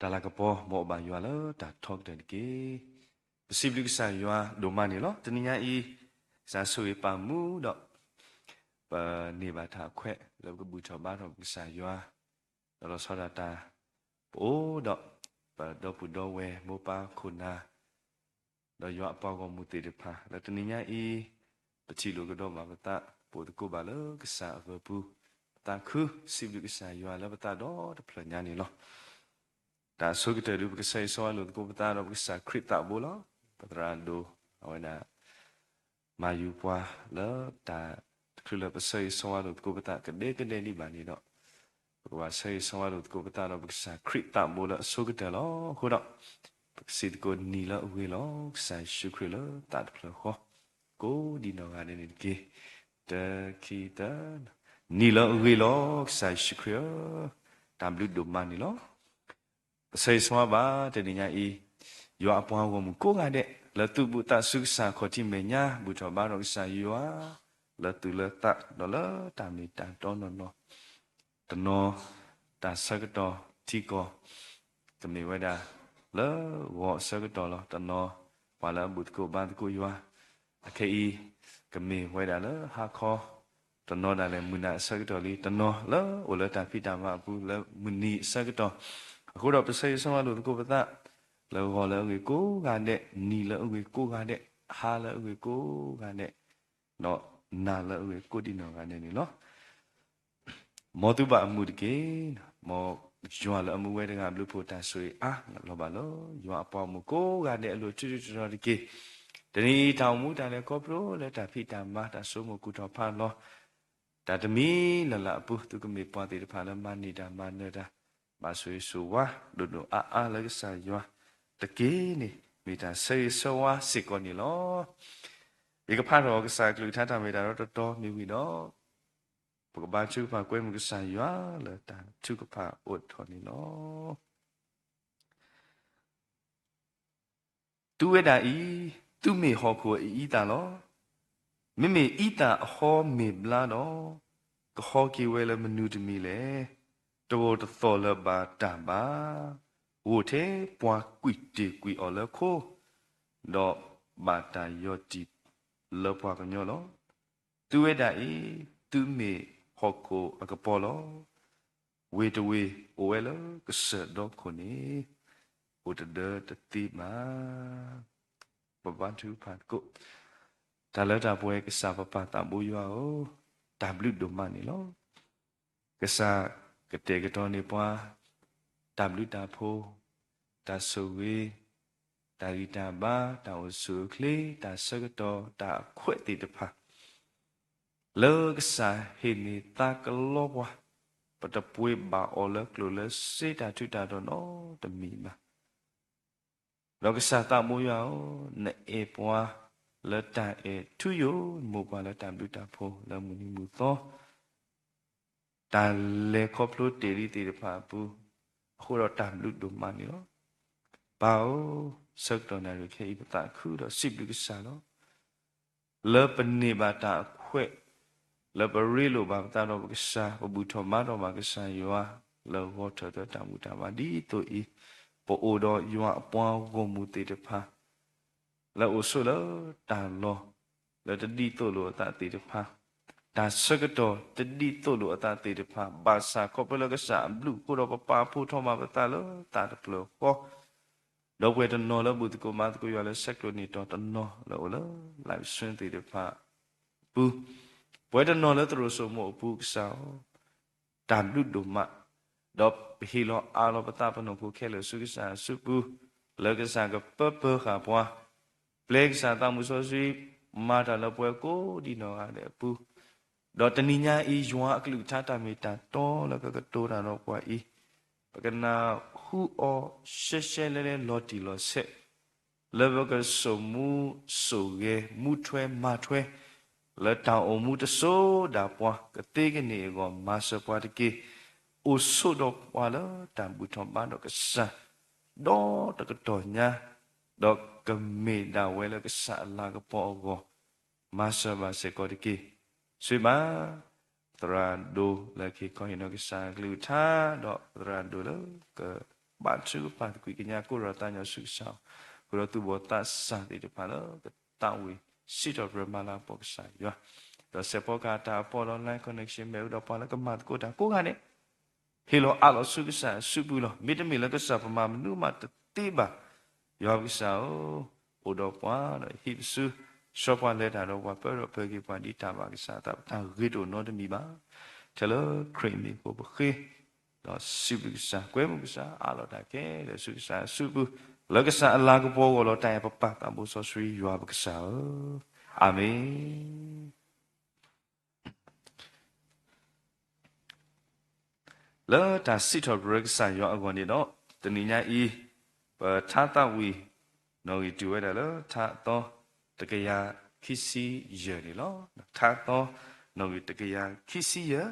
တၢ်လၤကပီၤ မ်အဘၣ်ယွၤလၢတၢ်ထီကတၢၢ်တက့ၢ်. ပစံးဘျုးကစၢ်ယွၤဒိၣ်မးန့ၣ်လီၤ. တနံၤညါအံၤ ကစၢ်ဆိၣ်ဂ့ၤပာ်မူဒီး ပန့ၢ်ဘၣ်တၢ်အခွဲးလၢပကဘူၣ်ထီၣ်ဘါထီၣ်ပကစၢ်ယွၤ, ဒီးလီၤဆီဒၣ်တၢ် ပအိၣ်ဒီး ပဒီပုၢ်ဒီဝဲၢ်မိၢ်ပၢ်ခိၣ်နၢ် ဒီးယွၤအပှၤဂီၢ်မုၢ်သ့ၣ်တဖၣ် လၢတနံၤညါအံၤ ပထံၣ်လိာ်ကဒီးဘၣ်ပသး ပအိၣ်သကိးဘၣ်လၢကစၢ်အပူၤ, ပသးခုစံးဘျုးကစၢ်ယွၤလၢပသးဒီတဖျၢၣ်ညါန့ၣ်လီၤ. တၢ်ဆိကတၢၢ်ဒုး ပကဆၢဂ့ၤဆၢဝါလိာ်သကိးပသးဒီးပကစၢ်ခရံာ်သးဘိလီၤ. ပသရၣ်ဒိၣ် အဝဲဒၣ် မၤယူၤပှၤလၢတၢ်တချုးလၢပဆၢဂ့ၤဆၢဝါလိာ်သကိးပသးကဒဲကဒဲဒံးဘၣ်န့ၣ်ဒီး ပကဘၣ်ဆၢဂ့ၤဆၢဝါလိာ်သကိးပသးဒီးပကစၢ်ခရံာ်သးဘိလၢအဆိကတၢၢ်လီၤ. အဃိဒီး ပကစံးသကိးနံၤလၢအဂ့ၤလီၤ. ကစၢ်ယ့ၣ်ၡူးခရံာ်လၢသးတဖျၢၣ်ဃီ ကိးဒံးနီၢ်ဂၤဒဲးန့ၣ်တက့ၢ်. တခံသၢ, နံၤလၢအဂ့ၤလီၤ. ကစၢ်ယ့ၣ်ၡူးခရံာ်ဧၢ, တၢ်ဘျုးဒိၣ်မးန့ၣ်လီၤ. ပဆၢဂ့ၤဆၢဝါဘၣ်တနံၤညါအံၤ ယွၤအပှၤဂီၢ်မုၢ်ကိးဂၤဒဲး လၢသူၣ်ဘူးသးစူၤကစၢ်ခီၣ်ထံးမဲာ်ညါ ဘူၣ်ထီၣ်ဘါထီၣ်ကစၢ်ယွၤ လၢသူၣ်လၢသးဒီးလၢတၢ်မ့ၢ်တၢ်တီနီၢ်နီၢ်, တနီၤ တၢ်ဆၢကတီၢ်ထံကီၢ် ကမ့ၢ်ဝဲဒၣ် လၢဂီၤအဆၢကတီၢ်လီၤ. တနီၤ ပှၤလၢအဘူၣ်သကိးဘါသကိးယွၤ အခဲအံၤ ကမ့ၢ်ဝဲဒၣ်လၢဟါခီ, တနီၤဒၣ်လဲာ်မုၢ်နၤအဆၢကတီၢ်လံ, တနီၤလၢအိၣ်လၢတၢ်ဖံးတၢ်မၤအပူၤ လၢမုၢ်နံၤအဆၢကတီၢ်, အဃိဒီးပဆၢဂ့ၤဆၢဝါလိာ်သကိးပသး လၢဂီၤလၢအဂ့ၤကိးဂၤဒဲး, နံၤလၢအဂ့ၤကိးဂၤဒဲး, ဟါလၢအဂ့ၤကိးဂၤဒဲး, ဒီးနၤလၢအဂ့ၤကိးဒံးနီၢ်ဂၤဒဲးန့ၣ်လီၤ. မ်သုဘၣ်အမုာ်တက့ၢ်. မ်ယွၤလၢအမူဝဲတဂၤအဘျုးအဖှိၣ်တၢ်ဆိၣ်ဂ့ၤအါလီၤဘၣ်လၢ ယွၤအပှၤဂီၢ်မုၢ်ကိးဂၤဒဲးအလိၤ ထူထူတီတီတက့ၢ်. တနံၤအံၤ တၢ်အိၣ်မူတၢ်လဲၤခီဖျိလၢတၢ်ဖံးတၢ်မၤ တၢ်ဆိကမိၣ်ကူၣ်ထီၣ်ဖးလီၤ တၢ်တမံၤလၢ်လၢ်အပူၤ သုကမ့ၢ်ပှၤသ့ၣ်တဖၣ်လၢမၤန့ၢ်တၢ်မၤနၢၤတၢ် ဘၣ်ဆိၣ်ဂ့ၤဆိၣ်ဝါ ဒိၣ်ဒိၣ်အါအါလၢကစၢ်ယွၤတက့ၢ်န့ၣ် မ့ၢ်တၢ်ဆၢဂ့ၤဆၢဝါစ့ၢ်ကီးန့ၣ်လီၤ. ယကဖးထီၣ်ကစၢ်အကလုၢ်ကထါတၢ်မ့ၢ်တၢ်တီတီမ့ၢ်ဝံၤဒီး ပကဘါထုကဖၣ်ကွဲမုာ်ကစၢ်ယွၤလၢတၢ်ထုကဖၣ်အိၣ်ထီၣ်န့ၣ်လီၤ. သုဝဲဒၣ်အံၤ သုမ့ၢ်ဟီၣ်ခိၣ်အအံသၣ်လီၤ. မ့မ့ၢ်အံသၣ်အဟီမ့ၢ်ဘျါဒီး ကဟီက့ၤဝဲလၢမနုၤတမံၤလဲၣ်. တဂိာ်တသီၣ်လၢၤဘၣ်တၢ်ဘၣ်. ဂိၢ်ထဲပှၤကွံာ်တ့ၢ်ကွံာ်အီၤလၢခိ ဒီးဘၣ်တၢ်ယီၤတံၢ်လၢပှၤကညီလီၤ. သုဝဲဒၣ်အံၤ သုမ့ၢ်ဟီၣ်ခိၣ်အကပီၤလီၤ. ဝ့ၢ်တဝ့ၢ်အိၣ်ဝဲလၢကစၢၢ်ဒီခိၣ်န့ၣ် အိၣ်တဒၢတသ့ဘၣ်. ပဘါထုကဖၣ်သကိး, တၢ်လၢတၢ်ပှဲၤကစၢ်ပပၢ်သးဘိယွၤဧၢ, တၢ်ဘျုးဒိၣ်မးန့ၣ်လီၤ. ကစၢ်ကတဲာ်ကတီၤန့ၢ်ပှၤ တၢ်ဘျုးတၢ်ဖှိၣ်, တၢ်ဆိၣ်ဂ့ၤ, တၢ်ဂံၢ်တၢ်ဘါ, တၢ်အိၣ်ဆူၣ်အိၣ်ချ့, တၢ်ဆၢကတီၢ်, တၢ်အခွဲးသ့ၣ်တဖၣ် လၢကစၢ်ဟ့ၣ်န့ၢ်သးကလီပှၤ, ပတပှ့ၤဘၣ်အီၤလၢကျိၣ်လၢစ့တၢ်ထူးတၢ်တီၤနီတမံၤဘၣ်. ဒီးကစၢ်သးဘိယွၤဧၢ, နအဲၣ်ပှၤလၢတၢ်အဲၣ်ထူယိာ်, မိၢ်ပှၢ်လၢတၢ်ဘျုးတၢ်ဖှိၣ်လၢမုၢ်နံၤမုၢ်သီ တၢ်လဲၤခီဖျိတ့ၢ်လံသ့ၣ်တဖၣ်အပူၤ, အဃိဒီးတၢ်ဘျုးဒိၣ်မးန့ၣ်လီၤ. ပၢ်ဧၢ, ဆၢကတီၢ်နၣ်ရံၣ်ခဲအံၤ ပသးခုဒီးစံးဘျုးကစၢ်လီၤ. လၢပန့ၢ်ဘၣ်တၢ်အခွဲး, လၢပရ့လိာ်ဘၣ်ပသးဒီးပကစၢ်, ပဘူၣ်ထီၣ်ဘါထီၣ်ဘၣ်ကစၢ်ယွၤ, လၢဂီၤထၢၣ်သၢတၢ်ဘူၣ်တၢ်ဘါဒ်သိးအံၤ, ပအိၣ်ဒီးယွၤအပှၤဂီၢ်မုၢ်သ့ၣ်တဖၣ် လၢအိၣ်ဆိးလၢတၢ်လီၢ် လၢတဒ်သိးလိာ်အသးသ့ၣ်တဖၣ်, တၢ်ဆၢကတီၢ်တဒ်သိးလိာ်အသးသ့ၣ်တဖၣ်, ဘၣ်ဆၣ်ခီဖျိလၢကစၢ်အဘျုးအဃိဒီးပပာ်ဖှိၣ်ထီၣ်ဘၣ်ပသးလၢသးတဖျၢၣ်ဃီ, ဒီးပှၤတနီၤလၢဘူၣ်သကိးဘါသကိးယွၤလၢဆဲးကျိးန့ၢ်တီၤ, တနီၤလၢအိၣ်လၢ live stream သ့ၣ်တဖၣ်အပူၤ, ပဝဲတနီၤလၢသရိာ်စိမိၤအပူၤကစၢ်ဧၢ, တၢ်ဘျုးဒိၣ်မး, ဒီးပဟ့ၣ်လီၤအးလီၤပသးပနီၢ်ခိခဲလၢာ်ဆူကစၢ်အစုပူၤ, လၢကစၢ်ကပၢပၢဃာ်ပှၤ, ပျဲကစၢ်သးမုၢ်စီဆှံ မၤတၢ်လၢပှၤကိးဒံးနီၢ်ဂၤဒဲးအပူၤ, ဒီးတနံၤညါအံၤ ယွၤအကလုၢ်ကထါတၢ်မ့ၢ်တၢ်တီလၢကကတိၤတၢ်ဒီးပှၤအံၤ, ပကနၢ်ဟူအီၤရှဲရှဲလဲလဲလီၤတံၢ်လီၤဆဲး လၢပကစိာ်မူစိာ်ဂဲၤ မူထွဲမၤထွဲ လၢတၢ်အိၣ်မူတစိၤဒၣ်ပှၤ ကသ့ကန့ၢ်အဂီၢ် မၤစၢၤပှၤတက့ၢ်. အိၣ်ဆိးဒီးပှၤလၢတၢ်ဘူၣ်ထီၣ်ဘါထီၣ်ကစၢ် ဒီတကတီၢ်ညါ, ဒီးကမ့ၢ်ဒၣ်ဝဲလၢကစၢ်အလၤကပီၤအဂီၢ်, မၤစၢၤဘၣ်စ့ၢ်ကီးတက့ၢ်. ဆိၣ်ဂ့ၤဘၣ် သရၣ်ဒိၣ်လၢကဟ့ၣ်ခီဟ့ၣ်နီၤကစၢ်အကလုၢ်ကထါ, ဒီးသရၣ်ဒိၣ်လၢက ပာ်ထုကဖၣ်သကွံာ်ကညး ကိးရီၣ်သးညီဆူကစၢ်အအိၣ်, ဃုာ်ဒီးသူၣ်ဘီၣ်သးစၢ်သ့ၣ်တဖၣ်လၢ ကသးဝံၣ်စံးထီၣ်ပတြၢၤမၤလၤကပီၤကစၢ်ယွၤ, ဒီးစဲးဖီကဟၣ်တၢ်အပီၢ်ဒီး line connection မ့ၢ်အိၣ်ဒီးပှၤလၢကမၤသကိးတၢ်ကိးဂၤန့ၣ် ဟ့ၣ်လီၤအးလီၤဆူကစၢ်အစုပူၤလီၤ. မ့တမ့ၢ်လၢကစၢ်ပမၤမနုၤမးတသ့ဘၣ်. ယွၤပကစၢ်ဧၢ, အိၣ်ဒီးပှၤဒီးဟံးပစု, ဆှၢပှၤလဲၤတၢ်ဒီးပှၤ ပၢဒီးပၢက့ၤပှၤ ဒ်တၢ်ဘၣ်ကစၢ်အသး ပတၢ်ဂ့ၤတအိၣ်နီတမံၤဘၣ်. ထဲလၢခရံာ်အမံၤအဃိပဃ့, ဒီးစံးဘျုးကစၢ် ကွဲမုာ်ကစၢ် အးလီၤတၢ်ခဲလၢာ်ဆူကစၢ်အစုပူၤ, လၢကစၢ်အလၤကပီၤအဂီၢ်လီၤ. တၢ်အဲၣ်ပပၢ်သးဘိစီဆှံယွၤပကစၢ်ဧၢ, အၤမ့ၣ်. လၢတၢ်စံးထီၣ်ပတြၢၤကစၢ်ယွၤအဂီၢ်န့ၣ်ဒီး, တနံၤညါအံၤ, ပထါသးဝံၣ်နီၣ်ဂံၢ်တုၤဝဲဒၣ်လၢ ထါအသီတကယၤခံဆံယဲၢ်န့ၣ်လီၤ. ထါအသီနီၣ်ဂံၢ်တကယၤခံဆံယဲၢ်,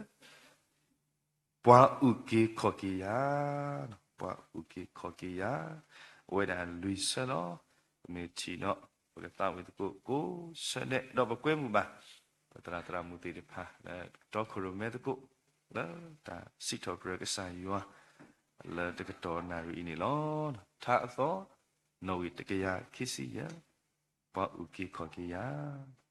ပှၤအုၣ်က့ၤခီၣ်က့ၤယၤ, ပှၤအုၣ်က့ၤခီၣ်က့ၤယၤ, အိၣ်ဝဲဒၣ်လွံၢ်ဆၢလီၤ. ပမ့ၢ်ထံၣ်ဒီး ပကသးဝံၣ်သကိးကိးဆၢဒဲး ဒီးပကွဲမုာ်ဘၣ် ပသရၣ်သရၣ်မုၣ်သ့ၣ်တဖၣ် လၢတီခိၣ်ရိၣ်မဲသကိး လၢတၢ်စံးထီၣ်ပတြၢၤကစၢ်ယွၤ လၢတကတီၢ်နၣ်ရံၣ်အံၤန့ၣ်လီၤ. ထါအသီနီၣ်ဂံၢ်တကယၤခံဆံယဲၢ်, ပှၤအုၣ်က့ၤခီၣ်က့ၤယၤ.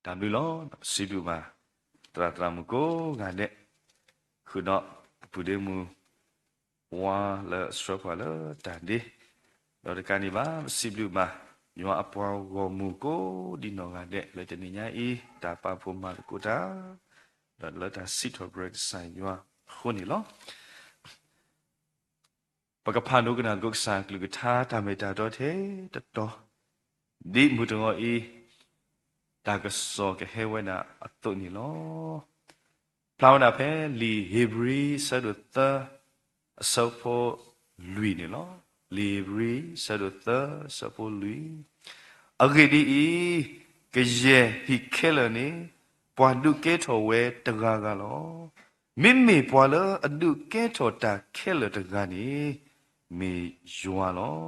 တၢ်ဘျုးလီၤ. ပစံးဘျုးဘၣ် သရၣ်သရၣ်မုၣ်ကိးဂၤဒဲး ဃုာ်ဒီးပပုၢ်ဒ့မုၣ် ဝါလၢအဆှၢပှၤလၢတၢ်ဒ့, ဒီးတကးန့ၣ်ဘၣ် ပစံးဘျုးဘၣ် ယွၤအပှၤဂီၢ်မုၢ်ကိးဒံနီၢ်ဂၤဒဲး လၢတနံၤညါအံၤ တၢ်ပာ်ဖှိၣ်မၤသကိးတၢ် ဒီးလၢတၢ်စံးထီၣ်ပတြၢၤကစၢ်ယွၤအဃိန့ၣ်လီၤ. ပကဖးဒိကနၣ်သကိးကစၢ်အကလုၢ်ကထါ တၢ်မ့ၢ်တၢ်တီထဲတတီၤ, ဒ်မုၢ်တနံၤအံၤ တၢ်ကစီၣ်ကဟဲဝဲဒၣ်အသိးန့ၣ်လီၤ. ဖျါဝဲဒၣ်ဖဲလံာ်ဧ့ၤဘြံၤ အဆၢဒိၣ်သၢ အဆၢဖိလွံၢ်န့ၣ်လီၤ. လံာ်ဧ့ၤဘြံၤ အဆၢဒိၣ်သၢ အဆၢဖိလွံၢ်, အဂ့ၢ်ဒ်အံၤ, ကယဲၢ်ဟံၣ်ခဲလၢာ်န့ၣ် ပှၤဒုးကဲထီၣ်ဝဲတဂၤဂၤလီၤ. မ့မ့ၢ်ပှၤလၢအဒုးကဲထီၣ်တၢ်ခဲလၢာ်တဂၤန့ၣ် မ့ၢ်ယွၤလီၤ.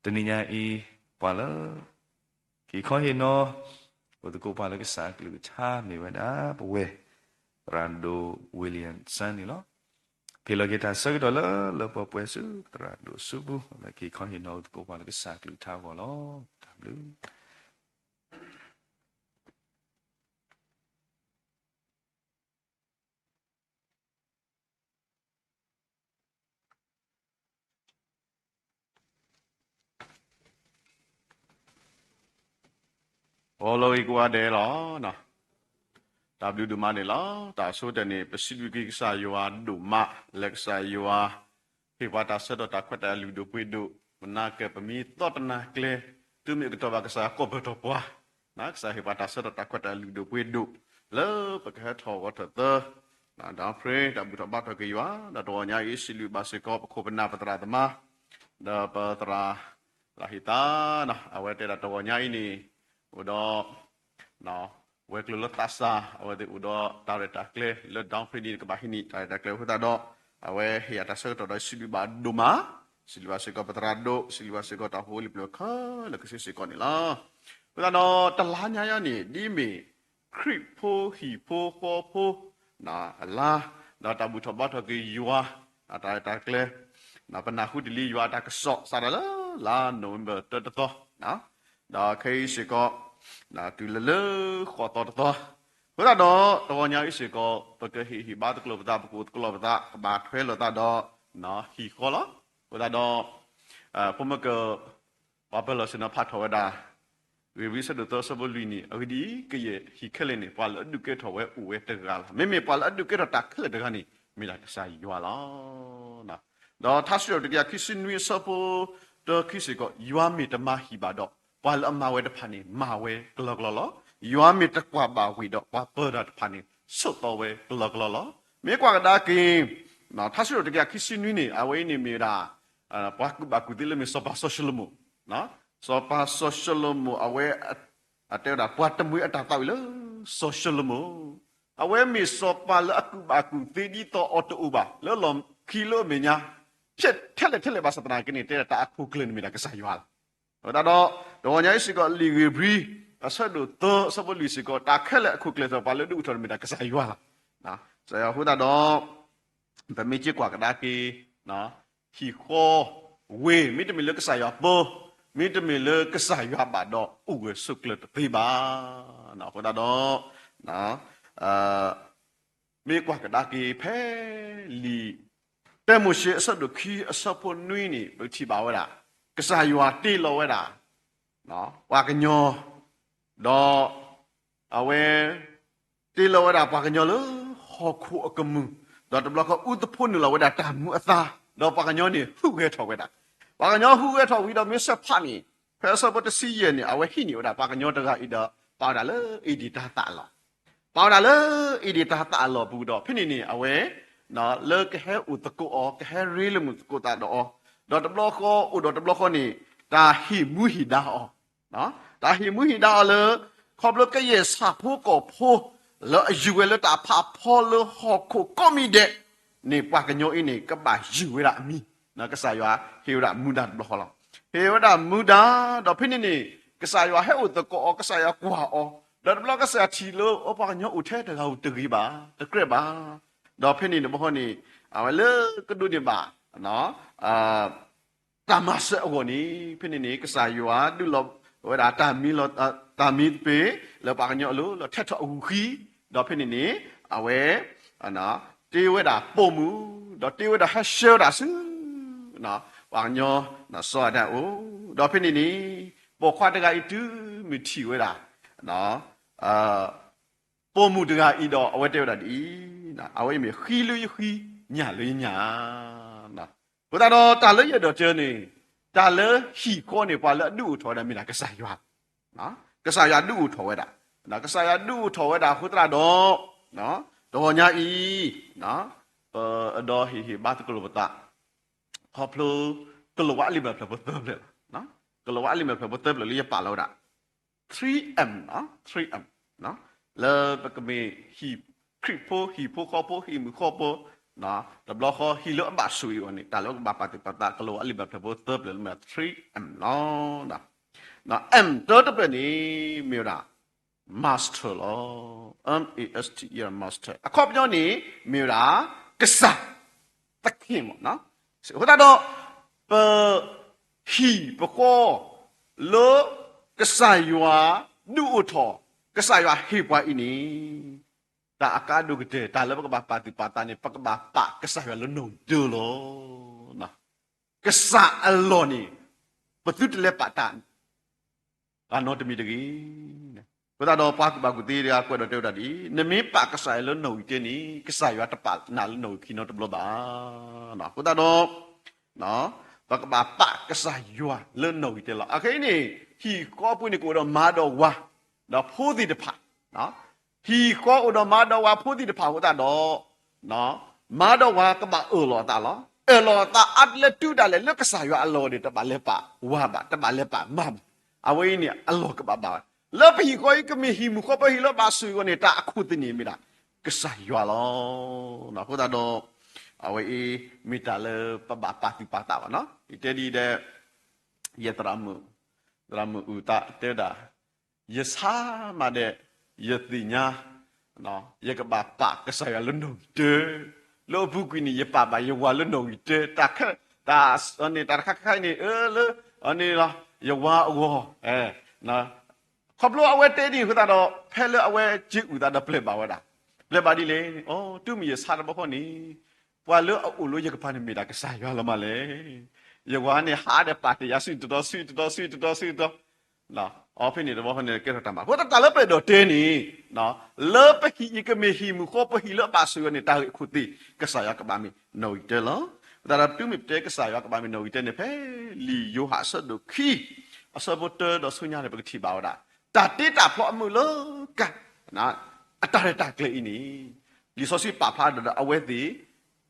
တနံၤညါအံၤ ပှၤလၢ ဟ့ၣ်ခီဟ့ၣ်နီၤ အိၣ်သကိးပှၤလၢကစၢ်အကလုၢ်ကထါမ့ၢ်ဝဲဒၣ် ပဝဲ သရၣ်ဒိၣ် Williamson န့ၣ်လီၤ. ဖ့ၣ်လီၤက့ၤတၢ်ဆၢကတီၢ်လၢလၢပှဲၤပှဲၤဆူ သရၣ်ဒိၣ်ဆူပူၤ လၢကဟ့ၣ်ခီဟ့ၣ်နီၤအိၣ်သကိးပှၤလၢကစၢ်အကလုၢ်ကထါအဂီၢ်လီၤ. တၢ်ဘျုး အိၣ်လီၤဂ့ၤကိးဂၤဒဲးလီၤ. တၢ်ဘျုးဒိၣ်မးန့ၣ်လီၤ. တၢ်ဆိကတၢၢ်န့ၣ် ပစံးဘျုးက့ၤကစၢ်ယွၤဒိၣ်မး လၢကစၢ်ယွၤ ဟ့ၣ်ပှၤတၢ်ဆၢကတီၢ်တၢ်ခွဲးတၢ်ယာ်လုၢ်ဒိၣ်ပှ့ၤဒိၣ်, ပနာ်က့ၤပမ့ၢ်သီတနၤကျဲ တုၤမ့ၢ်အကတီၢ်ဘၣ်ကစၢ်ယွၤကိးပၢၢ်ထီၣ်ပှၤ, ကစၢ်ဟ့ၣ်ပှၤတၢ်ဆၢကတီၢ်တၢ်ခွဲးတၢ်ယာ်လုၢ်ဒိၣ်ပှ့ၤဒိၣ် လၢပကဟဲထီၣ်ဂီၤထီၣ်သၢ ဒီးဖရ့တၢ်ဘူၣ်ထီၣ်ဘါထီၣ်က့ၤယွၤ, ဒီးတဂီၤညါအံၤ စံးဘျုးဘၣ်စ့ၢ်ကီး ပခိၣ်ပနၢ်ပသရၣ်သမါ ဒီးပသရၣ်လၢဟ့ၣ်သါ, အဝဲတဲဒၣ်တဂီၤညါအံၤန့ၣ် အိၣ်ဒီး ဝဲၤကျိၤလၢသးစၢ် အဝဲသ့ၣ်အိၣ်ဒီးတၢ်ရဲၣ်တၢ်ကျဲၤလၢ ဒီဖရ့ဒံ ကဘၣ်ဟံးန့ၢ်တၢ်ရဲၣ်တၢ်ကျဲၤအဃိသတးဒီး အဝဲဟ့ၣ်ယၤတၢ်ဆၢကတီၢ်ဒီးစံးဘျုးဘၣ်ဒိၣ်မး, စံးဘျုးဘၣ်စ့ၢ်ကီးပသရၣ်ဒိၣ်, စံးဘျုးဘၣ်စ့ၢ်ကီးတၢ်ဖိလံၤပျၢၤခဲလၢာ်ခဲဆ့စ့ၢ်ကီးန့ၣ်လီၤ. အဃိသတးဒီး တလါညါအံၤန့ၣ် ဒ်မ့ၢ် ခရံာ်ဖိဟံၣ်ဖိဃီဖိ အလါ, ဒီးတၢ်ဘူၣ်ထီၣ်ဘါထီၣ်က့ၤယွၤ တၢ်ရဲၣ်တၢ်ကျဲၤ, ပနၢ်ဟူတ့ၢ်လံယွၤအတၢ်ကစီၣ် စးထီၣ်လၢလါနိၣ်ဝ့ဘၢၣ်တၢတသီ, ဒီးခဲအံၤစ့ၢ်ကီး တုၤလၢလၢဃိးသီတသီ, အဃိသတးဒီး တဂီၤညါအံၤစ့ၢ်ကီး ပကဟ့ၣ်ဟ့ၣ်ဘါသကျိၤပသး ပကအိၣ်သကျိၤပသး ကဘၣ်ထွဲလိာ်သးဒီး ဟံၣ်ဃီလီၤ. အဃိသတးဒီး ဖိမုၣ်က ပှၤပၢၤလီၢ်ဆ့ၣ်နီၤဖးထီၣ်ဝဲဒၣ် ဧ့ၤဘြံၤ အဆၢဒိၣ်သၢ အဆၢဖိလွံၢ်န့ၣ် အဂ့ၢ်ဒ်အံၤ, ကယဲၢ်ဟံၣ်ခဲလၢာ်န့ၣ် ပှၤလၢအဒုးကဲထီၣ်ဝဲအိၣ်ဝဲတဂၤလီၤ. မ့မ့ၢ်ပှၤလၢအဒုးကဲထီၣ်တၢ်ခဲလၢာ်တဂၤန့ၣ် မ့ၢ်ဒၣ်ကစၢ်ယွၤလီၤ. ဒီးထါစံးထီၣ်ပတြၢၤ တကယၤခံဆံနွံ အဆၢဖိတၢခံစ့ၢ်ကီး, ယွၤမ့ၢ်တမၤဟံၣ်ဘၣ်ဒီး ပှၤလၢအမၤဝဲတဖၣ်န့ၣ် မၤဝဲကလီကလီလီၤ. ယွၤမ့ၢ်တကွၢ်ဘၣ်ဝံၤဒီး ပှၤပၢၤတၢ်တဖၣ်န့ၣ် ဆိးသီဝဲကလီကလီလီၤ. မ့ၢ်ကွၢ်ကဒါက့ၤ ထါစံးထီၣ်ပတြၢၤ တကယၤခံဆံနွံန့ၣ် အဝဲအံၤန့ၣ်မ့ၢ်ဝဲဒၣ် ပှၤကူၣ်ဘၣ်ကူၣ်သ့လၢမ့ၢ်စီၤပၤစီၤၡလိၤမိၣ်, စီၤပၤစီၤၡလိၤမိၣ် အဝဲ အတဲဝဲဒၣ် ပှၤတမှံၤအတၢ်သးဝံၣ်လၢစီၤၡလိၤမိၣ်, အဝဲမ့ၢ်စီၤပၤလၢအကူၣ်ဘၣ်ကူၣ်သ့ဒ်သိးအီၤတအိၣ်ဘၣ် လၢလီၢ်ခံလၢအမဲာ်ညါ ဖျဲးထဲလဲၣ်ထဲလဲၣ်ဘၣ်ဆၣ်သနာ်က့န့ၣ် တဲဒၣ်တၢ်အခိၣ်ကျၢၢ်န့ၣ်မ့ၢ်ဒၣ်ကစၢ်ယွၤလီၤ. အဃိသတးဒီး တဂီၤညါအံၤစ့ၢ်ကီး လံာ်ဧ့ၤဘြံၤ အဆၢဒိၣ်သၢ အဆၢဖိလွံၢ်စ့ၢ်ကီး တၢ်ခဲလၢာ်အခိၣ်ကျၢၢ် စီၤပၤလၢဒုးအိၣ်ထီၣ်န့ၣ်မ့ၢ်ဒၣ်ကစၢ်ယွၤလီၤ. ကစၢ်ယွၤအဃိသတးဒီး ပမ့ၢ်က့ၤကွၢ်ကဒါက့ၤ ဟံၣ်ဃီ ဝ့ၢ် မ့တမ့ၢ်လၢကစၢ်ယွၤပၢ, မ့တမ့ၢ်လၢကစၢ်ယွၤဘၣ်ဒီး အိၣ်ဂၢၢ်ဆိးကျၢၤတသ့ဘၣ်. အဃိသတးဒီး မ့ၢ်ကွၢ်ကဒါက့ၤဖဲလံာ် တၢမိၤၡ့ အဆၢဒိၣ်ခံ အဆၢဖိနွံန့ၣ် ပထံၣ်ဘၣ်ဝဲဒၣ် ကစၢ်ယွၤတ့လီၤဝဲဒၣ် ပှၤကညီ ဒီး အဝဲ တ့လီၤဝဲဒၣ်ပှၤကညီလၢဟီၣ်ခိၣ်အကမူၣ်, ဒီးတဘျီဃီအူသဖှိနုာ်လီၤဝဲဒၣ်တၢ်မူအသါ, ဒီးပှၤကညီန့ၣ် ဟူးဂဲၤထီၣ်ဝဲဒၣ်. ပှၤကညီဟူးဂဲၤထီၣ်ဝံၤဒီးမ့ၢ်ဆၢဖးန့ၣ် ဖဲအဆၢဖိတဆံယဲၢ်န့ၣ် အဝဲဟံးန့ၢ်ဝဲဒၣ်ပှၤကညီတဂၤအံၤဒီး ပာ်ဝဲဒၣ်လၢအ့ဒ့ၣ်တၤသၣ်အလီၢ်, ပာ်ဝဲဒၣ်လၢအ့ဒ့ၣ်တၤသၣ်အလီၢ်ပူၤဒီး ဖဲန့ၣ်န့ၣ် အဝဲ လၢကဟဲအိၣ်သကိးအီၤ ကဟဲရ့လိာ်မုာ်သကိးသးဒီးအီၤ, ဒီးတဘျီဃီ အိၣ်ဒီးတဘျီဃီန့ၣ် တၢ်ဟ့ၣ်မူဟ့ၣ်ဒါအီၤ, တၢ်ဟ့ၣ်မူဟ့ၣ်ဒါအီၤလၢ ခီဖျိကယဲၢ်ဆၣ်ဖိကီၢ်ဖိ လၢအယူၤဝဲလၢတၢ်ဖးဖီလၢဟီၣ်ခိၣ်ကိးမံၤဒဲးန့ၣ် ပှၤကညီအံၤန့ၣ် ကဘၣ်ယူၤဝဲဒၣ်အမံၤ, ကစၢ်ယွၤဟ့ၣ်ဝဲဒၣ်မူဒါတဘျီဃီလီၤ. ဟ့ၣ်ဝဲဒၣ်မူဒါ ဒီးဖဲန့ၣ်န့ၣ် ကစၢ်ယွၤဟဲအိၣ်သကိးအီၤ ကစၢ်ယွၤကွၢ်အီၤ, ဒီးတဘျီကစၢ်ယွၤထံၣ်လၢ အိ ပှၤကညီအိၣ်ထဲတဂၤဧိၤတဂ့ၤဘၣ် တကြၢးဘၣ် ဒီးဖဲန့ၣ်တဘျီဃီန့ၣ် အဝဲလၢကဒိးန့ၢ်ဘၣ် တၢ်မၤစၢၤအဂီၢ်န့ၣ် ဖဲန့ၣ်န့ၣ် ကစၢ်ယွၤဒုးလီၤ အဝဲဒၣ်တၢ်မံလီၤ, တၢ်မံသပ့ၤ လၢပှၤကညီအလိၤ လၢထဲးထီၣ်အဂုၤဃံ, ဒီးဖဲန့ၣ်န့ၣ် အဝဲ တ့ဝဲဒၣ်ပိာ်မုၣ်, ဒီးတ့ဝဲဒၣ်ဟဲဆှၢဝဲဒၣ်ဆူ ပှၤကညီ စီၤအၤဒၣ်အအိၣ်, ဒီးဖဲန့ၣ်န့ၣ် ပိာ်ခွါတဂၤအံၤတုၤမ့ၢ်ထံၣ်ဝဲဒၣ် ပိာ်မုၣ်တဂၤအံၤဒီး အဝဲတဲဝဲဒၣ်ဒ်အံၤ, အဝဲအံၤမ့ၢ်ဃံလၢယဃံ, ညၣ်လၢယညၣ်. အဃိသတးဒီး တၢ်လၢယအဲၣ်ဒိးတဲန့ၣ် တၢ်လၢဟံၣ်ဃီန့ၣ် ပှၤလၢအဒုးအိၣ်ထီၣ်ဝဲဒၣ်မ့ၢ်ဒၣ်ကစၢ်ယွၤ, ကစၢ်ယွၤဒုးအိၣ်ထီၣ်ဝဲဒၣ်, ကစၢ်ယွၤဒုးအိၣ်ထီၣ်ဝဲဒၣ်အဃိသတးဒီး တဂီၤညါအံၤ ပအဲၣ်ဒိးဟ့ၣ်ဟ့ၣ်ဘါသကိးလိာ်ပသး ခီဖျိ ကလံးဝါအလံာ်မဲာ်ဖျၢၣ်ဖိသၢဖျၢၣ်လီၤ. ကလံးဝါအလံာ်မဲာ်ဖျၢၣ်ဖိသၢဖျၢၣ်လၢယပာ်လီၤဝဲဒၣ် three M, three M, လၢပကမ့ၢ်ဟံၣ်ခရံာ်ဖိ, ဟံၣ်ဖိဃီဖိ, ဟံၣ်မုၢ်ဃီဖိ, တဘျီဃီဟံၣ်လၢအဘၣ်ဆိၣ်ဂ့ၤအဂီၢ်န့ၣ် တၢ်လၢပကဘၣ်ပာ်သူၣ်ပာ်သး ကလံးဝါအလံာ်မဲာ်ဖျၢၣ်ဖိသၢဖျၢၣ်လၢမ့ၢ်ဒၣ် three M လီၤ. M တၢတဖျၢၣ်န့ၣ် မ့ၢ်ဝဲဒၣ် master လီၤ. M A S T E R, master အခီပညီန့ၣ် မ့ၢ်ဝဲဒၣ် ကစၢ်, သခင် မ့ၢ်. အဃိသတးဒီး ပဟံၣ်ပဃီ လၢကစၢ်ယွၤဒုးအိၣ်ထီၣ်, ကစၢ်ယွၤဟ့ၣ်ပှၤအံၤန့ၣ် တၢ်အကါဒိၣ်ကတၢၢ် တၢ်လၢပကဘၣ်ပာ်သူၣ်ပာ်သးန့ၣ် ပကဘၣ်ပာ်ကစၢ်ယွၤလၢနီၣ်ဂံၢ်တၢလီၤ. ကစၢ်အလီၢ်န့ၣ် ပသုတလဲၤပာ်တၢ် အနီတမံၤတဂ့ၤ. အဃိသတးဒီး ပှၤကူၣ်ဘၣ်ကူၣ်သ့တဂၤ ကွဲးဒီးတဲဝဲဒၣ်ဒ်အံၤ, နမ့ၢ်ပာ်ကစၢ်ယွၤလၢနီၣ်ဂံၢ်တၢန့ၣ် ကစၢ်ယွၤတပာ်နၤလၢနီၣ်ဂံၢ်ခံနီတဘျီဘၣ်. အဃိသတးဒီး ပကဘၣ်ပာ်ကစၢ်ယွၤလၢနီၣ်ဂံၢ်တၢလီၤ. အခဲအံၤန့ၣ် ဟံၣ်ဃီပူၤန့ၣ် ကအိၣ်ဒီးမါဒီးဝၤ ဒီးဖိသ့ၣ်တဖၣ်, ဟံၣ်ဃီအိၣ်ဒီးမါဒီးဝၤဖိသ့ၣ်တဖၣ်အဃိသတးဒီး မါဒီးဝၤကဘၣ်အၢၣ်လီၤအသးလီၤ. အၢၣ်လီၤအသးအါတလၢတုၤဒၣ်လဲာ် လၢကစၢ်ယွၤအလီၢ်န့ၣ် တဘၣ်လဲၤပာ်ဝၤဘၣ်, တဘၣ်လဲၤပာ်မါဘၣ်. အဝဲအံၤန့ၣ် အလီၢ်ကဘၣ်ဘၣ်ဝဲ. လၢပဟံၣ်ဃီအံၤ ကမ့ၢ်ဟံၣ်မုၢ်ဃီဖိဟံၣ်လၢဘၣ်ဆိၣ်ဂ့ၤအဂီၢ်န့ၣ် တၢ်အခိၣ်သ့ၣ်န့ၣ်မ့ၢ်ဒၣ် ကစၢ်ယွၤလီၤ. အဃိသတးဒီး အဝဲအံၤ မ့ၢ်တၢ်လၢပဘၣ်ပာ်သူၣ်ပာ်သးဘၣ်နီၤ. ယတဲဒ်အံၤဒီး ယသရၣ်မုၣ်, သရၣ်မုၣ်အုၣ်သးတဲဝဲဒၣ် ယဆါမးဒီး ယသ့ၣ်ညါ, ယကဘၣ်ပာ်ကစၢ်ယွၤလၢနီၣ်ဂံၢ်တၢ, လၢအပူၤကွံာ်န့ၣ် ယပာ်ဘၣ်ယဝၤလၢနီၣ်ဂံၢ်တၢ, တၢ်, တၢ်တခါခါအံၤန့ၣ် အၢ လၢ အန့ၣ်လီၤ ယဝၤအဂီၢ်, ခီဖျိအဝဲတဲဒ်န့ၣ်အဃိသတးဒီး ဖဲလၢအဝဲစ့အုၣ်သးဒီးပျဲၢ်ဘၣ်ဝဲဒၣ်, ပျဲၢ်ဘၣ်ဒ်လဲၣ်, အိ တုၤမ့ၢ်ယဆါတဘျီဃီန့ၣ် ပှၤလၢအအိၣ်လၢယကပၤန့ၣ်မ့ၢ်ဒၣ်ကစၢ်ယွၤလီၤမးလဲၣ်. ယဝၤန့ၣ်ဟးဒီးပာ်တ့ၢ်ယၤဆူတတီၤဆူတတီၤဆူတတီၤဆူတတီၤ အီ ဖဲန့ၣ်တဘျီဃီန့ၣ် ကဲထီၣ်တၢ်မၤ အဃိသတး တၢ်လၢပအဲၣ်ဒိးတဲန့ၣ် လၢပဟံၣ်အံၤကမ့ၢ်ဟံၣ်မုၢ်ဃီဖိဟံၣ်လၢအဘၣ်ဆိၣ်ဂ့ၤအဂီၢ်န့ၣ် တၢ်ဂ့ၢ်အခိၣ်သ့ၣ် ကစၢ်ယွၤကဘၣ်မ့ၢ်နီၣ်ဂံၢ်တၢလီၤ. အဃိသတးဒီး တုၤမ့ၢ်ပတဲကစၢ်ယွၤကဘၣ်မ့ၢ်နီၣ်ဂံၢ်တၢန့ၣ် ဖဲလံာ်ယိၤဟၣ်အဆၢဒိၣ်ခံ အဆၢဖိတၢဒီးဆူညါန့ၣ် ပကထံၣ်ဘၣ်ဝဲဒၣ် တၢ်တ့တၢ်ဖျီအမုာ်လၢက အတၢ်ရဲၣ်တၢ်ကျဲၤအံၤန့ၣ် လံာ်စီဆှံပာ်ဖျါဒီးအဝဲသ့ၣ်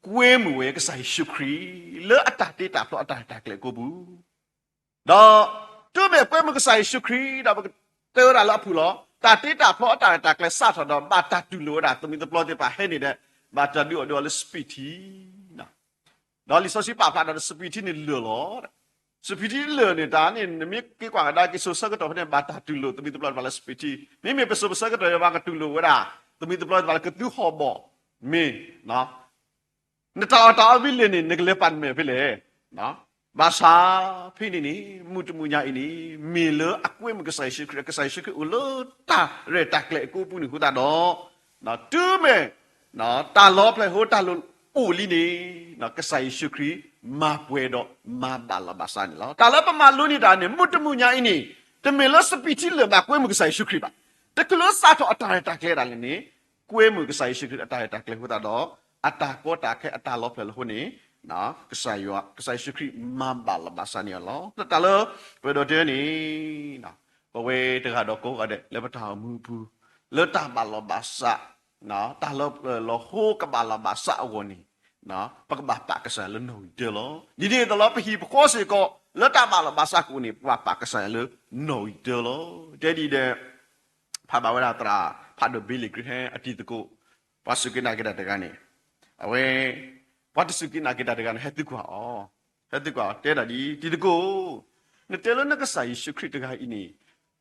ကွဲမုာ်ဝဲကစၢ်ယ့ၣ်ၡူးခရံာ် လၢအတၢ်တ့တၢ်ဖျီအတၢ်ရဲၣ်တၢ်ကျဲၤအကိာ်ပူၤ ဒီးတုၤမ့ၢ်ကွဲမုာ်ကစၢ်ယ့ၣ်ၡူးခရံာ်ဒီး ပကတဲဝဲဒၣ်လၢအဖုၣ်လီၤ. တၢ်တ့တၢ်ဖျီအတၢ်ရဲၣ်တၢ်ကျဲၤစးထီၣ်ဒီး ဘၣ်တၢ်တူၢ်လိာ်ဝဲဒၣ် သမံသပျီသ့ၣ်တဖၣ်ဟဲန့ၣ်ဒီး ဘၣ်တၢ်ဒုးအီၣ်ဒုးအီလၢစပံးထံ ဒီးလံာ်စီဆှံပာ်ဖျါဒီး စပံးထံန့ၣ်လၢာ်လီၤ. စပံးထံလၢာ်န့ၣ် တၢ်န့ၣ် နမ့ၢ်က့ၤကွၢ်ကဒါက့ၤစိၤဆၢကတီၢ်ဖဲန့ၣ် ဘၣ်တၢ်တူၢ်လိာ်သမံသပျီသ့ၣ်တဖၣ်လၢစပံးထံ, မ့မ့ၢ်ပစိၤပဆၢကတီၢ် ယဘၣ်ကတူၢ်လိာ်ဝဲဒၣ် သမံသပျီသ့ၣ်တဖၣ်လၢကသူဟီၣ်ဘီၣ်မ့ၢ် နတၢ်အီၣ်တၢ်အီဝံၤလၢာ်န့ၣ် နကလဲၤပာ်နမဲာ်ဖဲလဲၣ်. ဘၣ်ဆၣ် ဖဲန့ၣ်န့ၣ် မုၢ်တမုၢ်ညါအံၤန့ၣ် မ့ၢ်လၢအကွဲမုာ်ကစၢ်ယ့ၣ်ၡူးခရံာ်, ကစၢ်ယ့ၣ်ၡူးခရံာ်အိၣ်လၢတၢ်ရဲၣ်တၢ်ကျဲၤအကိာ်ပူၤန့ၣ်အဃိသတးဒီး တုၤမ့ၢ် တၢ်လီၤဖျဲၣ်ဖိတၢ်လိၤအိၣ်လံန့ၣ် ကစၢ်ယ့ၣ်ၡူးခရံာ် မၤပှဲၤဒီးမၤဘၣ်လီၤဘၣ်စးန့ၣ်လီၤ. တၢ်လၢပမၤလိန့ၢ်တၢ်န့ၣ် မုၢ်တမုၢ်ညါအံၤန့ၣ် တမ့ၢ်လၢစပံးထံလၢာ်ဘၣ်ကွဲမုာ်ကစၢ်ယ့ၣ်ၡူးခရံာ်ဘၣ်. တချုးလၢစးထီၣ်အတၢ်ရဲၣ်တၢ်ကျဲၤဒၣ်လဲာ်န့ၣ် ကွဲမုာ်ကစၢ်ယ့ၣ်ၡူးခရံာ်အတၢ်ရဲၣ်တၢ်ကျဲၤအဃိသတးဒီး အတၢ်ကီတၢ်ခဲအတၢ်လီၤဖျဲၣ်လၢအဃိန့ၣ် ကစၢ်ယွၤ, ကစၢ်ယ့ၣ်ၡူးခရံာ်မၤဘၣ်လီၤဘၣ်စးန့ၣ်လီၤ. တၢ်လၢပအဲၣ်ဒိးတဲန့ၣ် ပဝဲတဂၤဒီးကိးဂၤဒဲး လၢပတၢ်အိၣ်မူအပူၤ လၢတၢ်ဘၣ်လီၤဘၣ်စး တၢ်လၢပလီၤဟိကဘၣ်လီၤဘၣ်စးအဂီၢ်န့ၣ် ပကဘၣ်ပာ်ကစၢ်ယွၤလၢနီၣ်ဂံၢ်တၢလီၤ. ဒ်န့ၣ်အသိးလီၤ ပဟံၣ်ပဃီစ့ၢ်ကီး လၢတၢ်ဘၣ်လီၤဘၣ်စးကအိၣ်န့ၣ် ပဘၣ်ပာ်ကစၢ်ယွၤလၢနီၣ်ဂံၢ်တၢလီၤ. တဲဒ်အံၤဒီး ဖးဘၣ်ဝဲဒၣ်သရၣ်ဖးဒိၣ် Billy Graham အတံၤသကိး, ပှၤစူၢ်က့ၤနာ်က့ၤတၢ်တဂၤန့ၣ်, အဝဲ ပှၤတစူၢ်က့ၤနာ်က့ၤတၢ်တဂၤန့ၣ် ဟဲသံကွၢ်အီၤ, ဟဲသံကွၢ်အီၤ တဲဒၣ်ဒ်အံၤ, တံၤသကိး, နတဲလၢနကစၢ်ယ့ၣ်ၡူးခရံာ်တဂၤအံၤန့ၣ်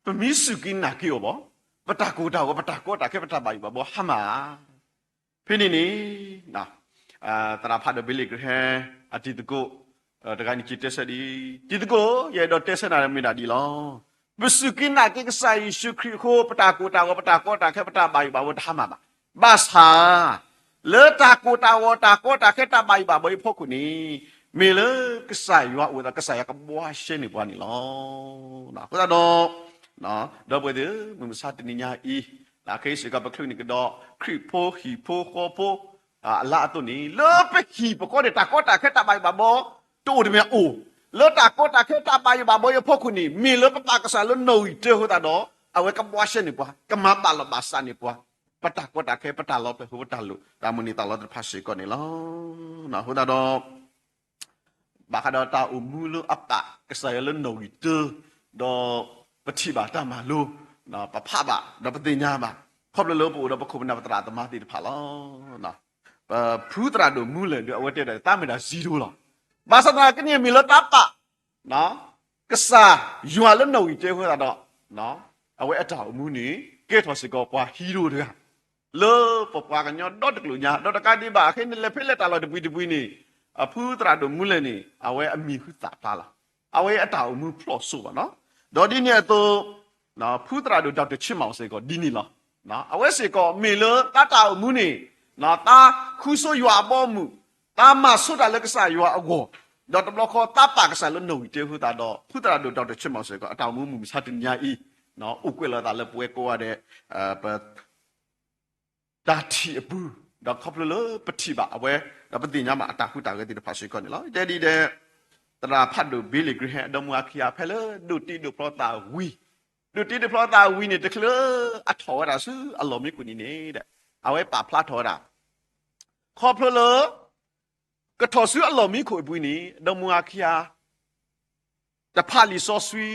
ပမ့ၢ်စူၢ်က့ၤနာ်က့ၤအီၤဘၣ်, ပတၢ်ကိၢ်တၢ်ဂီၤ ပတၢ်ကီတၢ်ခဲ ပတၢ်ဘၣ်ယိၣ်ဘၣ်ဘီ ဟါမၢ် ဖဲန့ၣ်န့ၣ် သရၣ်ဖးဒိၣ် Billy Graham အတံၤသကိး တဂၤန့ၣ် စံးတဲဆၢဒ်အံၤ, တံၤသကိး, ယအဲၣ်ဒိးတဲဆၢနၤမ့ၢ်ဒၣ်ဒ်အံၤလီၤ. ပစူၢ်က့ၤနာ်က့ၤကစၢ်ယ့ၣ်ၡူးခရံာ်အဃိ ပတၢ်ကိၢ်တၢ်ဂီၤ ပတၢ်ကီတၢ်ခဲ ပတၢ်ဘၣ်ယိၣ်ဘၣ်ဘီတဟါမၢ်ဘၣ်. ဘၣ်ဆၣ် လၢတၢ်ကိၢ်တၢ်ဂီၤ တၢ်ကီတၢ်ခဲ တၢ်ဘၣ်ယိၣ်ဘၣ်ဘီအံၤအဖီခိၣ်န့ၣ် မ့ၢ်လၢကစၢ်ယွၤအိၣ်ဒီး ကစၢ်ယွၤကဘှါရှဲန့ၢ်ပှၤန့ၣ်လီၤ. အဃိသတးဒီး ဒီပုၢ်ဝဲၢ်သ့ၣ်ဧၢ, မုၢ်မဆါတနံၤညါအံၤ လၢခဲအံၤစ့ၢ်ကီးပချုးန့ၢ်ကဒီး ခရံာ်ဖိဟံၣ်ဖိဃီဖိ အလါအသိးန့ၣ် လၢပဟံၣ်ပဃီန့ၣ် တၢ်ကီတၢ်ခဲတၢ်ဘၣ်ယိၣ်ဘၣ်ဘီ တအိၣ်တမံၤအိၣ်, လၢတၢ်ကီတၢ်ခဲတၢ်ဘၣ်ယိၣ်ဘၣ်ဘီအံၤအဖီခိၣ်န့ၣ် မ့ၢ်လၢပပာ်ကစၢ်လၢနီၣ်ဂံၢ်တၢအဃိသတးဒီး အဝဲကဘှါရှဲန့ၢ်ပှၤ, ကမၤဘၣ်လီၤဘၣ်စးန့ၢ်ပှၤ ပတၢ်ကီတၢ်ခဲ ပတၢ်လီၤပျံၤ ပတၢ်လိၣ် တၢ်မုၢ်လၢ်သးလီၤတဖၣ်စ့ၢ်ကီးန့ၣ်လီၤ. အဃိသတးဒီး ဘၣ်ဃးဒီးတၢ်အိၣ်မူလၢအပာ်ကစၢ်ယွၤလၢနီၣ်ဂံၢ်တၢ, ဒီးပထံၣ်ဘၣ်တၢ်မၤလိ, ပဖးဘၣ် ဒီးပသ့ၣ်ညါဘၣ်, ခီဖျိလၢပအိၣ်ဒီးပခိၣ်ပနၢ်ပသရၣ်သမါသ့ၣ်တဖၣ်လီၤ. ပဖုသရၣ်ဒိၣ်မူလဲၣ်ဒီး အဝဲတဲဒၣ် တၢ်မ့ၢ်ဒၣ် zero လီၤ. ဘၣ်ဆၣ်သနာ်က့န့ၣ် မ့ၢ်လၢတၢ်ပာ် ကစၢ်ယွၤလၢနီၣ်ဂံၢ်တၢအဃိသတးဒီး အဝဲအတၢ်အိၣ်မူန့ၣ် ကဲထီၣ်စ့ၢ်ကီးပှၤ hero တဂၤ လၢပပှၤကညီဒီတကလုာ်ညါ, ဒီးတကးဒံးဘၣ် အခဲအံၤန့ၣ် လဲၤဖဲလဲၣ်တၢ်လီၢ်တပှံၤတပှံၤန့ၣ် အဖုသရၣ်ဒိၣ်မူလဲၣ်န့ၣ် အဝဲအမံၤဟူသၣ်ဖျါလီၤ. အဝဲအတၢ်အိၣ်မူဖျိၣ်စိဘၣ်နီၤ. ဒီးဒ်န့ၣ်အသိး ဖုသရၣ်ဒိၣ် Doctor ဆ့မီၣ်စ့ၢ်ကီးဒ်န့ၣ်လီၤ. အဝဲစ့ၢ်ကီးမ့ၢ်လၢတၢ်တၢ်အိၣ်မူန့ၣ် တၢ်ဃုဆိယွၤအဘီအမုၢ်, တၢ်မၤဆိတၢ်လၢကစၢ်ယွၤအဂီၢ်, ဒီးတဘျီဃီတၢ်ပာ်ကစၢ်လၢနီၣ်ဂံၢ်တၢအဃိသတးဒီး ဖုသရၣ်ဒိၣ် Doctor ဆ့မီၣ်စ့ၢ်ကီး အတၢ်အိၣ်မူမုၢ်မဆါတနံၤညါအံၤ အိၣ်ကွဲးလီၤသးလၢပဝဲကိးဂၤဒဲး ပ တၢ်ထံၣ်အပူၤ, ဒီးခီဖျိလၢပထံၣ်ဘၣ်အဝဲ ဒီးပသ့ၣ်ညါဘၣ်အတၢ်ဟူးတၢ်ဂဲၤသ့ၣ်တဖၣ်စ့ၢ်ကီးန့ၣ်လီၤ. တဲဒ်ဒီး သရၣ်ဖးဒိၣ် Billy Graham အဒီမါအခံဂၤ ဖဲလၢဒိးတ့ဒိးဖျီသးဝံၤ, ဒိးတ့ဒိးဖျီသးဝံၤန့ၣ် တချုးလၢအထီၣ်ဝဲဒၣ်ဆူအလီၢ်မံခိၣ်န့ၣ်န့ၣ် အဝဲပာ်ဖျါထီၣ်ဝဲဒၣ် ခီဖျိလၢ ကထီၣ်ဆူအလီၢ်မံခိၣ်အပူၤန့ၣ် ဒီမါအခံဂၤ တဖးလံာ်စီဆှံ,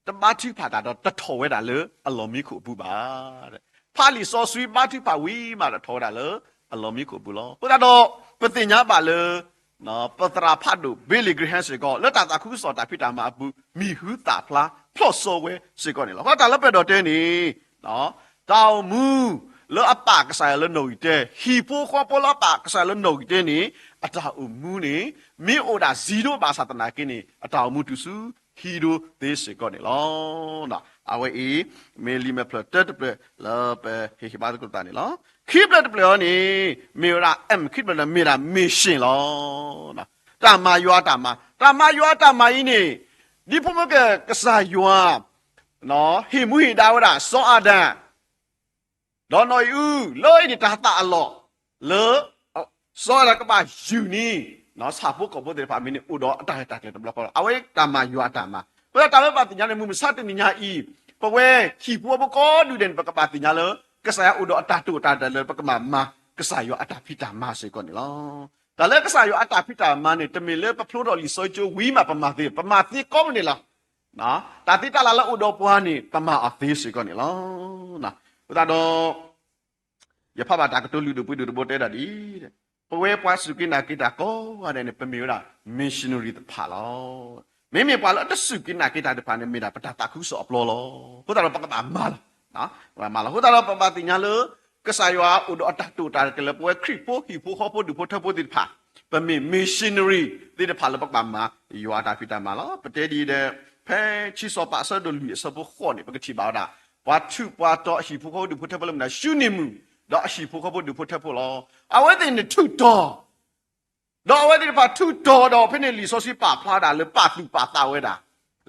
တဘါထုကဖၣ်တၢ်ဒီး တထီၣ်ဝဲဒၣ်လၢအလီၢ်မံခိၣ်အပူၤဘၣ်. ဖးလံာ်စီဆှံ ဘါထုကဖၣ်ဝံၤမးဒီးထီၣ်ဝဲဒၣ်လၢအလီၢ်မံခိၣ်အပူၤလီၤ. အဃိသတးဒီး ပသ့ၣ်ညါဘၣ်လၢ ပသရၣ်ဖးဒိၣ် Billy Graham စ့ၢ်ကီး လၢတၢ်သးခုကစီၣ်တၢ်ဖံးတၢ်မၤအပူၤ မံၤဟူသၣ်ဖျါဖျိၣ်စိဝဲစ့ၢ်ကီးန့ၣ်လီၤ. အဃိတၢ်လၢပအဲၣ်ဒိးတဲန့ၣ် တၢ်အိၣ်မူ လၢအပာ်ကစၢ်ယွၤလၢနီၣ်ဂံၢ်တၢ, ဟံၣ်ဖိဃီဖိလၢအပာ်ကစၢ်ယွၤလၢနီၣ်ဂံၢ်တၢန့ၣ် အတၢ်အိၣ်မူန့ၣ် မ့ၢ်အိၣ်ဒၣ် zero ဘၣ်ဆၣ်သနာ်က့န့ၣ် အတၢ်အိၣ်မူတုၤဆူ hero သ့စ့ၢ်ကီးန့ၣ်လီၤ. အဝဲအံၤ မ့ၢ်လံာ်မဲာ်ဖျၢၣ်တၢတဖျၢၣ်လၢပဟ့ၣ်ဟ့ၣ်ဘါသကိးသးန့ၣ်လီၤ. ခံဖျၢၣ်တဖျၢၣ်အံၤန့ၣ် မ့ၢ်ဝဲဒၣ် M ခံဖျၢၣ်န့ၣ် မ့ၢ်ဒၣ် mission လီၤ. တၢ်မၤယွၤအတၢ်မၤ, တၢ်မၤယွၤအတၢ်မၤအံၤန့ၣ် ဒ်ဖိမ့ၢ်ကစၢ်ယွၤ ဟ့ၣ်မူဟ့ၣ်ဒါဝဲဒၣ် စီၤအၤဒၣ် ဒီးနီၢ်အံၤအု လၢအံၤန့ၣ်တၢ်သးအလီၢ် လၢ စီၤအၤဒၣ်ကဘၣ်ယုၢ်န့ၣ် ဆၣ်ဖိကီၢ်ဖိသ့ၣ်တဖၣ်မ့ၢ်န့ၣ် အိၣ်ဒီးအတၢ်ရဲၣ်တၢ်ကျဲၤတဘျီဃီလီၤ. အဝဲတၢ်မၤယွၤအတၢ်မၤ, အဃိသတးလၢပဘၣ်သ့ၣ်ညါန့ၣ် မုၢ်မဆါတနံၤညါအံၤ ပဝဲဟံၣ်ဖိဃီဖိကိးဒူၣ်ဒဲးန့ၣ် ပကဘၣ်သ့ၣ်ညါလၢ ကစၢ်ယွၤအိၣ်ဒီးအတၢ်တိာ်တၢ်တာ်လၢပကဘၣ်မၤ ကစၢ်ယွၤအတၢ်ဖံးတၢ်မၤစ့ၢ်ကီးန့ၣ်လီၤ. တၢ်လၢကစၢ်ယွၤအတၢ်ဖံးတၢ်မၤန့ၣ် တမ့ၢ်လၢပဖျိထီၣ်လံာ်စီဆှံကၠိဝံၤမးပမၤသ့, ပမၤသ့ကိးမုၢ်နံၤလီၤ. တၢ်သ့တၢ်လၢ်လၢအိၣ်ဒီးပှၤန့ၣ် ပမၤအီၤသ့စ့ၢ်ကီးန့ၣ်လီၤ. အဃိသတးဒီး ယဖးဘၣ်တၢ်ကတိၤလုၢ်ဒိၣ်ပှ့ၤဒိၣ်တဘိတဲဒၣ်ဒ်အံၤ, ပဝဲပှၤစူၢ်က့ၤနာ်က့ၤတၢ်ကိးဂၤဒဲးန့ၣ် ပမ့ၢ်ဝဲဒၣ် missionary တဖၣ်လီၤ. မ့မ့ၢ်ပှၤလၢအတစူၢ်က့ၤနာ်က့ၤတၢ်တဖၣ်န့ၣ် မ့ၢ်ဒၣ်ပတၢ်သးခုကစီၣ်အပျီလီၤ. အဃိသတးဒီးပကဘၣ်မၤလီၤ. ပကဘၣ်မၤလီၤ. အဃိသတးဒီးပဘၣ်သ့ၣ်ညါလၢ ကစၢ်ယွၤအိၣ်ဒီးအတၢ်တိာ်တၢ်တာ်လၢပဝဲခရံာ်ဖိဟံၣ်ဖိဃီဖိဒူၣ်ဖိထၢဖိသ့ၣ်တဖၣ်, ပမ့ၢ် missionary သ့ၣ်တဖၣ်လၢပကဘၣ်မၤ ယွၤအတၢ်ဖံးတၢ်မၤလီၤ. ပတဲဒ်အံၤဒီး ဖဲခံစီၤပၤအဆၢဒိၣ်လွံၢ်အဆၢဖိဃိးန့ၣ် ပကထံၣ်ဘၣ်ဝဲဒၣ် ပှၤထူးပှၤတီၤအဟံၣ်ဖိဃီဖိဒူၣ်ဖိထၢဖိလၢမ့ၢ်ဒၣ် ၡူနံၣ်မုၣ် ဒီးအဟံၣ်ဖိဃီဖိဒူၣ်ဖိထၢဖိလီၤ. အဝဲသ့ၣ်န့ၣ်ထူးတီၤ ဒီးအဝဲသ့ၣ်တဖၣ်ထူးတီၤဒီးဖဲန့ၣ် လံာ်စီဆှံပာ်ဖျါဒၣ်လၢပာ်သူၣ်ပာ်သးဝဲဒၣ်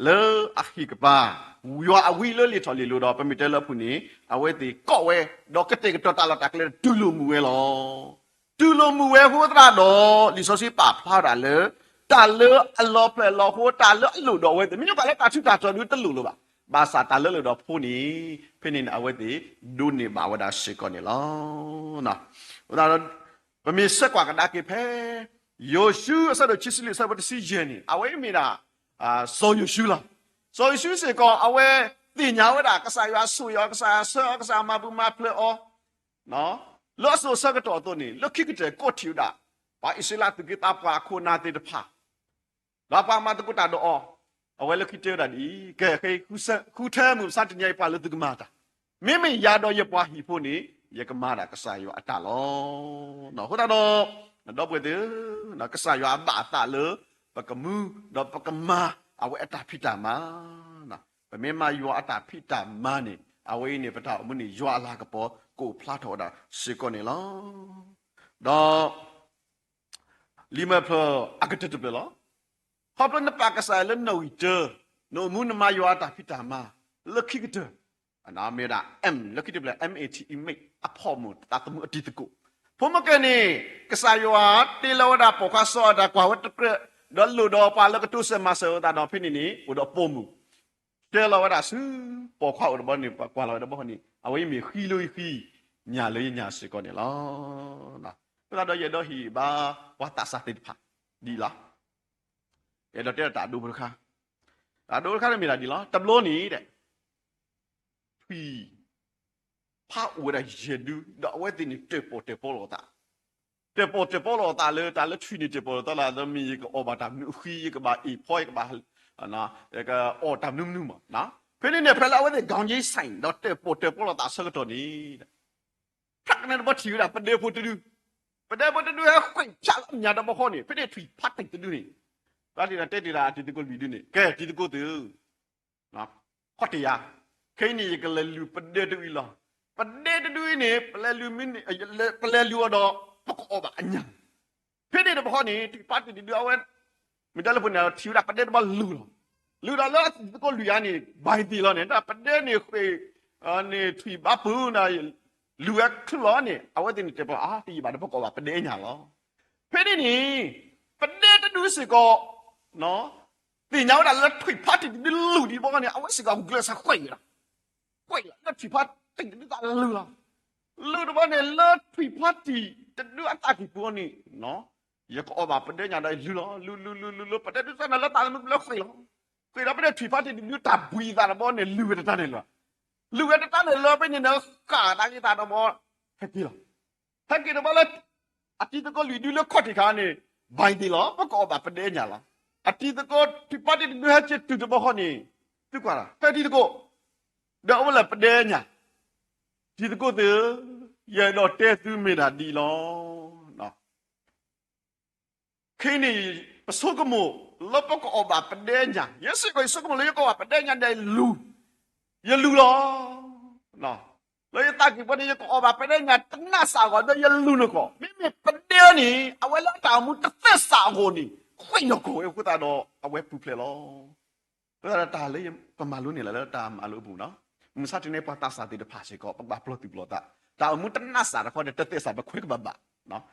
လၢအဟံၣ်ကပၤ ယွၤအဝံလၢလံာ်ထီၣ်လံာ်လီၤဒီး ပမ့ၢ်တဲလၢအပူၤန့ၣ် အဝဲသ့ၣ်ကိးဝဲ ဒီးကတဲာ်ကတီၤတၢ်လီၢ်တၢ်ကျဲ တူၢ်လိာ်မုာ်ဝဲလီၤ. တူၢ်လိာ်မုာ်ဝဲအဃိသတးဒီး လံာ်စီဆှံပာ်ဖျါဒၣ်လၢ တၢ်လၢအလီၤဖျဲၣ်လီၤဃိ တၢ်လၢအလိၣ်ဒီးအဝဲသ့ၣ် မ့ၢ်ညိၣ်ပာ်လၢတၢ်ထူးတၢ်တီၤဒုတလိၣ်လၢၤဘၣ်. ဘၣ်ဆၣ်တၢ်လၢအလိၣ်ဒီးဖိန့ၣ် ဖဲန့ၣ်န့ၣ် အဝဲသ့ၣ်ဒိးန့ၢ်ဘၣ်ဝဲဒၣ်စ့ၢ်ကီးန့ၣ်လီၤ. အဃိသတးဒီး ပမ့ၢ်ဆၢကွၢ်ကဒါက့ၤဖဲ ယိၤၡူအဆၢဒိၣ်ခံဆံလွံၢ်အဆၢဖိတဆံယဲၢ်န့ၣ် အဝဲမ့ၢ်ဒၣ် စီၤယိၤၡူလီၤ. စီၤယိၤၡူစ့ၢ်ကီး အဝဲသ့ၣ်ညါဝဲဒၣ် ကစၢ်ယွၤဆိၣ်ဂ့ၤအီၤ ကစၢ်ယွၤဆှၢအီၤ ကစၢ်ယွၤမၤပူၤမၤဖျဲးအီၤ လၢအစိၤအဆၢကတီၢ်အသိးန့ၣ် လၢခံကတၢၢ်ကိးထံၣ်ဝဲဒၣ် ပှၤအံၣ်စရ့လးသူၣ်က့သးပှၢ်အခိၣ်အနၢ်သ့ၣ်တဖၣ် ဒီးပှၤမၤသကိးတၢ်ဒီးအီၤ, အဝဲလၢခံတဲဝဲဒၣ်ဒ်အံၤ, ကဲ ဃုထၢမုၢ်မဆါတနံၤအံၤ ပှၤလၢသုကမၤတၢ်, မ့မ့ၢ်ယၤဒီးယပှၤဟံၣ်ဖိန့ၣ် ယကမၤဒၣ်ကစၢ်ယွၤအတၢ်လီၤ. အဃိသတးဒီး ဒီပုၢ်ဝဲၢ်သ့ၣ်ဧၢ, ကစၢ်ယွၤအဘၣ်အသးလၢ ပကမူ ဒီးပကမၤ အဝဲအတၢ်ဖံးတၢ်မၤ ပမ့ၢ်မၤယွၤအတၢ်ဖံးတၢ်မၤန့ၣ် အဝဲအံၤန့ၣ် ပတၢ်အိၣ်မူန့ၣ် ယွၤအလၤကပီၤကအိၣ်ဖျါထီၣ်ဝဲဒၣ်စ့ၢ်ကီးန့ၣ်လီၤ. ဒီး လံာ်မဲာ်ဖျၢၣ်အကတၢၢ်တဖျၢၣ်လီၤ. ခီဖျိနပာ်ကစၢ်ယွၤလၢနီၣ်ဂံၢ်တၢ, နအိၣ်မူနမၤယွၤအတၢ်ဖံးတၢ်မၤ, လၢခံကတၢၢ် မ့ၢ်ဝဲဒၣ် M လၢခံတဖျၢၣ် M A T E, mate အဖီၣ်မုၢ် သးသမူအတံၤသကိး, ဖိမုၣ်ကဲန့ၣ် ကစၢ်ယွၤတ့လီၤဝဲဒၣ်ပိာ်ခွါစီၤအၤဒၣ်ကွၢ်ဝဲတကြၢး, ဒီးလိၣ်ဒီးပှၤလၢကတိစၢၤမၤစၢၤဝဲသးဒီးဖဲန့ၣ်န့ၣ် အိၣ်ဒီးပိာ်မုၣ် ဆှၢလီၤဝဲဒၣ်ဆူ ပိာ်ခွါအိၣ်တဘျီန့ၣ် ကွၢ်လီၤဝဲတဘျီန့ၣ် အဝဲအံၤမ့ၢ်ဃံလၢယဃံ, ညၣ်လၢယညၣ်စ့ၢ်ကီးန့ၣ်လီၤ. အဃိသတးဒီးယအဲၣ်ဒိးဟ့ၣ်ဘါ ပှၤသးစၢ်သ့ၣ်တဖၣ် ဒ်အံၤလီၤ. ယအဲၣ်ဒိးတဲတၢ်ဒိတခါ, တၢ်ဒိတခါန့ၣ်မ့ၢ်ဒၣ်ဒ်အံၤလီၤ. တဘျီန့ၣ် ထွံၣ် ဖးအိၣ်ဝဲဒၣ်ယဲၢ်ဒု, ဒီးအဝဲသ့ၣ်န့ၣ် တၢၣ်ပီၣ်တၢၣ်ပီလိာ်အသး, တၢၣ်ပီၣ်တၢၣ်ပီလိာ်အသးလၢ တၢ်လၢထွံၣ်န့ၣ်တၢၣ်ပီၣ်လိာ်သးလၢ မ့ၢ်ယကအီၣ်ဘၣ်တၢ်မနုၤအဃံ, ယကဘၣ်အ့ၣ်ဖီ, ယကဘၣ် ယကအီၣ်တၢ်မနုၤမနုၤမး, ဖဲန့ၣ်န့ၣ် ဖဲလၢအဝဲသ့ၣ် ဂီၤကၠ့စဲၣ် ဒီးတၢၣ်ပီၣ်တၢၣ်ပီလိာ်သးဆၢကတီၢ်န့ၣ် ဖျးကနဲတဘျီထံၣ်ဝဲဒၣ် ပဒဲဖိတဒု, ပဒဲဖိတဒုဟဲဃ့ၢ်ဖၠးလၢအညၣ်တဘျီဃီန့ၣ် ဖဲန့ၣ်ထွံၣ်ဖးတံၢ်တဒုန့ၣ် ဘၣ်ဒၣ်တဲတ့ၢ်ဒၣ်အတံၤသကိးလွံၢ်ဒုန့ၣ်, ကဲတံၤသကိးသ့ၣ်ဧၢ, ခီတ့ၢ်ယၤ, ခဲအံၤန့ၣ် ယကလဲၤလုၢ်ပဒဲတဒုအံၤလီၤ. ပဒဲတဒုအံၤန့ၣ် ပလဲၤလုၢ်မ့ၢ်န့ၣ် ပလဲၤလုၢ်အီၤဒီး ပကအီၣ်ဘၣ်အညၣ် ဖဲန့ၣ်တဘျီဃီန့ၣ် ထွံၣ်ဖးတံၢ်တဒုအဝဲ မ့ၢ်တဲလၢဖိန့ၣ် ထံၣ်ဝဲဒၣ်ပဒဲတဘျီလုၢ်လီၤ. လုၢ်ဒီးလၢအတံၤသကိးလွံၢ်ယၤန့ၣ် ဘၣ်သ့ၣ်လီၤန့ၣ် တၢ်ပဒဲန့ၣ်ဃ့ၢ် န့ၣ်ထွံၣ်ဘါပုၢ်န့ၣ် လုၢ်ဝဲချုးလီၤန့ၣ် အဝဲသ့ၣ်န့ၣ်တဲပှၤ အါ တယံာ်ဘၣ်ဒီးပကအီၣ်ဘၣ်ပဒဲညၣ်လီၤ. ဖဲန့ၣ်န့ၣ် ပဒဲတဒုစ့ၢ်ကီး သ့ၣ်ညါဝဲဒၣ်လၢထွံၣ်ဖးတံၢ်တဒုလုၢ်ဒံးဘၣ်န့ၣ် အဝဲစ့ၢ်ကီးဂုာ်ကျဲးစၢးဃ့ၢ်ဝဲဒၣ် ဃ့ၢ်လီၤလၢထွံၣ်ဖးတံၢ်တဒုသးလုၢ်လီၤ. လုၢ်တဘျီန့ၣ် လၢထွံၣ်ဖးတံၢ်တဒုအသးကံၢ်ပူၤန့ၣ် ယကအီၣ်ဘၣ်ပဒဲညၣ်ဒီးလုၢ်လီၤ. လုၢ်လုၢ်လုၢ်လုၢ်လၢပဒဲဒုသးန့ၣ်လၢသးသမူလၢဃ့ၢ်လီၤ. ဃ့ၢ်ဒီးဖဲန့ၣ်ထွံၣ်ဖးတံၢ်တဒုတၢ်ဘှံးသးတဘျီန့ၣ် လုၢ်ဝဲတတၢ်န့ၣ်လီၤ. လုၢ်ဝဲတတၢ်န့ၣ်လၢဖဲန့ၣ်န့ၣ် ဃၣ်တၢ်ဂ့ၢ်သးတဘျီ ဟဲက့ၤလီၤ. ဟဲက့ၤတဘျီလၢ အတံၤသကိးလွံၢ်ဒုလၢခီၣ်ထံးခါန့ၣ် ဘၣ်သ့ၣ်လီၤ ပကအီၣ်ဘၣ်ပဒဲညၣ်လီၤ. အတံၤသကိးထွံၣ်ဖးတံၢ်တဒုဟဲက့ၤတုၤတဘျီဃီန့ၣ် သုကွၢ်လီၤ ဖဲတံၤသကိး ဒီးအဝဲလၢပဒဲညၣ် တံၤသကိးသ့ၣ်ဧၢ, ယအဲၣ်ဒိးတဲသုမ့ၢ်ဒၣ်ဒ်အံၤလီၤ. ခဲအံၤန့ၣ် ပဆိကမိၣ်လၢပကအီၣ်ဘၣ်ပဒဲညၣ်, ယဲစ့ၢ်ကီးယဆိကမိၣ်လၢယကအီၣ်ဘၣ်ပဒဲညၣ်ဒီးလူၤ, ယလူၤလီၤ. လၢယသးကံၢ်ပူၤန့ၣ် ယကအီၣ်ဘၣ်ပဒဲညၣ်တနးစးအဂီၢ်ဒီးယလူၤန့ၣ်ကီး, မ့မ့ၢ်ပဒဲန့ၣ် အဝဲလၢအတၢ်အိၣ်မူတသ့စးအဂီၢ်န့ၣ် ဃ့ၢ်လီၤကီးဝဲအဃိသတးဒီး အဝဲပူၤဖျဲးလီၤ. အဃိသတးဒီးတၢ်လၢပမၤလိန့ၢ်လၢတၢ်မၤလိအပူၤနီၤ, မုၢ်မဆါတနံၤအံၤ ပှၤသးစၢ်သ့ၣ်တဖၣ်စ့ၢ်ကီး ပကဘၣ်ပျီၢ်သူၣ်ပျီၢ်သး, တၢ်အိၣ်မူတနးစးတခီန့ၣ် တသ့စးပခွဲးကဘၣ်ဘၣ်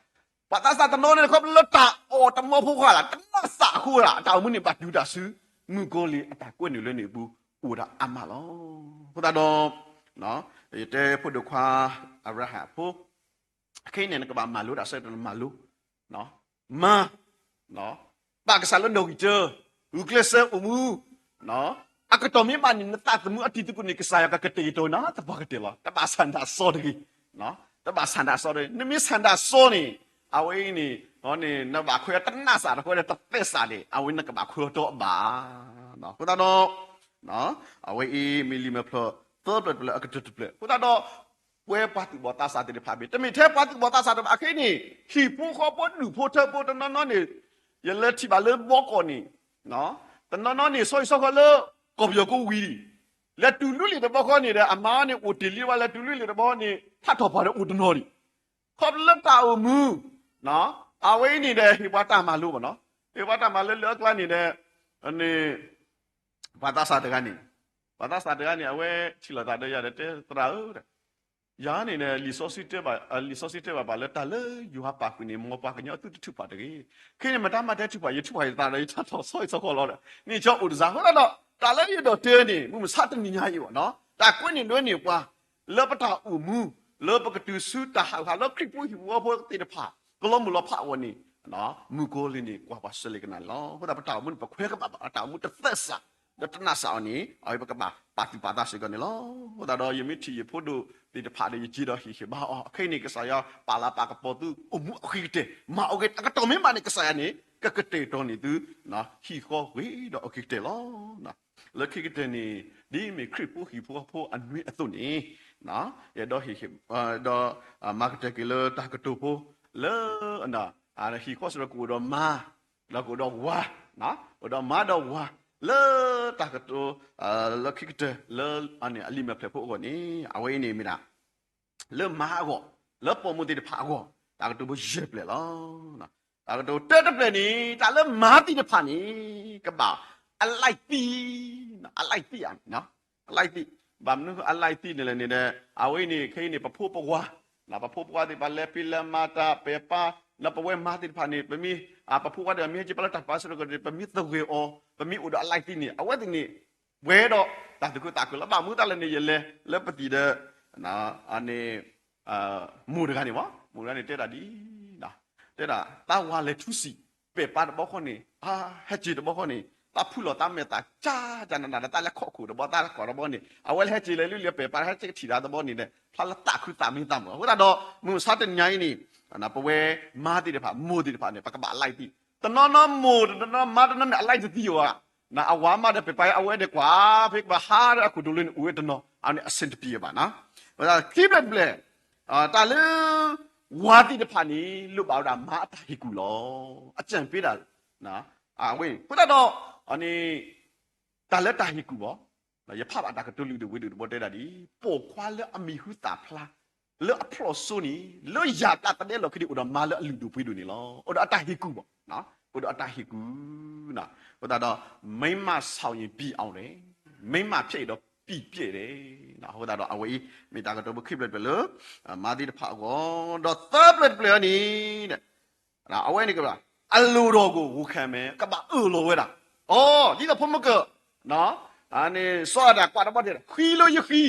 ပှၤသးစၢ်တနီၤန့ၣ် ခီဖျိလၢတၢ်အီၣ်တမီဖိဃာ်လၢ် တနးစးအဃိလၢ် တၢ်အိၣ်မူန့ၣ်ဘၣ်တုၤတၢ်ဆူ မုၣ်ကီၤလံၢ်အတၢ်ကွဲနုာ်လၢန့ၣ်အပူၤ အိၣ်ဝဲဒၣ်အါမးလီၤ. အဃိသတးဒီး ယတဲဖိဒိၣ်ခွါ အၤဘြၤဟၣ်ဖိ ခဲအံၤန့ၣ် နကဘၣ်မၤလိတၢ်ဆၢကတီၢ်န့ၣ်မၤလိ မၤ ပာ်ကစၢ်လၢနီၣ်ဂံၢ်တၢ, ဂုာ်ကျဲးစၢးအိၣ်မူ, အကတီၢ်မ့ၢ်ဘၣ်န့ၣ် နသးသမူအတံၤသကိးန့ၣ် ကစၢ်ယွၤကကတဲာ်ကတီၤနၤ တပှၤကတၢၢ်လီၤ. တဘၣ်ဆၣ်နၢ်စီတဂ့ၤ, တဘၣ်ဆၣ်နၢ်စီတဂ့ၤ, နမ့ၢ်ဆၣ်နၢ်စီန့ၣ် အဝဲအံၤန့ၣ် နဘၣ်ခွဲးတနးစးတခီဒီးတသ့စးန့ၣ် အဝဲနကဘၣ်ခွဲးအီၤတီအဘၣ်. အဃိသတးဒီး အဝဲအံၤမ့ၢ်လံာ်မဲာ်ဖျၢၣ်သၢဖျၢၣ်တဖျၢၣ်လၢအကတၢၢ်တဖျၢၣ်, အဃိသတးဒီး ပဝဲပှၤသူၣ်ဘီၣ်သးစၢ်သ့ၣ်တဖၣ်မ့ၢ် တမ့ၢ်ထဲပှၤသူၣ်ဘီၣ်သးစၢ်တဖၣ်အခဲအံၤန့ၣ် ဟံၣ်ဖိဃီဖိဒူၣ်ဖိထၢဖိတနီၤနီၤန့ၣ် ယလဲၤထံၣ်ဘၣ်လၢဘီကီၢ်န့ၣ် တနီၤနီၤန့ၣ် ဆီဟံၣ်ဆီဃီလၢ ကီၢ်ပယီၤကိးဝံၤလံ, လဲၤတုၤလွံၢ်လံာ်တဘျီဃီန့ၣ်ဒီး အမါန့ၣ်အိၣ်တ့ၢ်လံဘၣ် လဲၤတုၤလွံၢ်လံာ်တဘျီန့ၣ် ထးထီၣ်ပှၤဒီးအိၣ်တနီၤဒံး, ခီဖျိလၢတၢ်အိၣ်မူ အဝဲအံၤန့ၣ်ဒီး ဟ့ၣ်ပှၤတၢ်မၤလိဘၣ်နီၤ, ဟ့ၣ်ပှၤတၢ်မၤလိလၢအကျါန့ၣ်ဒီး န့ၣ် ပှၤသးစၢ်တဂၤန့ၣ်, ပှၤသးစၢ်တဂၤန့ၣ် အဝဲထံၣ်လိာ်သးဒီးယၤဒီးတဲသရၣ်ဧၢ, ယၤန့ၣ် လံာ်စီဆှံတဲဘၣ် လံာ်စီဆှံတဲဘၣ်ပှၤလၢတၢ်လၢယွၤပာ်ကွံာ်န့ၣ် မ်ပှၤကညီအသုတထုးဖးတဂ့ၤ, ခဲအံၤန့ၣ် မတၤမၤတဲထုးဖး ယထုးဖးယသးဒီး ယထးထီၣ်ဆီဟံၣ်ဆီဃီလီၤဒီး န့ၣ်ကၠီအိၣ်တစၢ် အဃိသတးဒီး တၢ်လၢယအဲၣ်ဒိးတဲန့ၣ် မုၢ်မဆါတနံၤညါအံၤဘၣ်နီၤ တၢ်ကွဲန့ၣ်ဒွဲန့ၢ်ပှၤ လၢပတၢ်အိၣ်မူ လၢပကတုၤဆူတၢ်ဟးဂူာ်ဟးဂီၤလၢခရံာ်ဖိဟံၣ်ဖိဃီဖိသ့ၣ်တဖၣ် ကလီၤမုၢ်လီၤဖးအဂီၢ်န့ၣ် မုၣ်ကီၤလံၢ်န့ၣ် ကွၢ်ပှၤစၢၤလ့ၤကနၣ်န့ၣ်လီၤ. အဃိသတး ပတၢ်အိၣ်မူန့ၣ် ပခွဲးကဘၣ်ဘၣ် တၢ်အိၣ်မူတသ့စး ဒီးတနးစးအီၤန့ၣ် အဝဲပကဘၣ်ပာ်သူၣ်ပာ်သးစ့ၢ်ကီးန့ၣ်လီၤ. အဃိသတးဒီး ယမ့ၢ်ထံၣ်ယဖိဒိၣ်သ့ၣ်တဖၣ်ဒီး ယက့ၤဒီးဟ့ၣ်ဟ့ၣ်ဘါအီၤ ခဲအံၤန့ၣ် ကစၢ်ယွၤပာ်လၤပာ်ကပီၤသုအိၣ်မူအဂ့ၤကတၢၢ် မၤအီၤဂ့ၤ အကတီၢ်မ့ၢ်ဘၣ်န့ၣ် ကစၢ်ယွၤန့ၣ် ကကတဲာ်ကတီၤန့ၢ်သု ဟံၣ်ဃီဂ့ၤဒီးအဂ့ၤကတၢၢ်လီၤ. လၢခံကတၢၢ်န့ၣ် ဒ်မ့ၢ်ခရံာ်ဖိဟံၣ်ဖိဃီဖိအနွံအသိးန့ၣ် ယအဲၣ်ဒိးဟ့ၣ်ဟ့ၣ် ဒီး မၤကတၢၢ်က့ၤလၢတၢ်ကတိၤဖိ လၢ ဟံၣ်ဃီစ့ၢ်ကီးကအိၣ်ဒီးမါ ဒီးကအိၣ်ဒီးဝၤ, အိၣ်ဒီးမါဒီးဝၤ, လၢတၢ်ကတိၤ လၢခံကတၢၢ် လၢအလံာ်မဲာ်ဖျၢၣ်ဖိအဂီၢ်န့ၣ် အဝဲအံၤန့ၣ်မ့ၢ်ဒၣ် လၢမါအဂီၢ်, လၢပိာ်မုၣ်သ့ၣ်တဖၣ်အဂီၢ်, တၢ်ကတိၤဖိယဲၢ်ဖျၢၣ်လီၤ. တၢ်ကတိၤတၢတဖျၢၣ်န့ၣ် တၢ်လၢမါသ့ၣ်တဖၣ်န့ၣ် ကဘၣ်အလၢၢ်သံ, အလၢၢ်သံ, အလၢၢ်သံ, ဘၣ်မနုၤအလၢၢ်သံန့ၣ်လဲၣ်န့ၣ်ဒီး အဝဲအံၤန့ၣ် ခဲအံၤန့ၣ် ပဖိပဝါ, ပဖိပဝါသ့ၣ်တဖၣ်လဲၤဖံးလဲၤမၤတၢ်ပဲာ်ပာ်, ဒီးပဝဲမါသ့ၣ်တဖၣ်န့ၣ် ပမ့ၢ် ပဖိပဝါသ့ၣ်တဖၣ်မ့ၢ်ဟဲက့ၤပာ်လၢတၢ်ပာ်စၢၤတဂ့ၤန့ၣ် ပမ့ၢ်သဂၢၢ်အီၤ, ပမ့ၢ်အိၣ်ဒီးအလၢၢ်သံန့ၣ် အဝဲသ့ၣ်န့ၣ် ပှဲၤဒီးတၢ်သူၣ်ခုသးခုလီၤ. ဘၣ်မနုၤတၢ်လဲၣ်န့ၣ် ယလဲၤလၢပသံၣ်ဒီး န့ၣ် မိၢ်တဂၤန့ၣ်မး, မိၢ်တဂၤန့ၣ်တဲဒၣ်ဒ် တဲဒၣ် တၢ်ဝၤလဲၤထူစံာ် ပဲာ်ပာ်တဘျီဃီန့ၣ် ဟဲက့ၤတဘျီဃီန့ၣ် တၢ်ဖုလီၤတၢ်မဲာ်သးကၢ်ကၢ်နးနးဒီး တၢ်လဲၤခီၣ်ခိၣ်တဘျီ တၢ်လဲၤခီၣ်တဘျီန့ၣ် အဝဲလဲၤဟဲက့ၤလဲၤလၢလၢပဲာ်ပာ် ဟဲက့ၤကထံၣ်တၢ်တဘျီန့ၣ်ဒီး ဖျါလၢသးခုသးမံသးမုာ် အဃိသတးဒီး မုၢ်မဆါတနံၤအံၤန့ၣ် ပဝဲမါသ့ၣ်တဖၣ် မိၢ်သ့ၣ်တဖၣ်န့ၣ် ပကဘၣ်အလၢၢ်သံ, တနီၤနီၤမိၢ် တနီၤနီၤမါ တနီၤန့ၣ် အလၢၢ်တသံဘၣ်, အဝၤမးဒီးပဲာ်ပာ်အဝဲဒီးကွၢ် ဖဲကဘၣ်ဟးဒီးအခိၣ်ဒိၣ်လၢန့ၣ် အိၣ်ဝဲတနီၤ အဝဲန့ၣ်အဆင်တပြေဘၣ်နီၤ. ခံဖျၢၣ်တဖျၢၣ် တၢ်လၢ ဝၤသ့ၣ်တဖၣ်န့ၣ် လိၣ်ဘၣ်ဝဲဒၣ်မါအတၢ်ဟ့ၣ်ကူၣ်လီၤ. အကြံပေးဒၣ် အဝဲ အဃိသတးဒီး န့ၣ် တၢ်လၢတၢ်ဟ့ၣ်ကူၣ်ဘၣ်, ယဖးဘၣ်တၢ်ကတိၤလုၢ်ဒိၣ်ပှ့ၤဒိၣ်တဘီတဲဒၣ်ဒ်အံၤ, ပိာ်ခွါလၢအမံၤဟူသၣ်ဖျါ လၢအဖျီၣ်စိန့ၣ် လၢယၢ်တၢ်သဒဲလီၢ်ခံန့ၣ် အိၣ်ဒီးမါလၢအလုၢ်ဒိၣ်ပှ့ၤဒိၣ်န့ၣ်လီၤ. အိၣ်ဒီးအတၢ်ဟ့ၣ်ကူၣ်ဘၣ်, အိၣ်ဒီးအတၢ်ဟ့ၣ်ကူၣ် အဃိသတးဒီး မိန်းမဆောင်ရင် ပြီးအောင်တယ်, မိန်းမဖြစ်ရင်တော့ ပြီးပြည့်တယ်, အဃိသတးဒီး အဝဲအံၤ မ့ၢ်တၢ်ကတိၤဖိခံဖျၢၣ်တဖျၢၣ်လၢ မါသ့ၣ်တဖၣ်အဂီၢ်, ဒီးသၢဖျၢၣ်တဖျၢၣ်န့ၣ် အဝဲန့ၣ်ကဘၣ် အလိုတော်ကို ဝန်ခံမယ်, ကဘၣ်အၢၣ်လီၤဝဲဒၣ်, အိ ဒ်သိးဖိမုၣ်ကၢၢ် န့ၣ် စီၤအၤဒၣ်ကွၢ်တဘီတဲ ဃံလၢယဃံ,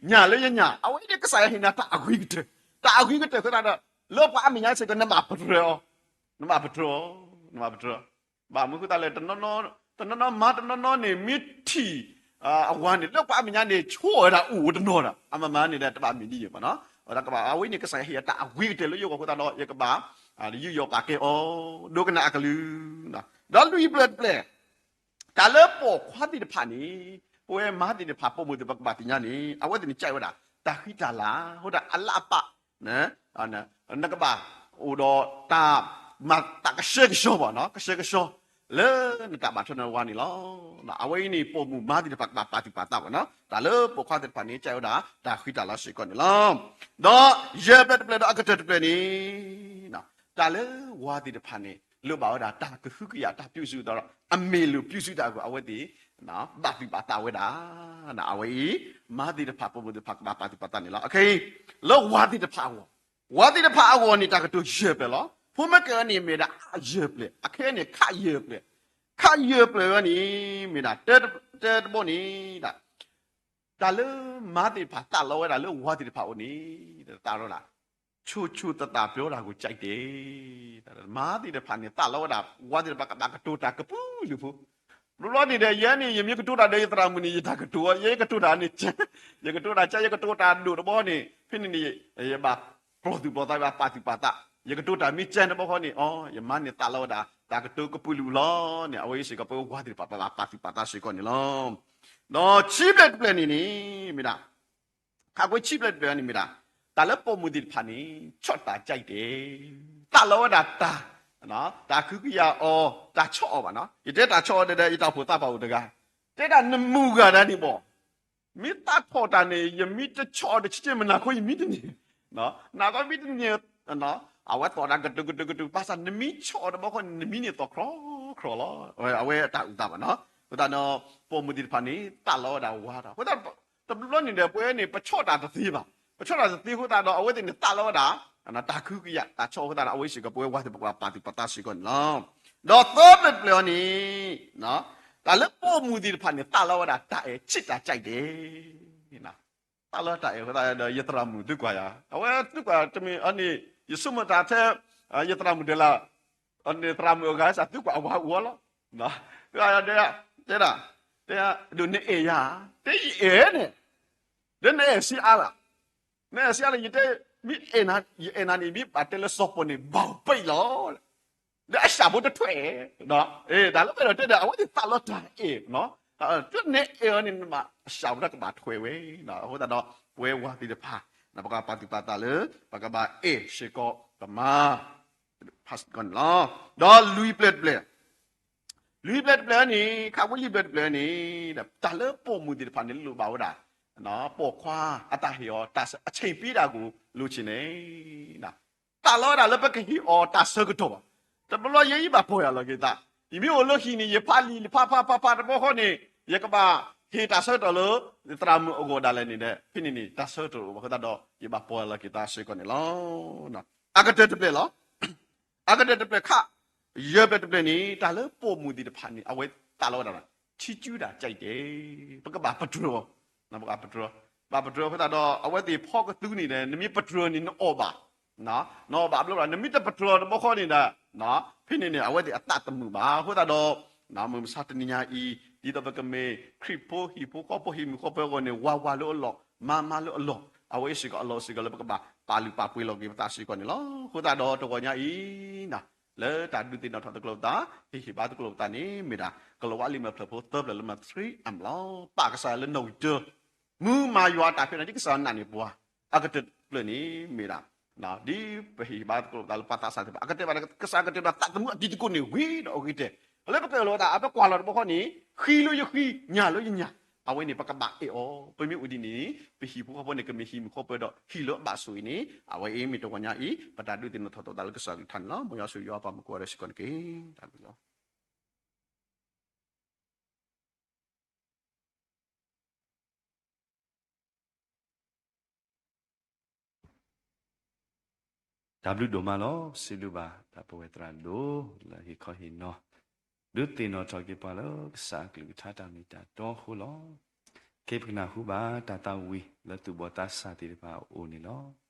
ညၣ်လၢယညၣ်, အဝဲန့ၣ်ကစၢ်ယွၤဟ့ၣ်နၤတၢ်အဂ့ၤကတၢၢ်, တၢ်အဂ့ၤကတၢၢ်အဃိသတးဒီး လၢပှၤအမဲာ်ညါစ့ၢ်ကီး နဘၣ်ပတြၢၤအီၤ, နဘၣ်ပတြၢၤအီၤ, နဘၣ်ပတြၢၤအီၤ, ဘၣ်မနုၤအဃိသတးလဲၣ် တနီၤနီၤမါတနီၤနီၤန့ၣ် မ့ၢ်ထံၣ် အဝၤန့ၣ် လၢပှၤအမဲာ်ညါန့ၣ် ဆိၣ်ဝဲဒၣ်အိၣ်တနီၤဒီး အမၤမၤန့ၣ်ဒီး တဘၣ်မ့ၢ်ဒ်ယဲၢ်ဘၣ်နီၤ, ဝဲဒၣ်ကဘၣ် အဝဲန့ၣ်ကစၢ်ယွၤဟ့ၣ်အတၢ်အဂ့ၤကတၢၢ်လၢယဂီၢ်အဃိသတးဒီး ယကဘၣ် ယူးယီၣ်ပာ်ကဲအီၤ ဒိကနၣ်အကလုၢ်, ဒီးလွံၢ်ဖျၢၣ်တဖျၢၣ် တၢ်လၢပိာ်ခွါသ့ၣ်တဖၣ်န့ၣ် ပဝဲမါသ့ၣ်တဖၣ် ပိာ်မုၣ်သ့ၣ်တဖၣ် ပကဘၣ်သ့ၣ်ညါန့ၣ် အဝဲသ့ၣ်န့ၣ် ကဲဝဲဒၣ် တၢ်ဃံတၢ်လၤ အဃိဒၣ်အလၢအပး နကဘၣ်အိၣ်ဒီးတၢ် မၤသးကဆှဲကဆှီဘၣ်နီၤ, ကဆှဲကဆှီ လၢနတၢ်ဘၣ်ထွဲနဝၤန့ၣ်လီၤ. အဝဲအံၤန့ၣ် ပိာ်မုၣ်မါသ့ၣ်တဖၣ် ကဘၣ်ပာ်သူၣ်ပာ်သးဘၣ်နီၤ, တၢ်လၢပိာ်ခွါသ့ၣ်တဖၣ်န့ၣ် ကဲဝဲဒၣ် တၢ်ဃံတၢ်လၤစ့ၢ်ကီးန့ၣ်လီၤ. ဒီးယဲၢ်ဖျၢၣ်တဖျၢၣ်ဒီးအကတၢၢ်တဖျၢၣ်န့ၣ် တၢ်လၢဝၤသ့ၣ်တဖၣ်န့ၣ် လိၣ်ဘၣ်ဝဲဒၣ် တၢ်ကဟုကယာ်တၢ်ပြုစုသးဒီး အမ့ၢ်လိာ်ပြုစုတၢ်အဂီၢ် အဝဲသ့ၣ် ဘၣ်သူၣ်ဘၣ်သးဝဲဒၣ်, အဝဲအံၤ မါသ့ၣ်တဖၣ် ပိာ်မုၣ်သ့ၣ်တဖၣ် ကဘၣ်ပာ်သူၣ်ပာ်သးန့ၣ်လီၤ. လၢဝၤသ့ၣ်တဖၣ်အဂီၢ်, ဝၤသ့ၣ်တဖၣ်အဂီၢ်န့ၣ် တၢ်ကတိၤယဲၢ်ဖျၢၣ်လီၤ. ဖိမ့ၢ်ကၢန့ၣ်မ့ၢ်ဒၣ်အယဲၢ်ဖျၢၣ်, အခဲအံၤန့ၣ် ခးယဲၢ်ဖျၢၣ်, ခးယဲၢ်ဖျၢၣ်ဝဲန့ၣ် မ့ၢ်ဒၣ် တဲတဘီန့ၣ်ဒၣ် တၢ်လၢမါသ့ၣ်တဖၣ်သးလီဝဲဒၣ်လၢဝၤသ့ၣ်တဖၣ်အအိၣ်န့ၣ် သးလီဒၣ် ချိုချိုသးသးပြောတာကိုကြိုက်တယ်, မါသ့ၣ်တဖၣ်န့ၣ် သးလီဝဲဒၣ် ဝၤသ့ၣ်တဖၣ်ကဘၣ်ကတိၤတၢ်ကပုာ်လုာ်ဖိ, ဘျီဘျီန့ၣ်ဒီး ယဲန့ၣ် ယမ့ၢ်ကတိၤတၢ်ဒီးယသရၣ်မုၣ်န့ၣ် ယတၢ်ကတိၤ, ယဲယကတိၤတၢ်န့ၣ် ယကတိၤတၢ်က ယကတိၤတၢ်ဒိၣ်တဘီန့ၣ် ဖဲန့ၣ်န့ၣ် ယဘၣ်ပျီၢ်သူၣ်ပျီၢ်သး ယဘၣ်ပာ်သူၣ်ပာ်သး, ယကတိၤတၢ်မ့ၢ်ကဲတဘီဃီန့ၣ် အိ ယမါန့ၣ်သးလီဝဲဒၣ် တၢ်ကတိၤကပုာ်လုာ်လီၤန့ၣ် အဝဲအံၤစ့ၢ်ကီး ပဝဲဝၤသ့ၣ်တဖၣ် ပဘၣ်ပာ်သူၣ်ပာ်သးစ့ၢ်ကီးန့ၣ်လီၤ. ဒီးခံဖျၢၣ်တဖျၢၣ်န့ၣ်န့ၣ် မ့ၢ်ဒၣ် ခးကွံာ်ခံဖျၢၣ်တဖျၢၣ်န့ၣ်မ့ၢ်ဒၣ် တၢ်လၢပိာ်မုၣ်သ့ၣ်တဖၣ်န့ၣ် ချစ်တာကြိုက်တယ်, သးလီဝဲဒၣ်တၢ်, တၢ်ကဟုကယာ်အီၤ တၢ်ဆီၣ်အီၤဘၣ်နီၤ, ယတဲတၢ်ဆီၣ်အီၤဒီး ယတၢ်အိၣ်ဖှိၣ်သးပှၢ်အိၣ်တဂၤ, တဲဒၣ်နမုၢ်ဂၤဒၣ်န့ၣ်ဘၣ်, မ့ၢ်သးထီၣ်တၢ်န့ၣ် ယမံတဆီၣ်အီၤဒီး ဆံဆံမနၤခိၣ် ယမံတန့ၢ်, နကမံတန့ၢ်, အဝဲသီၣ်တၢ်ကတုၤကတုၤကတုၤ ဘၣ်ဆၣ်နမံဆီၣ်အီၤတဘျီဃီန့ၣ် နမံန့ၣ်သီၣ်ခြီခြီလီၤ, အဝဲအတၢ်အုၣ်သးဘၣ်နီၤ, အဃိသတးဒီး ပိာ်မုၣ်သ့ၣ်တဖၣ်န့ၣ် သးလီဝဲဒၣ်ဝၤဒီး အဃိသတး တဘျီဘျီန့ၣ်ဒီး ပဝဲန့ၣ် ပဆီၣ်တၢ်တသ့ဘၣ်, ပဆီၣ်တၢ်တသ့အဃိသတးဒီး အဝဲသ့ၣ်န့ၣ်သးလီဝဲဒၣ် တၢ်ကဟုကယာ် တၢ်ဆီၣ်အဃိသတးဒီး အဝဲစ့ၢ်ကီး ပဝဲဝၤသ့ၣ်တဖၣ် ပကဘၣ်ပာ်သူၣ်ပာ်သးစ့ၢ်ကီးန့ၣ်လီၤ. ဒီးသၢဖျၢၣ်တဖျၢၣ်အံၤန့ၣ် တၢ်လၢပိာ်မုၣ်သ့ၣ်တဖၣ်န့ၣ် သးလီဝဲဒၣ်တၢ်အဲၣ် ချစ်တာကြိုက်တယ်, သးလီတၢ်အဲၣ်အဃိသတးဒီး ယသရၣ်မုၣ်သုကွၢ်ယၤ အဝဲသုကွၢ်တမ့ၢ်အန့ၣ် ယဆိကမိၣ်တၢ်ထဲ ယသရၣ်မုၣ်ဒဲးလၢ အန့ၣ်သရၣ်မုၣ်အဂၤစ့ၢ် သုကွၢ်အဝၤအူအီၤလီၤ, တဲဒၣ် တဲဒၣ် ဒိးနအဲၣ်ယၤ, တဲယအဲၣ်န့ၣ်, ဒီးနအဲၣ်ဆံးအါလီၤ, နအဲၣ်ဆံးအါလီၤ ယတဲ မ့ၢ်အဲၣ်နၤ ယအဲၣ်နၤန့ၣ် မ့ၢ်ဘၣ်တဲလၢစီၤပီၣ်န့ၣ် ဘၣ်ပ့ၢ်လီၤ, ဒီးအစှၤဖိတထွဲ, တၢ်လၢပအဲၣ်ဒိးတဲဒီး အဝဲသ့ၣ်သးလီတၢ်အဲၣ်, နအဲၣ်အီၤန့ၣ် နဘၣ်အစှၤဖိတၢ်ကဘၣ်ထွဲဝဲ, အဃိသတးဒီး ပဝဲဝၤသ့ၣ်တဖၣ် ပကပာ်သူၣ်ပာ်သးလၢ ပကဘၣ်အဲၣ်စ့ၢ်ကီးပမါ ဖးစ့ၢ်ကီးန့ၣ်လီၤ. ဒီးလွံၢ်ဖျၢၣ်တဖျၢၣ်, လွံၢ်ဘျဲၣ်တဘျဲၣ်န့ၣ် ခးဝ့ၢ်လွံၢ်ဘျဲၣ်တဘျဲၣ်န့ၣ် တၢ်လၢပိာ်မုၣ်သ့ၣ်တဖၣ်န့ၣ်လိၣ်ဘၣ်ဝဲဒၣ် ပိာ်ခွါအတၢ်ဟ့ၣ်အီၤ အဆ့ၣ်ပ့တၢ်ကိၣ်လိၣ်ဆ့ၣ်န့ၣ် တၢ်လီၤဝဲဒၣ်လၢပကဟ့ၣ်အီၤတၢ်ဆၢကတီၢ်ဘၣ်. တဘျီယဲအံၤဘၣ်ပီၢ်ယၤလီၤက့ၤသး, ယမ့ၢ်အိၣ်လၢဟံၣ်န့ၣ် ယဖးလံာ်ဖးဖးဖးဖးတဘျီဃီန့ၣ် ယကဘၣ်ဟ့ၣ်တၢ်ဆၢကတီၢ်လၢ သရၣ်မုၣ်အဂီၢ်ဒၣ်လဲာ်န့ၣ်ဒီး ဖဲန့ၣ်န့ၣ် တၢ်ဆၢကတီၢ်အိၣ်ဘၣ်အဃိသတးဒီး ယဘၣ်ပီၢ်ယၤလီၤက့ၤသးစ့ၢ်ကီးန့ၣ်လီၤ. အကတၢၢ်တဘျဲၣ်လီၤ. အကတၢၢ်တဘျဲၣ်ခး ယဲၢ်ဘျဲၣ်တဘျဲၣ်န့ၣ် တၢ်လၢပိာ်မုၣ်သ့ၣ်တဖၣ်န့ၣ် အဝဲသးလီၤဝဲဒၣ် ချစ်ကျူတာကြိုက်တယ်, ပကဘၣ်ပတြၢၤအီၤ, ပကဘၣ်ပတြၢၤ, ဘၣ်ပတြၢၤအဃိသတးဒီး အဝဲသ့ၣ်ဖီကသူန့ၣ်ဒီး နမ့ၢ်ပတြၢၤန့ၣ်နအီၣ်ဘၣ်, နအီၣ်ဘၣ်အဘျီဘၣ် နမ့ၢ်တပတြၢၤတဘျီဃီန့ၣ်ဒီး ဖဲန့ၣ်န့ၣ် အဝဲသ့ၣ်အသးတမုာ်ဘၣ်. အဃိသတးဒီး မုၢ်မဆါတနံၤညါအံၤ ဒ်သိးပကမ့ၢ်ခရံာ်ဖိဟံၣ်ဖိဃီဖိ ဟံၣ်မုာ်ဃီဖိအဂီၢ်န့ၣ် ဝါဝါလၢအလီၢ်, မၤမၤလၢအလီၢ်, အဝဲအံၤစ့ၢ်ကီးအလီၢ်စ့ၢ်ကီးလၢပကဘၣ်ပာ်လုၢ်ပာ်ပှ့ၤလီၤက့ၤပသးစ့ၢ်ကီးန့ၣ်လီၤ. အဃိသတးဒီးတဂီၤညါအံၤ လၢတၢ်ဒုးသ့ၣ်နီၣ်ထီၣ်သကိးပသး, ဟ့ၣ်ဟ့ၣ်ဘါသကိးပသးန့ၣ် မ့ၢ်ဒၣ် ကလီၤဝါလံာ်မဲာ်ဖျၢၣ်ဖိသၢဖျၢၣ်လၢမၤသ့အမျးလီၤ. ပာ်ကစၢ်ယွၤလၢနီၣ်ဂံၢ်တၢ, မုၢ်မၤယွၤအတၢ်ဖံးန့ၣ် ဒ်ကစၢ်ယွၤနာ်န့ၢ်ပှၤ, အကတၢၢ်တဖျၢၣ်န့ၣ် မ့ၢ်ဒၣ် ဒ်ပဟ့ၣ်ဟ့ၣ်ဘါသကိးပသးလၢပှၤသးစၢ်သ့ၣ်တဖၣ် အကတၢၢ်ဘၣ် ကစၢ်ကတၢၢ်ဘၣ်သးသမူအတံၤသကိးန့ၣ်ဝံၤဒီးအဂ့ၤတဲာ်, လၢပကအဲၣ်လီၤဝဲဒၣ် အပကွၢ်လီၤတဘျီဃီန့ၣ် ဃံလၢယဃံ ညၣ်လၢယညၣ်, အဝဲန့ၣ် ပကဘၣ်အဲၣ်အီၤ, ပမ့ၢ်အိၣ်ဒ်န့ၣ်န့ၣ် ပဟံၣ်ဖိဃီဖိန့ၣ် ကမ့ၢ်ဟံၣ်မုာ်ဃီဖိဒီး ဟံၣ်လၢအဘၣ်ဆိၣ်ဂ့ၤန့ၣ် အဝဲအံၤမ့ၢ်တဂီၤညါအံၤ ပတၢ်ဒုးသ့ၣ်နီၣ်ထီၣ်သကိးပသးလၢကစၢ်အကလုၢ်ကထါန့ၣ်လီၤ. မ်ယွၤဆိၣ်ဂ့ၤယွၤပှၤမုၣ်ကိးဂၤဒဲးစ့ၢ်ကီးန့ၣ်တက့ၢ်. တၢ်ဘျုးလီၤ. တၢ်ဘျုးဒိၣ်မးလီၤ. စံးဘျုးဘၣ်တၢ်ပဝဲသရၣ်ဒိၣ် လၢဟ့ၣ်ခီဟ့ၣ်နီၤ ဒုးသ့ၣ်နီၣ်ထီၣ်က့ၤပှၤလၢကစၢ်အကလုၢ်ကထါတၢ်မ့ၢ်တၢ်တီအဃိလီၤ. ခဲအံၤပကနၢ်ဟူဘၣ်တၢ်သးဝံၣ်လၢသူၣ်ဘီၣ်သးစၢ်သ့ၣ်တဖၣ်အအိၣ်န့ၣ်လီၤ.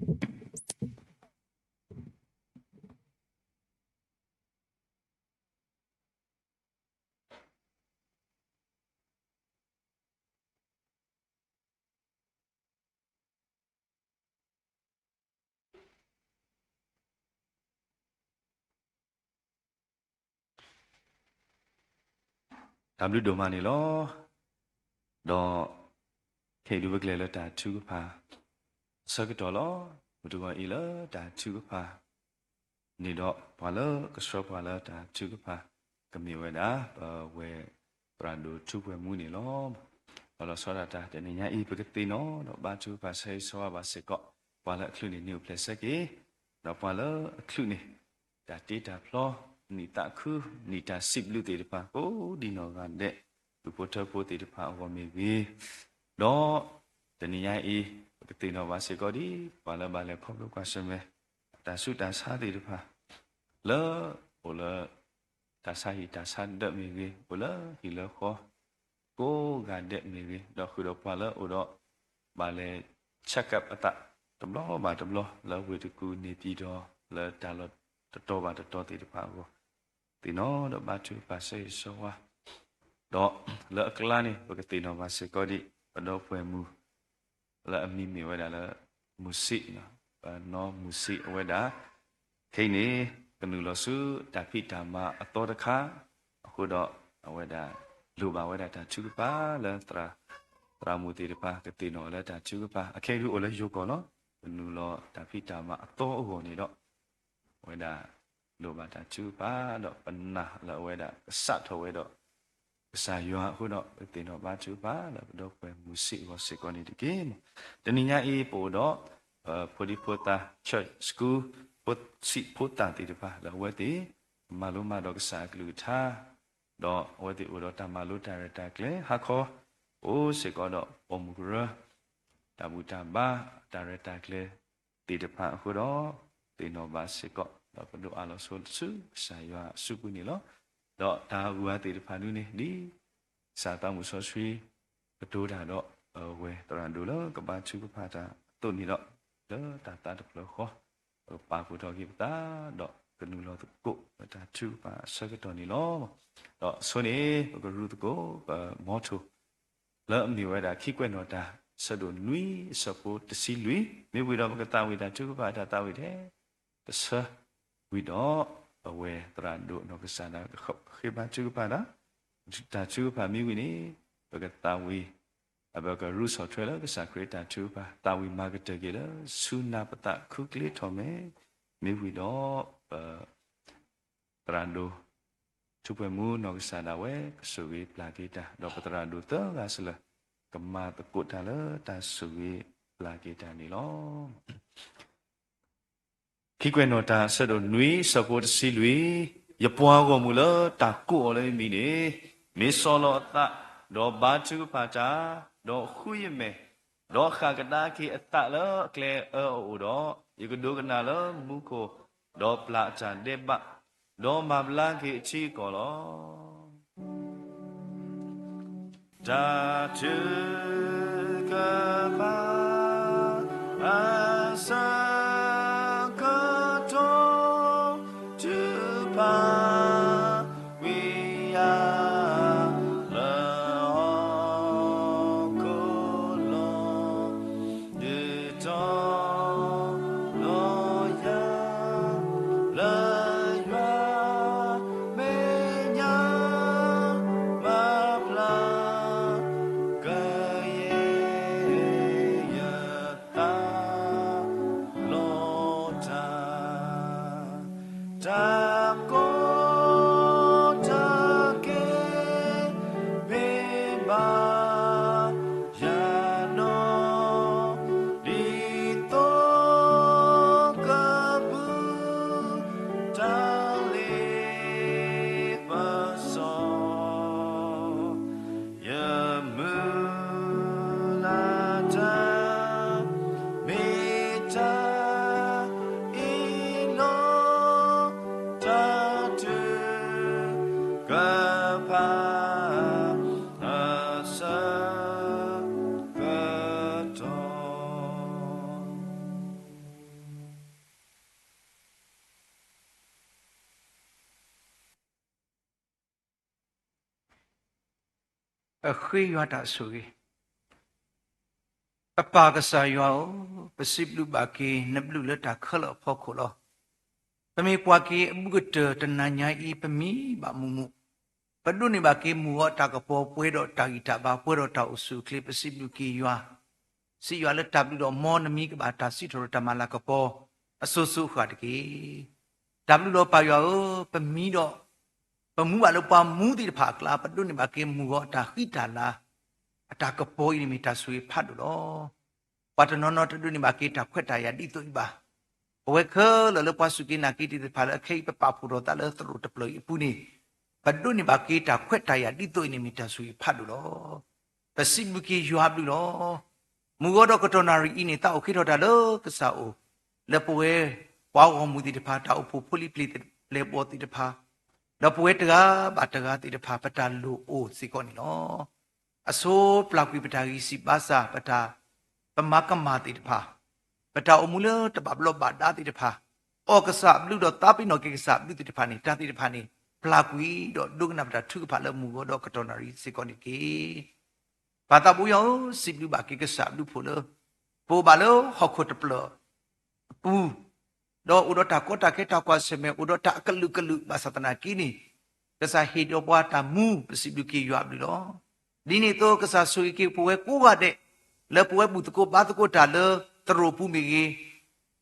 တၢ်ဘျုးဒိၣ်မးန့ၣ်လီၤ. ဒီး ခဲအံၤဒုးပကလဲၤလၢတၢ်ထုကဖၣ် အဆၢကတီၢ်လီၤ. မုၢ်တဂီၤအံၤလၢတၢ်ထုကဖၣ် န့ၣ်ဒီး ပှၤလၢကဆှၢပှၤလၢတၢ်ထုကဖၣ် ကမ့ၢ်ဝဲဒၣ် ပဝဲၢ်သရၣ်ဒိၣ်ထူးပှဲၤမူန့ၣ်လီၤ. ဒီးလီၤဆီဒၣ်တၢ်တနံၤညါအံၤ ပကသ့ၣ်နီၣ်ဒီးဘါထုကဖၣ်ဆၢဂ့ၤဆၢဝါဘၣ်စ့ၢ်ကီး ပှၤလၢအချုးန့ၣ် န့ၢ်အိၣ်ဖျဲၣ်ဆၢက့ၤ, ဒီးပှၤလၢအချုးန့ၣ် တၢ်တ့တၢ်ဖျီ နံၣ်သးခု နံၣ်တၢ်စံးဘျုးသ့ၣ်တဖၣ် ကိးဒံနီၢ်ဂၤဒဲး ဒူၣ်ဖိထၢဖိသ့ၣ်တဖၣ်အဂီၢ်မ့ၢ်ဂ့ၤ, ဒီး တနံၤညါအံၤ ပကသ့ၣ်နီၣ်ဘၣ်စ့ၢ်ကီးဒ် ပှၤလၢဘၣ်လဲၤခီဖျိကွၢ်ဆၢၣ်မဲာ် တၢ်ဆူးတၢ်ဆါသ့ၣ်တဖၣ် လၢ အိၣ်လၢ တၢ်ဆါဟံၣ်တၢ်ဆါဒၢးမ့ၢ်ဂ့ၤ, အိၣ်လၢဟံၣ်လၢဃီ ကိးဂၤဒဲးမ့ၢ်ဂ့ၤ, ဒီးဃုာ်ဒီးပှၤလၢအိၣ်ဒီး ဘၣ်လဲၤ check up အသး တဘျီဘၣ်တဘျီ လၢဝ့ၢ်တကူၣ်န့ၣ်ပံၤဒီး လၢတၢ်လီၢ်တတီၤဘၣ်တတီၤသ့ၣ်တဖၣ်အဂီၢ် သ့ၣ်နီၣ်ဒီးဘါထုကဖၣ်ဆၢဂ့ၤဆၢဝါ, ဒီးလၢအကျါန့ၣ် ပကသ့ၣ်နီၣ်ဘၣ်စ့ၢ်ကီးဒ် ပဒီပုၢ်ဝဲၢ်မုၣ် လၢအမံၤမ့ၢ်ဝဲဒၣ်လၢ မုၢ်စံး, ပနီၢ်မုၢ်စံးအဝဲဒၣ် ခဲအံၤန့ၣ် ကနုာ်လီၤဆူတၢ်ဖံးတၢ်မၤအသီတခါ, အဃိဒီး အဝဲဒၣ် လိၣ်ဘၣ်ဝဲဒၣ်တၢ်ထုကဖၣ်လၢသရၣ် သရၣ်မုၣ်သ့ၣ်တဖၣ် ကသ့ၣ်နီၣ်လၢတၢ်ထုကဖၣ် အခဲအံၤဒုးအိၣ်လၢယိၤကီၢ်လီၤ. ကနုာ်လီၤတၢ်ဖံးတၢ်မၤအသီအဂီၢ်န့ၣ်ဒီး အဝဲဒၣ် လိၣ်ဘၣ်တၢ်ထုကဖၣ် ဒီးပနာ်လၢအဝဲဒၣ်ကစးထီၣ်ဝဲဒီး ကစၢ်ယွၤအဃိဒီး ပသ့ၣ်နီၣ်ဘါထုကဖၣ်လၢပဒီပုၢ်ဝဲၢ်မုၢ်စံးအဂီၢ်စ့ၢ်ကီးန့ၣ်တက့ၢ်. တနံၤညါအံၤပအိၣ်ဒီး ဖိဒံဖိသၣ် church school ဖိဆံးဖိသၣ်သ့ၣ်တဖၣ်လၢအဝဲသ့ၣ် မၤလိမၤဒိးကစၢ်အကလုၢ်ကထါ ဒီးအဝဲသ့ၣ်အိၣ်ဒီးတၢ်မၤလိတၢ်ရဲၣ်တၢ်ကျဲၤ ဟါခီအိၣ်စ့ၢ်ကီးဒီးပိာ်မုၣ်ကရၢ တၢ်ဘူၣ်တၢ်ဘါ တၢ်ရဲၣ်တၢ်ကျဲၤသ့ၣ်တဖၣ်အဃိဒီး သ့ၣ်နီၣ်ဘၣ်စ့ၢ်ကီး ဒီးပဒိးအးလီၤဆိလၢဆူကစၢ်ယွၤအစုပူၤန့ၣ်လီၤ. ဒီးတၢ်ဂ့ၢ်ဝဲသ့ၣ်တဖၣ်ဒုန့ၣ် ဒ်ကစၢ်သးမုၣ်စီဆှံ ကတိၤတၢ်ဒီး အဝဲသရၣ်ဒိၣ်လၢကဘါထုကဖၣ်တၢ်အသိးန့ၣ်ဒီး လၢတၢ်သးတဖျၢၣ်ဃီ ပကပာ်ဖှိၣ်ထီၣ်က့ၤပသး ဒီးကနုာ်လီၤသကိးလၢတၢ်ထုကဖၣ်အဆၢကတီၢ်န့ၣ်လီၤ. ဒီးအဆိန့ၣ် ပကရူၢ်သကိး ပ motto လၢအမ့ၢ်ဝဲဒၣ် ခံကွဲးနီၣ်တၢ် ဆၢဒိၣ်နွံ အဆၢဖိတဆံလွံၢ် မ့ၢ်ဝံၤဒီးပကသးဝံၣ်တၢ်ထုကဖၣ်တၢ်သးဝံၣ်ထဲ တဆၢ ဝံၤဒီး ပဝဲသရၣ်ဒိၣ်နီၢ်ကစၢ်ဒၣ် ကဃ့ဘါထုကဖၣ်တၢ်, တၢ်ထုကဖၣ်မ့ၢ်ဝံၤန့ၣ် ပကသးဝံၣ် အပကရူၢ်ဆီၣ်ထွဲလၢကစၢ်ခရံာ်တၢ်ထုကဖၣ် သးဝံၣ်မၤကတၢၢ်က့ၤလၢ ဆူနၢ်ပသးခုကျ့ထီၣ်မဲာ်, မ့ၢ်ဝံၤဒီး ပ သရၣ်ဒိၣ် ထူးပှဲၤမူနီၢ်ကစၢ်ဒၣ်ဝဲ ကဆိၣ်ဂ့ၤပျၢ်က့ၤတၢ် ဒီးပသရၣ်ဒိၣ်သၢဂၤစ့ၢ်လၢ ကမၤသကိးတၢ်လၢတၢ်ဆိၣ်ဂ့ၤပျၢ်က့ၤတၢ်န့ၣ်လီၤ. ခံကွဲးနီၣ်တၢ် ဆၢဒိၣ်နွံ ဆၢဖိတဆံလွံၢ်, ယပှၤဂီၢ်မုၢ်လၢတၢ်ကိးအီၤလၢယမံၤန့ၣ် မ့ၢ်ဆီၣ်လီၤအသး, ဒီးဘါထုကဖၣ်တၢ်, ဒီးဃုယမဲာ်, ဒီးဃၣ်ကဒါက့ၤအသးလၢအကျဲအၢအအိၣ်ဒီး, ယကဒိကနၣ်လၢမူခိၣ်, ဒီးပျၢ်အတၢ်ဒဲးဘး, ဒီးမၤဘျါက့ၤအထံအကီၢ်လီၤ. တၢ်ထုကဖၣ် အဆၢကတီၢ် ထုကဖၣ်ဝံၤယၤ လၢဟီၣ်ခိၣ်လီၤ. ဒုးတီနီၢ်ယၤ လၢယွၤမဲာ်ညါ မၤဘျါ ကယဲၢ် အဃ့ယွၤတၢ်ဆိၣ်ဂ့ၤ. ပပၢ်ကစၢ်ယွၤဧၢ, ပစံးဘျုးဘၣ်က့ၤနဘျုးလၢတၢ်ခဲလၢာ်အဖီခိၣ်လီၤ. ပမ့ၢ်ပှၤက့ၤအဘူးကတၢၢ်တနၤညါအံၤ ပမံဘၣ်မုာ်မုာ်, ပဒိးန့ၢ်ဘၣ်က့ၤမုၢ်ဂီၤတၢ်ကပီၤ ပှဲၤဒီးတၢ်ဂံၢ်တၢ်ဘါ ပှဲၤဒီးတၢ်အိၣ်ဆူၣ်အိၣ်ချ့ ပစံးဘျုးက့ၤယွၤ, စံးယွၤလၢတၢ်ဘျုးဒီးမ်နမံၤကဘၣ်တၢ်စံးထီၣ်ဒီးတၢ်မၤလၤကပီၤ အစိၤစိၤအဃၣ်တက့ၢ်. တၢ်ဘျုးလီၤပၢ်ယွၤဧၢ, ပမံဒီး ပမူဘၣ်လၢပှၤမူသ့ၣ်တဖၣ်အကျါ ပဒိးန့ၢ်ဘၣ်က့ၤမုၢ်ဂီၤတၢ်ဃံတၢ်လၤ, အတၢ်ကပီၤအံၤန့ၣ်မ့ၢ်တၢ်ဆိၣ်ဂ့ၤဖးဒိၣ်လီၤ. ပှၤတနီၤနီၤတဒိးန့ၢ်ဘၣ်က့ၤတၢ်ခွဲးတၢ်ယာ်ဒ်သိးအံၤဘၣ်. ပဝဲခဲလၢာ်လၢပှၤစူၢ်က့ၤနာ်က့ၤသ့ၣ်တဖၣ်လၢအခဲအံၤ ပပာ်ဖှိၣ်ထီၣ်သးလၢသရိာ်တဖျၢၣ်အံၤအပူၤန့ၣ်, ပဒိးန့ၢ်ဘၣ်က့ၤတၢ်ခွဲးတၢ်ယာ်ဒ်သိးအံၤန့ၣ်မ့ၢ်တၢ်ဆိၣ်ဂ့ၤဖးဒိၣ်လီၤ. ပစံးဘျုးက့ၤယွၤအဘျုးလီၤ. မုၢ်ဂီၤဒီးကတီၢ်နၣ်ရံၣ်အံၤန့ၣ် သးအိၣ်ဃ့ထီၣ်တၢ်လၢကစၢ်အအိၣ်, လၢပဝဲပှၤဂီၢ်မုၢ်သ့ၣ်တဖၣ် တၢ်အိၣ်ဖှိၣ်ဖိလံၤပျ့ၤပျဲၢ်ဘီၣ်သ့ၣ်တဖၣ်, ဒီးပဝဲတဂၤဘၣ်တဂၤသ့ၣ်တဖၣ် ပတၢ်လိၣ်အိၣ်စ့ၢ်ကီးန့ၣ်လီၤ. အဆိပျၢ်ကွံာ်ပတၢ်ဂံၢ်စၢ်ဘါစၢ် ပတၢ်, ပမၤကမၣ်သ့ၣ်တဖၣ်, ပတၢ်အိၣ်မူလၢတဘၣ်ဘျီးဘၣ်ဒါသ့ၣ်တဖၣ်, အီၣ်ကစၢ်အဘျုးဒီးသးပ့ၤနီၣ်က့ၤကစၢ်အဘျုးသ့ၣ်တဖၣ်န့ၣ် တၢ်သ့ၣ်တဖၣ်န့ၣ် ပျၢ်ကွံာ်ဒီးဒိကနၣ်ပတၢ်ထုကဖၣ်လၢမုၢ်ဂီၤဒီးကတီၢ်နၣ်ရံၣ်စ့ၢ်ကီးန့ၣ်တက့ၢ်. ပၢ်သးဘိယွၤဧၢ, စံးဘျုးဘၣ်က့ၤကစၢ်အဘျုးအဖှိၣ်လၢ ပအိၣ်ဘၣ်လၢဟီၣ်ခိၣ်တဖျၢၣ်အပူၤ ဒီးအိၣ်ဒီးတၢ်ကီတၢ်ခဲတၢ်ကွၢ်ဆၢၣ်မဲာ် အိၣ်ဒီးတၢ်အကလုာ်ကလုာ်ဘၣ်ဆၣ်သနာ်က့န့ၣ်, ကစၢ်ဟ့ၣ်ဒီးပှၤတၢ်မူ ပစံးဘျုးက့ၤယွၤအဘျုးလီၤ. ဒ်န့ၣ်အသိးကစၢ်ဆိၣ်ဂ့ၤက့ၤပဝဲကိးဂၤဒဲး လၢပဝဲဘူၣ်သကိးဘါသကိးတၢ်လၢသရိာ်ပူၤမ့ၢ်ဂ့ၤ,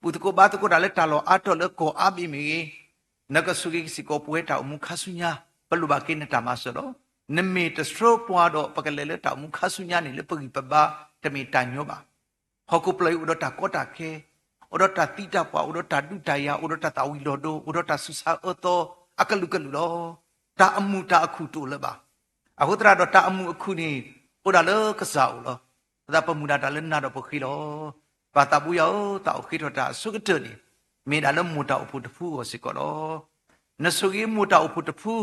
ဘူၣ်သကိးဘါသကိးတၢ်လၢတၢ်လီၢ်အါတီၢ်လၢကီၢ်အါဘ့ၣ်မ့ၢ်ဂ့ၤ, နကဆိၣ်ဂ့ၤစ့ၢ်ကီးပဝဲတၢ်အိၣ်မူခါဆူညါ, ပလိၣ်ဘၣ်က့ၤနတၢ်မၤစၢၤလီၤ. နမ့ၢ်တဆှၢပှၤဒီးပကလဲၤလၢတၢ်အိၣ်မူခါဆူညါန့ၣ် လၢပဂံၢ်ပဘါတမ့ၢ်တၢ်ညီဘၣ်. ဟီၣ်ခိၣ်ဖျၢၣ်အံၤအိၣ်ဒီးတၢ်ကီတၢ်ခဲ, အိၣ်ဒီးတၢ်သံတၢ်ပှၢ်, အိၣ်ဒီးတၢ်ဒုးတၢ်ယၤ, အိၣ်ဒီးတၢ်သးဝံၤလီၤဒိ, အိၣ်ဒီးတၢ်ဆူးဆါအၢသီအကလုာ်ကလုာ်လီၤ. တၢ်အမူးတၢ်အခုၣ်တအိၣ်လၢၤဘၣ်. အဃိသတးဒီးတၢ်အမူးအခုၣ်န့ၣ် အိၣ်ဒၣ်လၢကစၢ်အအိၣ်လီၤ. အဃိသတးပမူဒၣ်တၢ်လၢနၤဒီးပဃ့လီၤ. ပၢ်သးဘိယွၤဧၢ, တၢ်အိၣ်ဃ့ထီၣ်တၢ်အဆိကတၢၢ်န့ၣ် မ့ၢ်ဒၣ်လၢမိၢ်တၢ်အိၣ်ဖှိၣ်တဖုအဂီၢ်စ့ၢ်ကီးလီၤ. နဆိၣ်ဂ့ၤမိၢ်တၢ်အိၣ်ဖှိၣ်တဖု,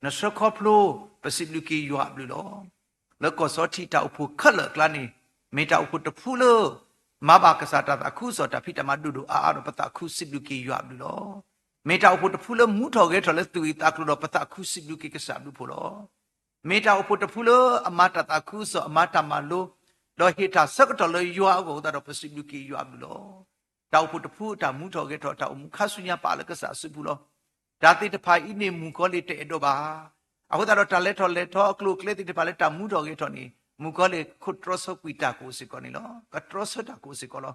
နဆှၢခီဖျိ, ပစံးဘျုးက့ၤယွၤအဘျုးလီၤ. လၢကီၢ်စီထံတၢ်အိၣ်ဖှိၣ်ခဲလၢာ်အကျါန့ၣ် မ့ၢ်တၢ်အိၣ်ဖှိၣ်တဖုလၢ မၤဘၣ်ကစၢ်တၢ်သးခုကစီၣ်တၢ်ဖံးတၢ်မၤဒိၣ်ဒိၣ်အါအါဒီး ပသးခုစံးဘျုးက့ၤယွၤအဘျုးလီၤ. မ့ၢ်တၢ်အိၣ်ဖှိၣ်တဖုလၢမူထီၣ်ဂဲၤထီၣ်လၢသူၣ်ဂ့ၤသးကျိၤဒီး ပသးခုစံးဘျုးက့ၤကစၢ်အဘျုးအဖှိၣ်လီၤ. မ့ၢ်တၢ်အိၣ်ဖှိၣ်တဖုလၢအမၤတၢ်သးခုကစီၣ် အမၤတၢ်မၤလိ ဒီးဟ့ၣ်တၢ်ဆၢကတီၢ်လၢယွၤအဂီၢ်အဃိသတးဒီး ပစံးဘျုးက့ၤယွၤအဘျုးလီၤ. တၢ်အိၣ်ဖှိၣ်တဖုအတၢ်မူထီၣ်ဂဲၤထီၣ် တၢ်အိၣ်မူခါဆူညါပာ်လၢကစၢ်အစုပူၤလီၤ. တၢ်သ့ၣ်တဖၣ်အံၤန့ၣ် မုၣ်ကီၤလံၢ်တအဲၣ်ဒိးဘၣ်. အဃိသတးဒီးတၢ်လဲၤထီၣ်လဲၤထီအကျိၤအကျဲသ့ၣ်တဖၣ်လၢတၢ်မူထီၣ်ဂဲၤထီၣ်န့ၣ် မုၣ်ကီၤလံၢ်ခိးတြီဆၢကွံာ်တၢ်ကအိၣ်စ့ၢ်ကီးန့ၣ်လီၤ. ကတြီဆၢတၢ်ကအိၣ်စ့ၢ်ကီးလီၤ.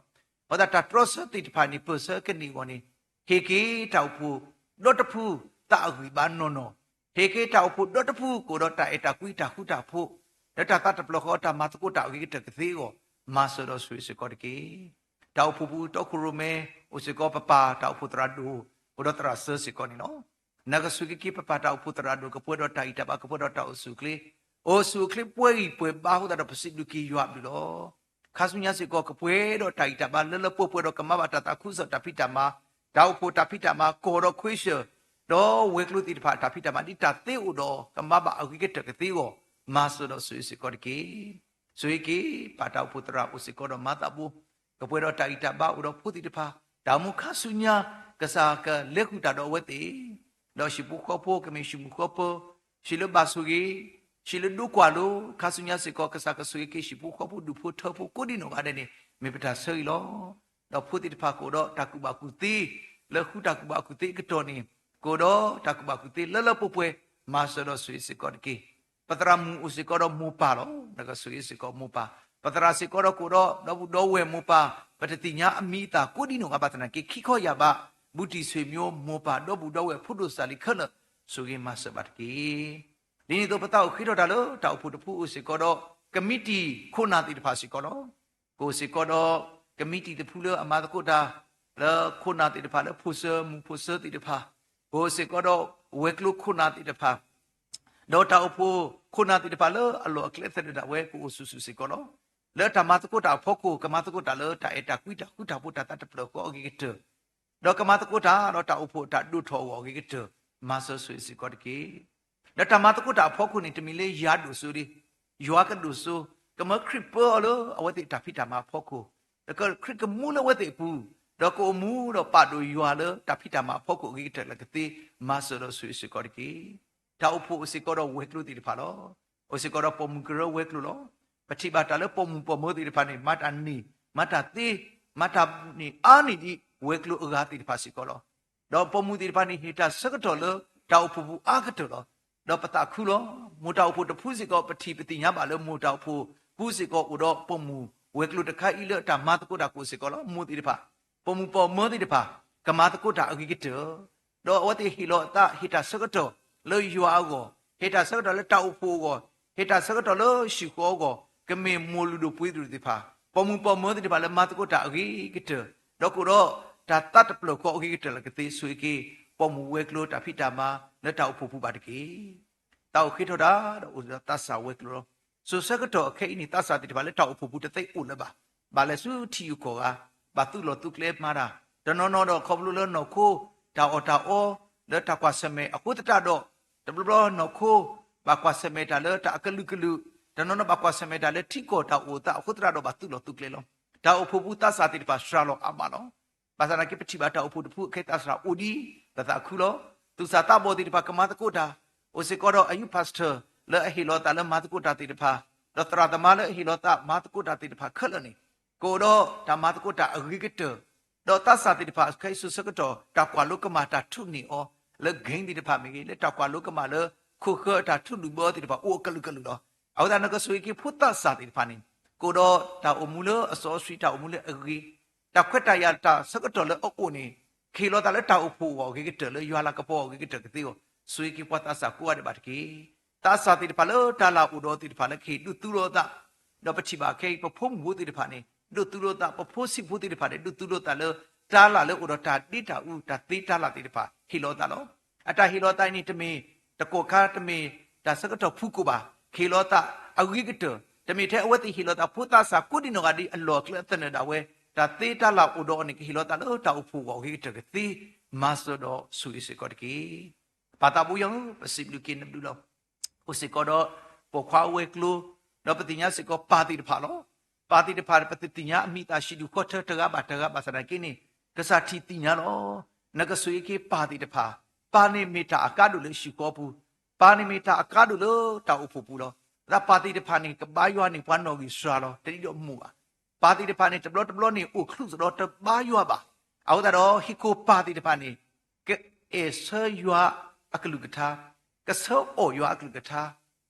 အဃိသတးတၢ်တြီဆၢသ့ၣ်တဖၣ်န့ၣ် ပၢၢ်ဆၢကန့ၢ်အဂီၢ်န့ၣ် ဟ့ၣ်က့ၤတၢ်အိၣ်ဖှိၣ်ဒီတဖု သးအဂံၢ်ဘါနီၢ်နီၢ်, ဟ့ၣ်က့ၤတၢ်အိၣ်ဖှိၣ်ဒီတဖုကအိၣ်ဒီးတၢ်အဲၣ်တၢ်ကွံတၢ်ဃူတၢ်ဖိး လၢတၢ်သးတဖျၢၣ်ဃီတၢ်မၤသကိးတၢ်အဂ့ၤကတၢၢ်ကသ့အဂီၢ် မၤစၢၤဒီးဆိၣ်ဂ့ၤစ့ၢ်ကီးတက့ၢ်. တၢ်အိၣ်ဖှိၣ်ပူၤတီခိၣ်ရိၣ်မဲ အိၣ်စ့ၢ်ကီးပပၢ်တၢ်အိၣ်ဖှိၣ်သရၣ်ဒိၣ် အိၣ်ဒီးသရၣ်စၢစ့ၢ်ကီးန့ၣ်လီၤ. နကဆိၣ်ဂ့ၤက့ၤပပၢ်တၢ်အိၣ်ဖှိၣ်သရၣ်ဒိၣ် ကပှဲၤဒီးတၢ်ဂံၢ်တၢ်ဘါ ကပှဲၤဒီးတၢ်အိၣ်ဆူၣ်အိၣ်ချ့, အိၣ်ဆူၣ်အိၣ်ချ့ပှဲၤဂံၢ်ပှဲၤဘါအဃိသတးဒီး ပစံးဘျုးက့ၤယွၤအဘျုးလီၤ. ခါဆူညါစ့ၢ်ကီး ကပှဲၤဒီးတၢ်ဂံၢ်တၢ်ဘါလၢလၢပှဲၤပှဲၤဒီးကမၤဘၣ်တၢ်သးခုကစီၣ်တၢ်ဖံးတၢ်မၤ, တၢ်အိၣ်ဖှိၣ်တၢ်ဖံးတၢ်မၤ ကီၢ်ဒီးခွ့ဆၢၣ် ဒီးဝဲၤကျိၤသ့ၣ်တဖၣ်တၢ်ဖံးတၢ်မၤ ဒ်တၢ်သ့အိၣ်ဒီးကမၤဘၣ်အဂ့ၤကတၢၢ်ကသ့အဂီၢ် မၤစၢၤဒီးဆိၣ်ဂ့ၤစ့ၢ်ကီးတက့ၢ်. ဆိၣ်ဂ့ၤက့ၤ ပၢ်တၢ်အိၣ်ဖှိၣ်သရၣ်အိၣ်စ့ၢ်ကီးဒီးမၤသးဘိ, ကပှဲၤဒီးတၢ်ဂံၢ်တၢ်ဘါအိၣ်ဒီးဖိသ့ၣ်တဖၣ်, တၢ်အိၣ်မူခါဆူညါ ကစၢ်ကလဲၤဃုာ်တၢ်ဒီးအဝဲသ့ၣ်, ဒီးဟံၣ်ဖိဃီဖိကမ့ၢ်ဟံၣ်မုာ်ဃီပၢၤ, ဟံၣ်လၢဘၣ်ဆိၣ်ဂ့ၤ, ဟံၣ်လၢဒိကွၢ်လိ, ခါဆူညါစ့ၢ်ကီး ကစၢ်ကဆိၣ်ဂ့ၤက့ၤဟံၣ်ဖိဃီဖိဒူၣ်ဖိထၢဖိကိးဒံနီၢ်ဂၤဒဲးန့ၣ် မ့ၢ်ပတၢ်ဆၢဂ့ၤလီၤ. ဒီးဖိသ့ၣ်တဖၣ်ကအိၣ်ဒီးတၢ်ကူၣ်ဘၣ်ကူၣ်သ့, လၢဃုတၢ်ကူၣ်ဘၣ်ကူၣ်သ့အကတီၢ်န့ၣ် ကအိၣ်ဒီးတၢ်ကူၣ်ဘၣ်ကူၣ်သ့လၢလၢပှဲၤပှဲၤ, မၤစၢၤဒီးဆိၣ်ဂ့ၤစ့ၢ်ကီးတက့ၢ်. ပသရၣ်မုၣ်အိၣ်စ့ၢ်ကီးဒီးမိၢ်ပၢ်လီၤ. နကဆိၣ်ဂ့ၤစ့ၢ်ကီးမိၢ်ပၢ်, ပသရၣ်စ့ၢ်ကီးဒီးကအိၣ်ဒီးဒီပုၢ်ဒီဝဲၢ်မိၢ်ပၢ်, ပတသ့ၣ်ညါအမံၤအသၣ်ကိးဒံနီၢ်ဂၤဘၣ်သနာ်က့ ခံခီယၢ်ဘး, ဘူးတံၢ်ဆွေမျိုး မိၢ်ပၢ် ဒီပုၢ်ဒီဝဲၢ်ဖိဒိၣ်စၢ်လံခဲလၢာ် ဆိၣ်ဂ့ၤမၤစၢၤဘၣ်တက့ၢ်. ဒ်န့ၣ်အသိး ပသးအိၣ်ဃ့ထီၣ်တၢ်လၢတၢ်အိၣ်ဖှိၣ်တဖုအိၣ်စ့ၢ်ကီးဒီး ကမံးတံာ်ခိၣ်နၢ်သ့ၣ်တဖၣ်စ့ၢ်ကီးလီၤ. ကအိၣ်စ့ၢ်ကီးဒီး ကမံးတံာ်တဖုလၢအမၤသကိးတၢ် လၢခိၣ်နၢ်သ့ၣ်တဖၣ် လၢဖိၣ်စၢၤမုၣ်ဖိၣ်စၢၤသ့ၣ်တဖၣ်, ကအိၣ်စ့ၢ်ကီးဒီးဝဲၤကျိၤခိၣ်နၢ်သ့ၣ်တဖၣ် ဒီးတၢ်အိၣ်ဖှိၣ်ခိၣ်နၢ်သ့ၣ်တဖၣ်လၢအလီၢ်အကျဲသတးဒၣ်ဝဲ ကအိၣ်ဆူၣ်ဆူၣ်စ့ၢ်ကီးလီၤ. လၢတၢ်မၤသကိးတၢ်အဖီခိၣ် ကမၤသကိးတၢ်လၢတၢ်အဲၣ်တၢ်ကွံတၢ်ဃူတၢ်ဖိးတၢ်သးတဖျၢၣ်ဃီအဂ့ၤကတၢၢ် ဒီးကမၤသကိးတၢ်ဒီးတၢ်အိၣ်ဖှိၣ်တၢ်ဒိၣ်ထီၣ်အဂီၢ်အဂ့ၤကတၢၢ် မၤစၢၤဆိၣ်ဂ့ၤစ့ၢ်ကီးတက့ၢ်. ဒီးတၢ်မၤသကိးတၢ်အဖီခိၣ်န့ၣ် တမ့ၢ်လၢယၤဒိၣ်စိဒံး, ယွၤကဒိၣ်စိ, ကမၢခရံာ်ပၢအီၤလၢအဝဲသ့ၣ်တၢ်ဖံးတၢ်မၤအဖီခိၣ်, ဒီးခရံာ်ကမူလၢအဝဲသ့ၣ်အပူၤ, ဒီးကအိၣ်မူဒီးပာ်ဒိၣ်ယွၤလၢတၢ်ဖံးတၢ်မၤအဖီခိၣ်အဂ့ၤကတၢၢ်လၢကသ့, မၤစၢၤဒီးဆိၣ်ဂ့ၤစ့ၢ်ကီးတက့ၢ်. တၢ်အိၣ်ဖှိၣ်အိၣ်စ့ၢ်ကီးဒီးဝဲၤကျိၤသ့ၣ်တဖၣ်လီၤ. အိၣ်စ့ၢ်ကီးဒီးပိာ်မုၣ်ကရၢဝဲၤကျိၤလီၤ. ပထံၣ်ဘၣ်တၢ်လၢပိာ်မုၣ်ပိာ်မၢၤသ့ၣ်တဖၣ်န့ၣ် မၤတၢ်န့ၢ် မၤတၢ်သ့ မၤတၢ်န့ၢ်အါန့ၢ်ဒံး ဝဲၤကျိၤအဂၤသ့ၣ်တဖၣ်စ့ၢ်ကီးလီၤ. ဒီးပိာ်မုၣ်သ့ၣ်တဖၣ်န့ၣ် ဟ့ၣ်တၢ်ဆၢကတီၢ်လၢတၢ်အိၣ်ဖှိၣ်ပူၤအါကတၢၢ်လီၤ. ဒီးပသးခုလီၤ. မိၢ်တၢ်အိၣ်ဖှိၣ်တဖုစ့ၢ်ကီး ပထံၣ်ပသ့ၣ်ညါဘၣ်လၢမိၢ်တၢ်အိၣ်ဖှိၣ်ပူၤစ့ၢ်ကီး အိၣ်ဒီးပိာ်မုၣ်ဝဲၤကျိၤတခါအံၤလၢတၢ်မၤသကိးတၢ်ကအိၣ်စ့ၢ်ကီးလီၤ. မိၢ်သ့ၣ်တဖၣ် ပိာ်မုၣ်ပိာ်မၢၤသ့ၣ်တဖၣ် ကမၤသကိးတၢ်အဂ့ၤကတၢၢ် ဒီးအဝဲသ့ၣ်ဟ့ၣ်လီၤအသး ဟ့ၣ်တၢ်ဆၢကတီၢ်လၢယွၤအဂီၢ်, ဟ့ၣ်တၢ်ဆၢကတီၢ်လၢတၢ်အိၣ်ဖှိၣ်အဂီၢ်, ဟ့ၣ်တၢ်ဆၢကတီၢ်လၢဟံၣ်ဃီအဂီၢ်, ကမ့ၢ်မိၢ်လုၢ်ဒိၣ်ပှ့ၤဒိၣ်သ့ၣ်တဖၣ်, ပိာ်မုၣ်ပိာ်မၢၤသ့ၣ်တဖၣ်လၢမၤသကိးတၢ်အဂ့ၤကတၢၢ်, ဒီးကအိၣ်ဒီးတၢ်သးတပျၢၢ်ဃီအဂ့ၤကတၢၢ်လၢကသ့ ဆိၣ်ဂ့ၤက့ၤ ပိာ်မုၣ်ဝဲၤကျိၤတၢ်ဖံးတၢ်မၤလၢတၢ်အိၣ်ဖှိၣ်ပူၤဘၣ်တက့ၢ်. တၢ်အိၣ်ဃ့ထီၣ်တၢ်ဒီးအိၣ်ဒီးသးစၢ်ဝဲၤကျိၤလီၤ. စိၤဆၢကတီၢ်ခဲအံၤန့ၣ် သးစၢ်သ့ၣ်တဖၣ်လၢတၢ်အိၣ်ဖှိၣ်ပူၤတသ့အိၣ်လၢၤဘၣ်. ဘၣ်လဲၤဆူထံဂုၤကီၢ်ဂၤ, ဘၣ်သူၣ်လီၤသူၣ်ကျဲမၤတၢ်, တနီၤနီၤဒီးခီဖျိလၢနီၢ်ခိ တၢ်အီၣ်တၢ်အီ လၢတၢ်ကွၢ်ဆၢၣ်မဲာ်အဃိသတးဒီး, တဘျီဘျီနီၢ်ခိ ဘၣ်ကွၢ်ဆၢၣ်မဲာ်တၢ်လၢတၢ်အကလုာ်ကလုာ်, တနီၤနီၤဘၣ်ကွၢ်ဆၢၣ်မဲာ်တၢ်လၢထံကီၢ်တၢ်အိၣ်သးအဃိသတးဒီးဘၣ်သူၣ်လီၤသူၣ်ကျဲလီၤ. တၢ်အိၣ်ဖှိၣ်ပူၤသးစၢ်သ့ၣ်တဖၣ်စှၤလီၤအါမးလီၤ. ဘၣ်ဆၣ်သနာ်က့ ပထံၣ်ဘၣ်တၢ်အိၣ်ဖှိၣ်တဖုအခဲသးစၢ်အိၣ်ဒံး ပသးခုလီၤ. သူၣ်စၢ်သးဘီၣ်သ့ၣ်တဖၣ်ကမၤသကိးတၢ်, အိၣ်စ့ၢ်ကီးဒီးအ youth pastor လၢအဟ့ၣ်လီၤသးလၢမၤသကိးတၢ်သ့ၣ်တဖၣ်, ဒီးသရၣ်သမါလၢအဟ့ၣ်လီၤသးမၤသကိးတၢ်သ့ၣ်တဖၣ်ခဲလၢာ်န့ၣ်, ကအိၣ်ဒီးတၢ်မၤသကိးတၢ်အဂ့ၤကတၢၢ်, ဒီးသးစၢ်သ့ၣ်တဖၣ်ခဲအံၤစိၤဆၢကတီၢ် တၢ်ကွၢ်လိကမၣ်တၢ်ထုးန့ၢ်အီၤ လၢ game သ့ၣ်တဖၣ်မ့ၢ်ဂ့ၤ, လၢတၢ်ကွၢ်လိကမၣ်လၢ ခိၣ်ဃၢတၢ်ထုးဒုၣ်ဘၢသ့ၣ်တဖၣ်အိၣ်အကလုာ်ကလုာ်လီၤ. အဃိသတးနကဆိၣ်ဂ့ၤက့ၤဖိသးစၢ်သ့ၣ်တဖၣ်န့ၣ်, ကအိၣ်ဒီးတၢ်အိၣ်မူလၢအစီအဆှံ တၢ်အိၣ်မူလၢအဂ့ၤ, တၢ်ခွဲးတၢ်ယာ်တၢ်ဆၢကတီၢ်လၢအအိၣ်န့ၣ်, ကဟ့ၣ်လီၤသးလၢတၢ်အိၣ်ဖှိၣ်အဂီၢ်အဂ့ၤကတၢၢ် လၢယွၤလၤကပီၤအဂ့ၤကတၢၢ်ကသ့အဂီၢ်, ဆိၣ်ဂ့ၤက့ၤပှၤသးစၢ်ကိးဂၤဒဲးဘၣ်တက့ၢ်. သးစၢ်သ့ၣ်တဖၣ်လၢတၢ်လၢ်အိၣ်ဒီးသ့ၣ်တဖၣ်လၢကဟ့ၣ်ဒိးသူလိာ်သး, ဒီးပထံၣ်ဘၣ်ခဲအံၤ ပဖိမုၣ်ဖိသ့ၣ်တဖၣ်န့ၣ် ဒိးသူလိာ်သး, ပဖိဆံးဖိသ့ၣ်တဖၣ်န့ၣ် ဒိးသူလိာ်သးလၢ တၢ်လၢ်လၢအိၣ်ဒီးတၢ်ဒ့တၢ်အူ တၢ်သ့တၢ်လၢ်သ့ၣ်တဖၣ် ဟ့ၣ်လီၤသးလီၤ. အတၢ်ဟ့ၣ်လီၤသးအံၤန့ၣ် တမ့ၢ်တကီၢ်ခါ တမ့ၢ်တၢ်ဆၢကတီၢ်ဖုကိာ်ဘၣ်, ကဟ့ၣ်လီၤသးအဂ့ၤကတၢၢ်, တမ့ၢ်ထဲအဝဲသ့ၣ်ဟ့ၣ်လီၤသး ဖိသးစၢ်ကိးဒံနီၢ်ဂၤဒဲးအလီၢ်အကျဲအသနၢၣ်ဒၣ်ဝဲ, တၢ်သ့တၢ်လၢ်အိၣ်ဒီးအီၤန့ၣ် ကဟ့ၣ်လီၤသးလၢတၢ်အိၣ်ဖှိၣ်အဂီၢ်အဂ့ၤကတၢၢ်ကသ့, မၤစၢၤဒီးဆိၣ်ဂ့ၤစ့ၢ်ကီးတက့ၢ်. ပၢ်သးဘိယွၤဧၢ, ပစံးဘျုးက့ၤနဘျုးလီၤ. အိၣ်စ့ၢ်ကီးဒီးပိာ်ခွါဝဲၤကျိၤ, ဒီးပသ့ၣ်ညါစ့ၢ်ကီးပၢ်သ့ၣ်တဖၣ်လီၤ. ပၢ်သ့ၣ်တဖၣ် ပသ့ၣ်ညါအမံၤအသၣ် ဟံၣ်ဒူၣ်ဃီထၢတဂၤဘၣ်တဂၤဘၣ်ဆၣ်သနာ်က့န့ၣ်, ကစၢ်ထံၣ်သ့ၣ်ညါလီၤ. နကဆိၣ်ဂ့ၤက့ၤပၢ်သ့ၣ်တဖၣ်, ပၢ်န့ၣ်မ့ၢ်တၢ်အကါဒိၣ်လၢဟံၣ်ဃီပူၤ, ပၢ်န့ၣ်မ့ၢ်တၢ်အကါဒိၣ်လၢတၢ်အိၣ်ဖှိၣ်ပူၤလီၤ. သးပၢ်သ့ၣ်တဖၣ်န့ၣ် ကဘါယွၤန့ၢ်ပှၤနီၣ်ဂံၢ်စှၤလီၤ တဒ်ဒီးမိၢ်ဘၣ်. ပၢ်သ့ၣ်တဖၣ်န့ၣ် တဘျီတဘျီန့ၣ် အိၣ်ချုးစ့ၢ်ဒီးတဘါယွၤဘၣ်. အဃိသတးဒီး ဟံၣ်ခိၣ်ပၢ်သ့ၣ်တဖၣ်န့ၣ် ကအဲၣ်ဆၢယွၤအကလုၢ်ကထါ, ကဆၢအီၣ်ယွၤအကလုၢ်ကထါ,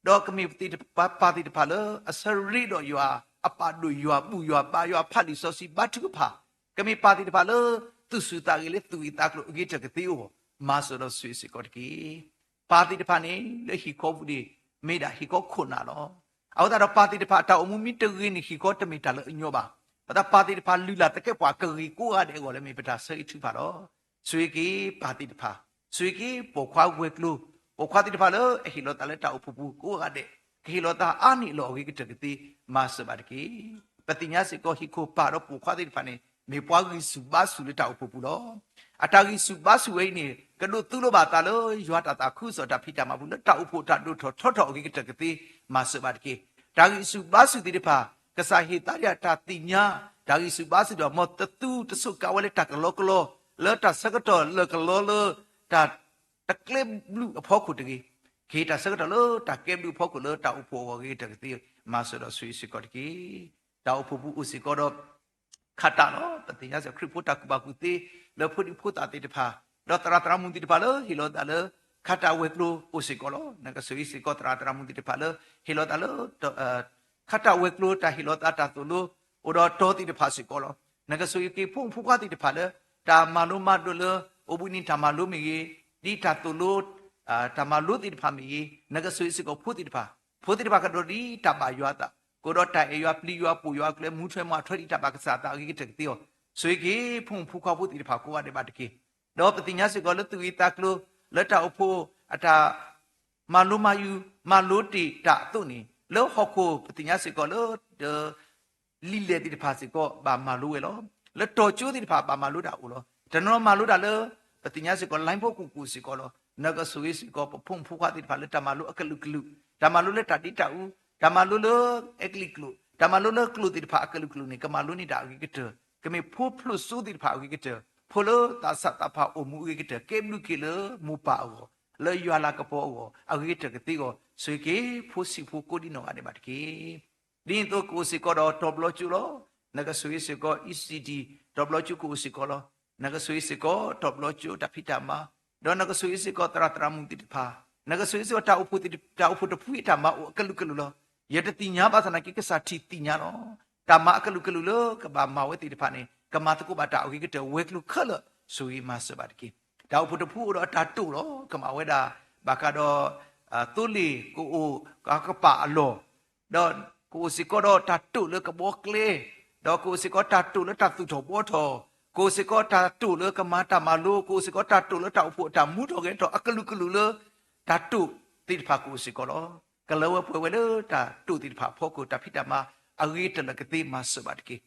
ဒီးကမ့ၢ်ပၢ်သ့ၣ်တဖၣ်လၢအဆၢရ့ဒီးယွၤ, အပာ်ဒိၣ်ယွၤ, ဘူၣ်ယွၤ, ဘါယွၤဖးလံာ်စီဆှံ ဘါထုကဖၣ်, ကမ့ၢ်ပၢ်သ့ၣ်တဖၣ်လၢ သူၣ်ဆူၣ်သးဂဲၤလၢသူၣ်ဂ့ၤသးကျိၤအဂ့ၤကတၢၢ်ကသ့အဂီၢ်, မၤစၢၤဒီးဆိၣ်ဂ့ၤစ့ၢ်ကီးတက့ၢ်. ပၢ်သ့ၣ်တဖၣ်န့ၣ် လၢဟံၣ်ဃီပူၤန့ၣ် မ့ၢ်ဒၣ်ဟံၣ်ဃီခိၣ်နၢ်လီၤ. အဃိသတးဒီးပၢ်သ့ၣ်တဖၣ် တၢ်အိၣ်မူမ့ၢ်တဂ့ၤန့ၣ် ဟံၣ်ဃီတမ့ၢ်တၢ်လၢအညီဘၣ်. အဃိသတးပၢ်သ့ၣ်တဖၣ်လုၢ်လၢ်သကဲးပဝးကဂ့ၤကိးဂၤဒဲးအဂီၢ်လၢမ့ၢ်ပတၢ်ဆၢဂ့ၤထုကဖၣ်လီၤ. ဆိၣ်ဂ့ၤက့ၤပၢ်သ့ၣ်တဖၣ်, ဆိၣ်ဂ့ၤက့ၤပိာ်ခွါဝဲၤကျိၤ, ပိာ်ခွါသ့ၣ်တဖၣ်လၢအဟ့ၣ်လီၤသးလၢတၢ်အိၣ်ဖှိၣ်ပူၤကိးဂၤဒဲး, ကဟ့ၣ်လီၤသးအါန့ၢ်အလီၢ်အဂ့ၤကတၢၢ်ကသ့, မၤစၢၤဘၣ်တက့ၢ်. ပသ့ၣ်ညါစ့ၢ်ကီးဟံၣ်ခိၣ်ပၢ်ဒီးပိာ်ခွါသ့ၣ်တဖၣ်န့ၣ် မ့ၢ်ပှၤဂံၢ်ဆူၣ်ဘါဆူၣ်လၢတၢ်အိၣ်ဖှိၣ်ပူၤလီၤ. အတၢ်ဂံၢ်ဆူၣ်ဘါဆူၣ်ဝဲအံၤန့ၣ် ကဒိးသူလိာ်ဘၣ်သးလၢယွၤတၢ်သးခုကစီၣ်တၢ်ဖံးတၢ်မၤပူၤ လၢတၢ်အိၣ်ဖှိၣ်တၢ်ဒိၣ်ထီၣ်ထီထီၣ်အဂ့ၤကတၢၢ်ကသ့, မၤစၢၤဘၣ်တက့ၢ်. တၢ်ဂံၢ်ဆူၣ်ဘါဆူၣ်သ့ၣ်တဖၣ် ကစၢ်ဟ့ၣ်သးဒ်တၢ်သ့ၣ်ညါ, တၢ်ဂံၢ်ဆူၣ်ဘါဆူၣ်ဒီး မ်တသူတဆိးကါဝဲလၢတၢ်ကလီကလီ, လၢတၢ်ဆၢကတီၢ်လၢာ်ကလီလၢ တၢ် တကဲဘျုးအဖီခိၣ်တဂ့ၤ, ကဟ့ၣ်တၢ်ဆၢကတီၢ်လၢတၢ်ကဲဘျုးအဖီခိၣ်လၢတၢ်အိၣ်ဖှိၣ်အဂီၢ်အဂ့ၤကတၢၢ်ကသ့, မၤစၢၤဒီးဆိၣ်ဂ့ၤစ့ၢ်ကီးတက့ၢ်. တၢ်အိၣ်ဖှိၣ်ပူၤအိၣ်စ့ၢ်ကီးဒီး ခးတၢ်လီၤ. ပသ့ၣ်ညါစ့ၢ်ကီးခရံာ်ဖိတၢ်ကူၣ်ဘၣ်ကူၣ်သ့လၢဖိဒံဖိသၣ်သ့ၣ်တဖၣ်, ဒီးသရၣ်သရၣ်မုၣ်သ့ၣ်တဖၣ်လၢဟ့ၣ်လီၤသးလၢ ခးတၢ်ဝဲၤကျိၤအိၣ်စ့ၢ်ကီးလီၤ. နကဆိၣ်ဂ့ၤစ့ၢ်ကီးသရၣ်သရၣ်မုၣ်သ့ၣ်တဖၣ်လၢဟ့ၣ်လီၤသးလၢ ခးတၢ်ဝဲၤကျိၤ တၢ်ဟ့ၣ်လီၤသးတၢ်သိၣ်လိ အိၣ်ဒီးတီသ့ၣ်တဖၣ်စ့ၢ်ကီးလီၤ. နကဆိၣ်ဂ့ၤက့ၤဖိမုၣ်ဖိခွါသ့ၣ်တဖၣ်လၢ တၢ်မၤလိမၤဒိးလၢ အိၣ်ဘှံးနံၤတၢ်မၤလိမ့ၢ်ဂ့ၤ, ဒ်တၢ်သိၣ်လိ တၢ်မၤလိသ့ၣ်တဖၣ်မ့ၢ်ဂ့ၤ, နကဆိၣ်ဂ့ၤစ့ၢ်ကီးဖိသ့ၣ်တဖၣ်, ဖိသ့ၣ်တဖၣ်ကဒိးဒ်တၢ်ဘၣ်ယွၤအသး, ကအိၣ်ဒီးတၢ်အဲၣ်ယွၤပျံၤယွၤပိာ်ယွၤအကျဲ မူထွဲမၤထွဲဒ်တၢ်ဘၣ်ကစၢ်အသးအဂ့ၤကတၢၢ်ကသ့အီၤ, ဆိၣ်ဂ့ၤက့ၤဖိမုၣ်ဖိခွါဖိသ့ၣ်တဖၣ်ကိးဂၤဒဲးဘၣ်တက့ၢ်. ဒီးပသ့ၣ်ညါစ့ၢ်ကီးလၢသူၣ်ဂ့ၤသးကျိၤ လၢတၢ်အိၣ်ဖှိၣ်အတၢ် မၤလိမၤယူၤ မၤလိတ့ၢ်တၢ်အသိးန့ၣ် လၢဟီၣ်ခိၣ်ပသ့ၣ်ညါစ့ၢ်ကီးလၢ လံာ်လဲၢ်သ့ၣ်တဖၣ်စ့ၢ်ကီးဘၣ်မၤလိဝဲလီၤ. လၢတီၤကၠိသ့ၣ်တဖၣ်ဘၣ်မၤလိတၢ်အိၣ်လီၤ. တနီၤမၤလိတၢ်လၢ ပသ့ၣ်ညါစ့ၢ်ကီး လိုင်းဖိကူၣ်ကူၣ်စ့ၢ်ကီးလီၤ. နကဆိၣ်ဂ့ၤစ့ၢ်ကီးပဖိမုၣ်ဖိခွါသ့ၣ်တဖၣ်လၢတၢ်မၤလိအကလုာ်ကလုာ်, တၢ်မၤလိလၢတၢ်ဒ့တၢ်အူ, တၢ်မၤလိလၢအဲကလံးကျိာ်, တၢ်မၤလိလၢကျိာ်သ့ၣ်တဖၣ်အကလုာ်ကလုာ်န့ၣ် ကမၤလိန့ၢ်တၢ်အဂ့ၤကတၢၢ်, ကမ့ၢ်ဖိဖျိးစိသ့ၣ်တဖၣ်အဂ့ၤကတၢၢ်, ဖိလၢသးစၢ်သးဖးအိၣ်မူအဂ့ၤကတၢၢ်, ကဲဘျုးက့ၤလၢမိၢ်ပၢ်အဂီၢ်, လၢယွၤလၤကပီၤအဂီၢ် အဂ့ၤကတၢၢ်ကသ့အဂီၢ်, ဆိၣ်ဂ့ၤက့ၤဖိဆံးဖိကိးဒံနီၢ်ဂၤဒဲးဘၣ်တက့ၢ်. ဒ်န့ၣ်အသိးကအိၣ်စ့ၢ်ကီးဒီးတီၤဘျီကၠိလီၤ. နကဆိၣ်ဂ့ၤစ့ၢ်ကီး E C D တီၤဘျီကၠိကအိၣ်စ့ၢ်ကီးလီၤ. နကဆိၣ်ဂ့ၤစ့ၢ်ကီးတီၤဘျီကၠိတၢ်ဖံးတၢ်မၤ, ဒီးနကဆိၣ်ဂ့ၤစ့ၢ်ကီးသရၣ်သရၣ်မုၣ်သ့ၣ်တဖၣ်, နကဆိၣ်ဂ့ၤစ့ၢ်ကီးတၢ်အိၣ်ဖှိၣ်သ့ၣ်တဖၣ်, တၢ်အိၣ်ဖှိၣ်တဖုအံၤတၢ်မၤအိၣ်အကလုာ်ကလုာ်လီၤ. ယတသ့ၣ်ညါဘၣ်ဆၣ်သနာ်က့ ကစၢ်ထံၣ်သ့ၣ်ညါလီၤ. တၢ်မၤအကလုာ်ကလုာ်လၢကဘၣ်မၤဝဲသ့ၣ်တဖၣ်န့ၣ် ကမၤသကိးဘၣ်တၢ်အဂ့ၤကတၢၢ်ဝဲၤကျိၤခဲလၢာ် ဆိၣ်ဂ့ၤမၤစၢၤဘၣ်တက့ၢ်. တၢ်အိၣ်ဖှိၣ်တဖုအိၣ်ဒီးအတၢ်တိာ်လီၤ. ကမၤဝဲဒၣ် ဘၣ်ဃးဒီး သိလ့ၣ်ကအိၣ်ကပာ်အလီၢ်, ဒီးကအိၣ်စ့ၢ်ကီးဒီးတၢ်တိာ်လၢကဘီကျဲ, ဒီးကအိၣ်စ့ၢ်ကီးတၢ်တိာ်လၢတၢ်သူၣ်ထီၣ်ဘှီထီၣ်, ကအိၣ်စ့ၢ်ကီးတၢ်တိာ်လၢကမၤတၢ်မၤလိ, ကအိၣ်စ့ၢ်ကီးတၢ်တိာ်လၢတၢ်အိၣ်ဖှိၣ်အတၢ်မူထီၣ်ဂဲၤထီၣ်အကလုာ်ကလုာ်လၢ တၢ်တိာ်သ့ၣ်တဖၣ်ကအိၣ်စ့ၢ်ကီးလီၤ. ကလၢဝဲပှဲၤဝဲလၢတၢ်တိာ်သ့ၣ်တဖၣ်အဖီခိၣ် တၢ်ဖံးတၢ်မၤအဂ့ၤကတၢၢ်လၢကသ့မၤစၢၤဘၣ်တက့ၢ်.